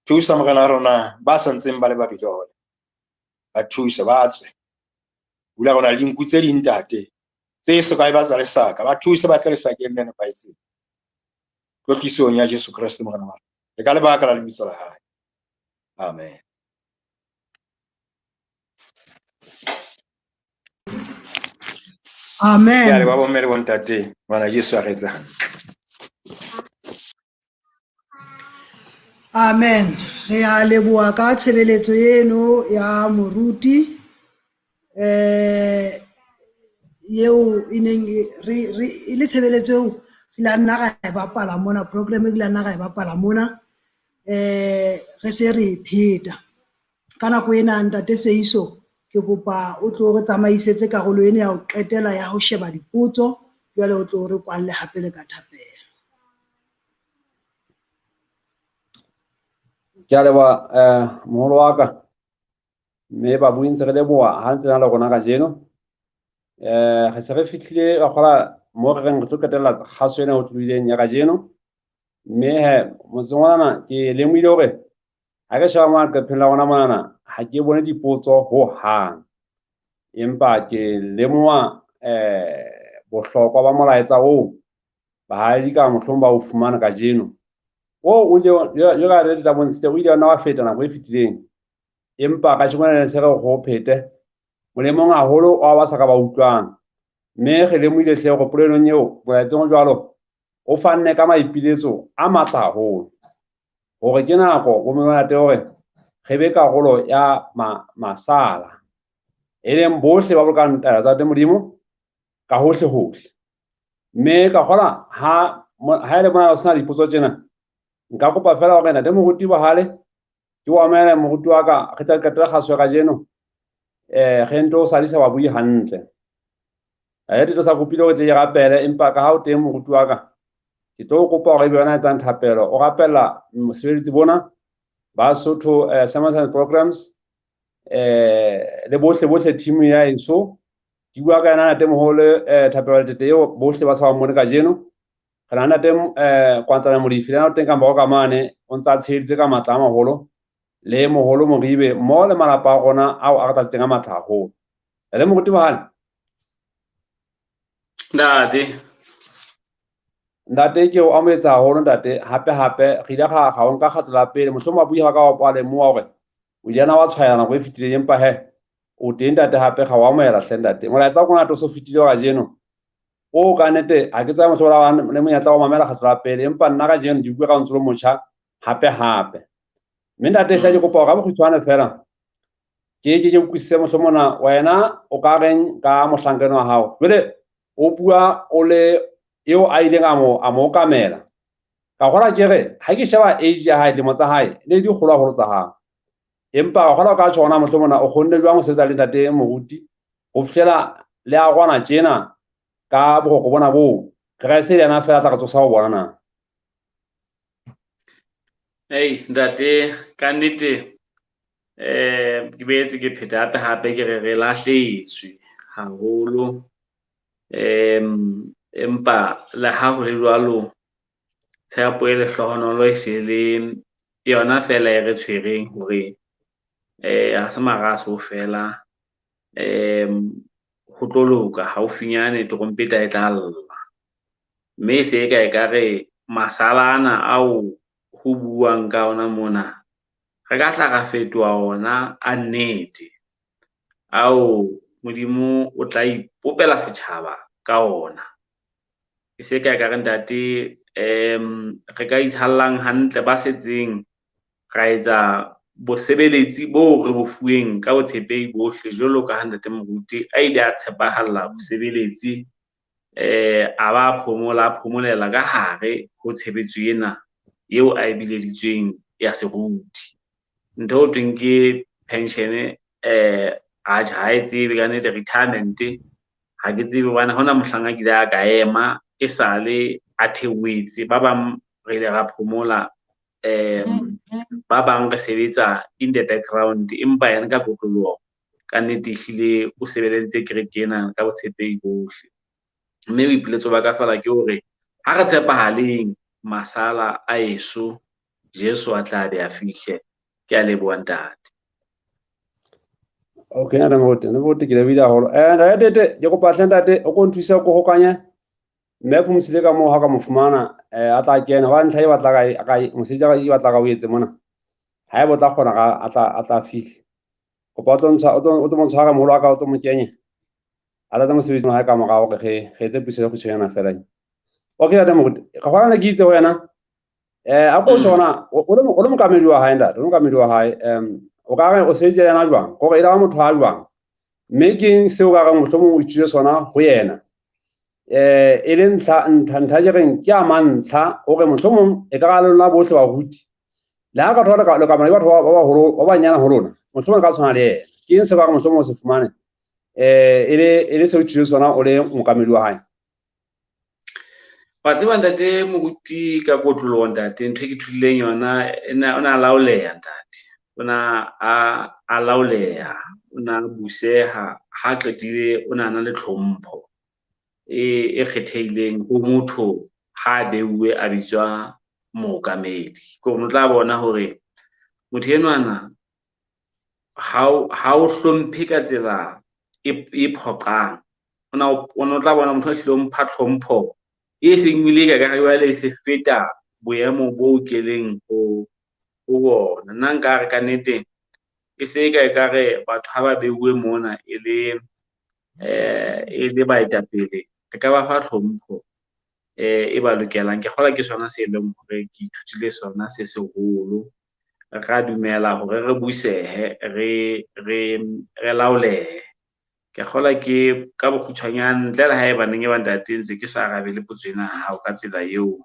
S14: Thusa Morena wa rona ba sa ntseng ba le Babilona. Ba thuse ba tswe. Bula rona le dinku tse ding Ntate tse so kae ba tsa lesaka, ba thuse ba tle lesakeng le nepahetseng. Tlotlisong ya Jesu Kreste Morena wa rona. Le ka lebaka la lebitso la hae. Amen.
S6: Amen.
S14: Ke a leboha bomme le bontate, ngwana Jesu a re etse hantle.
S6: Amen. Re a leboha ka tshebeletso eno ya moruti eo e neng re e le tshebeletso eo re la nna ra e bapala mona, program e la nna ra e bapala mona, re se re e pheta. Ka nako ena ntate Seiso ke kopa o tlo re tsamaisetse karolo ena ya ho qetela ya ho sheba dipotso, jwale o tlo re kwalle hape le ka thapelo.
S9: Ke a leboha moholo wa ka, mme babui ntse re leboha ha ntse na le rona kajeno. Re se re fihlile ra kgola mo re reng re tlo qetella kgaso ena e otlolohileng ya kajeno. Mme he motseng ona ke lemohile hore ha ke sheba mona leqepheng la rona monana ha ke bone dipotso hohang, empa ke lemoha bohlokwa ba molaetsa oo bahadi ka mohlomong ba o fumana kajeno. O ile jwalo ka re tla bontshitse, o ile wa nna wa feta nako e fetileng, empa kajeno lena se re go phete molemong haholo wa ba sa ka ba utlwang. Mme re lemohile hle hore polelong eo molaetseng o jwalo o fanne ka maipiletso a matla haholo hore ke nako bo mme hore re be karolo ya masala, e leng bohle ba bolokang taelo tsa Modimo ka hohle hohle. Mme ka kgola ha e le mona ho sena dipotso tjena, nka kopa fela hore ntate moruti Bohale ke o amohele moruti wa ka, re tla qetela kgaso ya kajeno, re nto sadisa babui hantle. Re sa kopile hore tle ke rapele, empa ka ha o teng moruti wa ka, ke tlo kopa hore ebe wena etsang thapelo, o rapella mosebeletsi bona ba Sotho Sermons and Programs, le bohle bohle team ya heso. Ke bua ka yena ntate moholo, thapelo tete eo bohle ba sa ba mmone kajeno. Re na ntate Kwantlana Modifi, le yena o teng ka morao ka mane, o ntse a tsheheditse ka matla a maholo, le moholo Moribe mmoho le malapa a rona ao a re tlatsitseng ka matla haholo. Le moruti Bohale.
S11: Ntate.
S9: Ntate ke o amohetse haholo ntate, hape hape re ile ra o nka kgatlo la pele, mohlomong ba bui ha ka wa lemoha hore o ile na wa tshwaya nako e fetileng, empa he o teng ntate, hape ga o amohela hle ntate. Molaetsa o kona to so fetile kajeno o ka nnete ha ke tsaya mohlomong le monyetla wa mamela kgatlo la pele, empa nna kajeno ke bua ka ntse le motjha hape hape. Mme ntate hle ke kopa hore ka bokgutshwane fela ke ke utlwisise mohlomong na wena o ka reng ka mohlankana wa hao. Jwale o bua o le eo a ileng a mo okamela. Ka kgola ke re ha ke sheba age ya hae, dilemo tsa hae ne di kgolo haholo tsa hao, empa ka kgola o ka tjho hona mohlomong na o kgonne jwang ho sebetsa le ntate moruti ho fihlela le a rwana tjena ka boroko bona boo, Kreste le yena fela tla re tsosa ho bona na?
S11: Ei ntate, ka nnete ke boetse ke pheta hape hape ke re re lahlehetswe haholo, empa le ha ho le jwalo tshepo e lehlohonolo e se le yona fela e re tshwereng hore ha se maraso fela, ho tlo loka haufinyane trompeta e tla lla. Mme se ka ekare masala ana ao ho buang ka ona mona re ka tla ra fetoha ona a nnete ao Modimo o tla ipopela setjhaba ka ona. E se ka ekare ntate, re ka itshallang hantle ba setseng ra etsa bosebeletsi boo re bo fuweng ka botshepehi bohle, jwalo ka ha ntate moruti a ile a tshepahalla bosebeletsi, a ba phomola, a phomolela ka hare ho tshebetso ena eo a e bileditsweng ya seruti. Ntho ho thweng ke pension, atjhe ha e tsebe ka nnete retirement, ha ke tsebe hobane ha hona mohlang a kile a ka ema e sale a theohetse. Ba bang re ile ra phomola, ba bang re sebetsa in the background, empa yena ka kotloloho ka nnete ehlile o sebeleditse kereke ena ka botshepehi bohle. Mme boipiletso ba ka fela ke hore ha re tshepahaleng masala a eso, Jesu a tla be a fihle. Ke a leboha ntate.
S9: Okay, ntate Moruti, ntate Moruti ke lebohile haholo. Ntate Tete, ke kopa hle ntate o ko nthuse ko hokanye mme Phumsile ka moo ha ka mo fumana, a tla kena. Hobane ntlha e batla ka mosebetsi wa ka e batla ka o etse mona. Ha eba o tla kgona ka a tla fihle. Kopa o tlo ntsha, o tlo mo tshwara moholo wa ka, o tlo mo kenye. A tlatsa mosebetsi wa hae ka morao hore re re etse puiso e kgutshwanyana fela. Okay, ntate moruti, ka gona ne ke itse ho wena a ko tjho hona o le mookamedi wa hae ntate, o le mookamedi wa hae o ka re o sebeditse le yena jwang? Kore e la ba motho a jwang? Mme ke eng seo ka reng mohlomong o ithutile sona ho yena? E le ntlha ntlha ntlha ke reng ke a mantlha hore mohlomong e ka ra le lona bohle baruti le ha ka thola le ka le batho ba baholo ba banyana ho lona mohlomong e ka tshwana le yena. Ke eng seo ka reng mohlomong o se fumane e le seo o ithutile sona o le mookamedi wa hae?
S11: Wa tseba ntate moruti ka kotloloho ntate, ntho e ke ithutileng yona o na laoleha ntate. O na a laoleha, o na buseha, ha qetile o na na le tlhompho e kgethehileng ho motho ha beuwe a bitswa mookamedi. Ke hore o tla bona hore motho enwana ha o hlomphe ka tsela e phoqang. O no tla bona motho a hlileng mpha tlhompho e seng ebile ka ka jwale e se feta boemo bo keleng ho bona. Nna nkare ka nnete e se e ka ekare batho ha ba beuwe mona e le baetapele, re ka ba fa tlhompho e ba lokelang. Ke kgolwa ke sona se leng hore ke ithutile sona se seholo. Ra dumela hore re busehe, re laolehe. Ke kgolwa ke ka bokgutshwanyane ntle le haebaneng e ba ntate ntse ke sa arabele potso ena ya hao ka tsela eo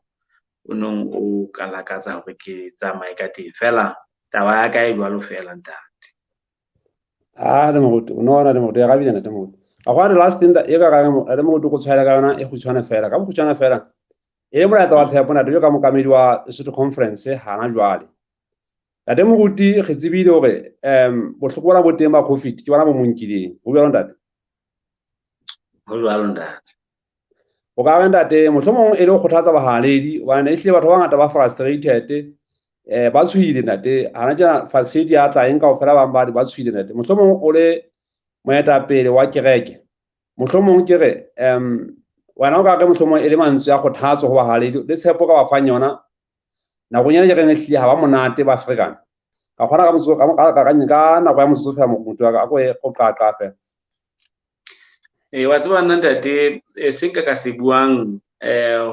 S11: o nong o ka lakatsa hore ke tsamaye ka teng. Feela taba ya ka e jwalo feela ntate.
S9: Ah, le moruti, o no le moruti, arabile ntate moruti. A gwa the last thing e ka reng le moruti go tshwaela ka yona e kgutshwane fela, ka bokgutshwane fela. E le molaetsa wa tshepo ntate jwalo ka mookamedi wa Lesotho Conference hana jwale. Ntate moruti re tsebile hore bohloko bona bo teng ba COVID ke bona bo mo nkileng. Ho jwalo ntate?
S11: Ho jwalo ntate.
S9: O ka re ntate mohlomong e le ho kgothatsa bahaledi hobane ehlile batho ba bangata ba frustrated ba tshohile ntate. Hana tjena vaccine ya tla eng kaofela bang ba tshohile ntate. Mohlomong o le moetapele wa kereke, mohlomong ke re wena o ka re mohlomong e le mantswe a kgothatso ho bahaledi le tshepo ka ba fang yona nakong ena ke reng ehlile ha ba monate ba ferekana. Ka kgona ka motsotso ka nako ya motsotso fela motho wa ka a ko e go qaqa fela.
S11: Ee, wa tseba nna ntate se nka ka se buang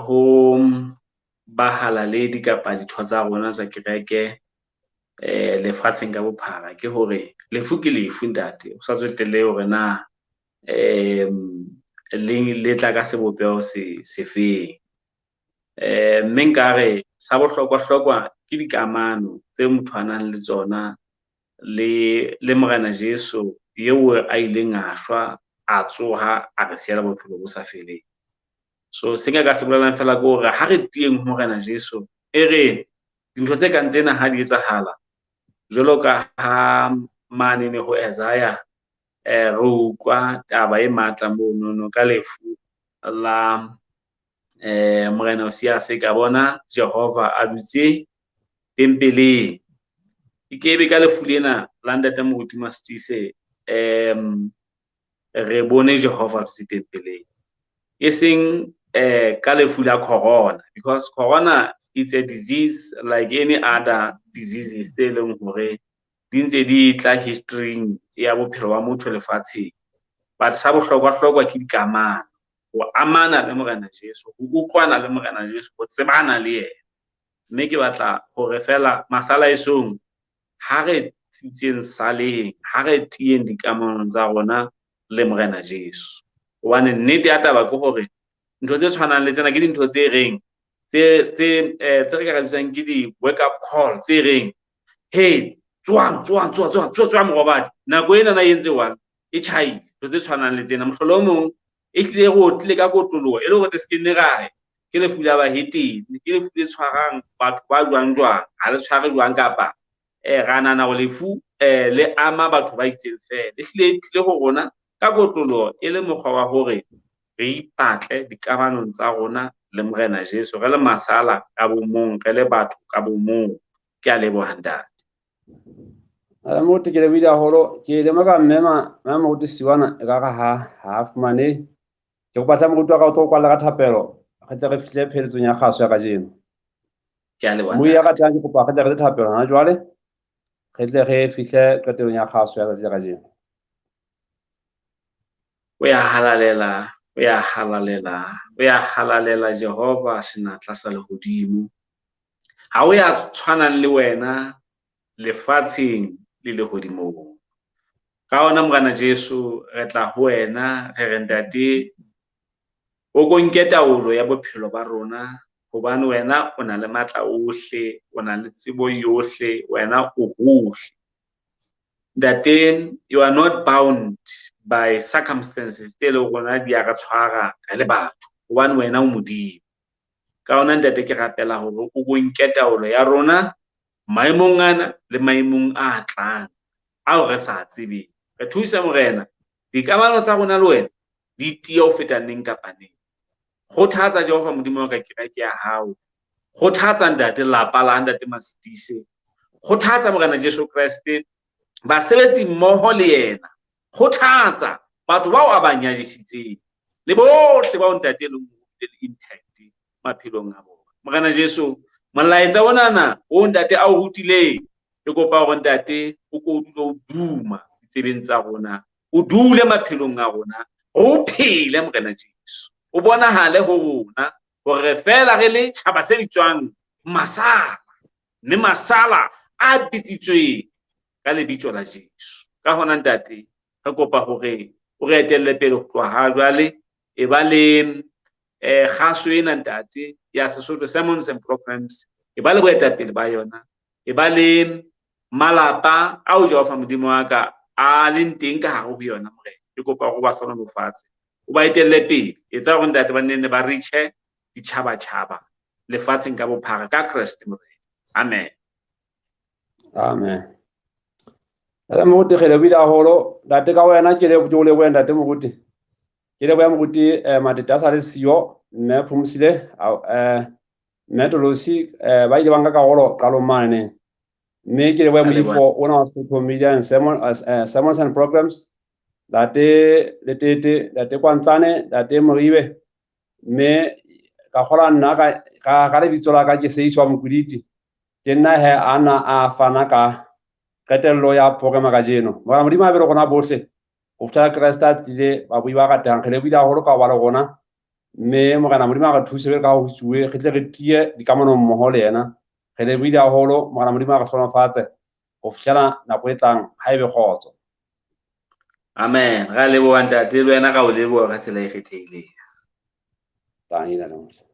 S11: ho bahalaledi kapa ditho tsa rona tsa kereke lefatsheng ka bophara ke hore lefu ke lefu ntate. O sa tsotellehe hore na le tla ka sebopeho se feng. Mme nkare sa bohlokwa-hlokwa ke dikamano tse motho a nang le tsona le Morena Jesu eo a ileng a shwa, a tsoha, a re siela bophelo bo sa feleng. So se nka ka se bolelang fela ke hore ha re tiyeng ho Morena Jesu, e re dintho tse kang tsena ha di etsahala jwalo ka ha mane ne ho Isaiah re utlwa taba e matla monono ka lefu la Morena Osiase, ka bona Jehova a dutse tempeleng. E kebe ka lefu lena la ntate moruti Masitise re bone Jehova a dutse tempeleng. E seng ka lefu la corona, because corona it's a disease like any other diseases tse leng hore di ntse di tla history-ing ya bophelo ba motho lefatsheng. But sa bohlokwa-hlokwa ke dikamano, ho amana le Morena Jesu, ho utlwana le Morena Jesu, ho tsebana le yena. Mme ke batla hore fela masala esong ha re tsitseng saleng, ha re tiyeng dikamanong tsa rona le Morena Jesu. Hobane nnete ya taba ke hore ntho tse tshwanang le tsena ke dintho tse reng tse re ka re bitsang ke di wake up call tse reng hey, tsoang tsoang tsoa tsoa tsoa tsoa morobadi, nako ena na e entse one e tjhaile. Ntho tse tshwanang le tsena mohlolo o mong e hlile re otlile ka kotloloho e le hore re se ke nne ra re ke lefu la bahetene, ke lefu le tshwarang batho ba jwang jwang, ha le tshware jwang kapa ra nahana hore lefu le ama batho ba itseng fela. E hlile e tlile ho rona ka kotloloho e le mokgwa wa hore re ipatle dikamanong tsa rona le Morena Jesu, re le masala ka bo mong, re le batho ka bo mong. Ke a leboha ntate.
S9: Moruti ke lebohile haholo. Ke ile mo ka mmema mme moruti Siwana e ka re ha fumane. Ke kopa hle moruti wa ka o tlo kwalla ka thapelo, re tle re fihle pheletsong ya kgaso ya kajeno.
S11: Ke a leboha.
S9: Moi ya ka tlang ke kopa re tle re le thapelo hona jwale, re tle re fihle qetellong ya kgaso ya tsatsi la kajeno.
S11: O ya halalela, o ya halalela, o ya halalela Jehova senatla sa lehodimo. Ha o ya tshwanang le wena lefatsheng le lehodimong. Ka ona Morena Jesu re tla ho wena re re ntate o ko nke taolo ya bophelo ba rona hobane wena o na le matla ohle, o na le tsebo yohle, wena o hohle. Ntate, you are not bound by circumstances tse leng rona di a re tshwara re le batho hobane wena o Modimo. Ka ona ntate ke rapela hore o ko nke taolo ya rona maemong ana le maemong a tlang ao re sa tsebeng. Re thusa Morena, dikamano tsa rona le wena di tiye ho feta neng kapa neng. Kgothatsa Jehova Modimo wa ka kereke ya hao. Kgothatsa ntate lapa la ntate Masitise. Kgothatsa Morena Jesu Kreste basebetsi mmoho le yena. Kgothatsa batho bao a ba nyadisitseng le bohle bao ntate leng le impact maphelong a bona. Morena Jesu, molaetsa onana o ntate a o rutileng, ke kopa hore ntate o ko dule o duma ditsebeng tsa rona, o dule maphelong a rona, o phele Morena Jesu. O bonahale ho rona hore re fela re le tjhaba se bitswang masala, mme masala a bitsitsweng ka lebitso la Jesu. Ka hona ntate, re kopa hore o re etelle pele ho tloha ha jwale, e ba le kgaso ena ntate ya Sesotho Sermons and Programs, e ba le boetapele ba yona, e ba le malapa ao Jehova Modimo wa ka a leng teng ka hare ho yona Morena. Ke kopa hore o ba hlohonolofatse, o ba etelle pele, etsa hore ntate ba nne ba reach-e ditjhabatjhaba lefatsheng ka bophara ka Kreste Morena. Amen.
S9: Amen. Ntate Moruti, re lebohile haholo. Ntate ka wena ke o lebohe ntate Moruti. Ke lebohe Moruti Matete a sa le siyo, mme Phomosile, mme Tolosi, ba ile ba nka karolo qalong mane. Mme ke lebohe moifo ona wa Sotho Media and Sermons and Programs, ntate Letete, ntate Kwantlane, ntate Moribe. Mme ka kgola nna ka lebitso la ka ke Seiswa Mokoditi. Ke nna he ana a fana ka qetello ya program kajeno. Morena Modimo a be le rona bohle. Ho fihlela Kreste a tlile, babui ba ratehang, re lebohile haholo ka ho ba le rona. Mme Morena Modimo a re thuse ka ho tsuwe, re tle re tiye dikamanong mmoho le yena. Re lebohile haholo, Morena Modimo a re hlohonolofatse ho fihlela nako e tlang, ha ebe kgotso.
S11: Amen. Ra leboha ntate, le wena ra o leboha ka tsela e kgethehileng.
S9: Tangi, ntate.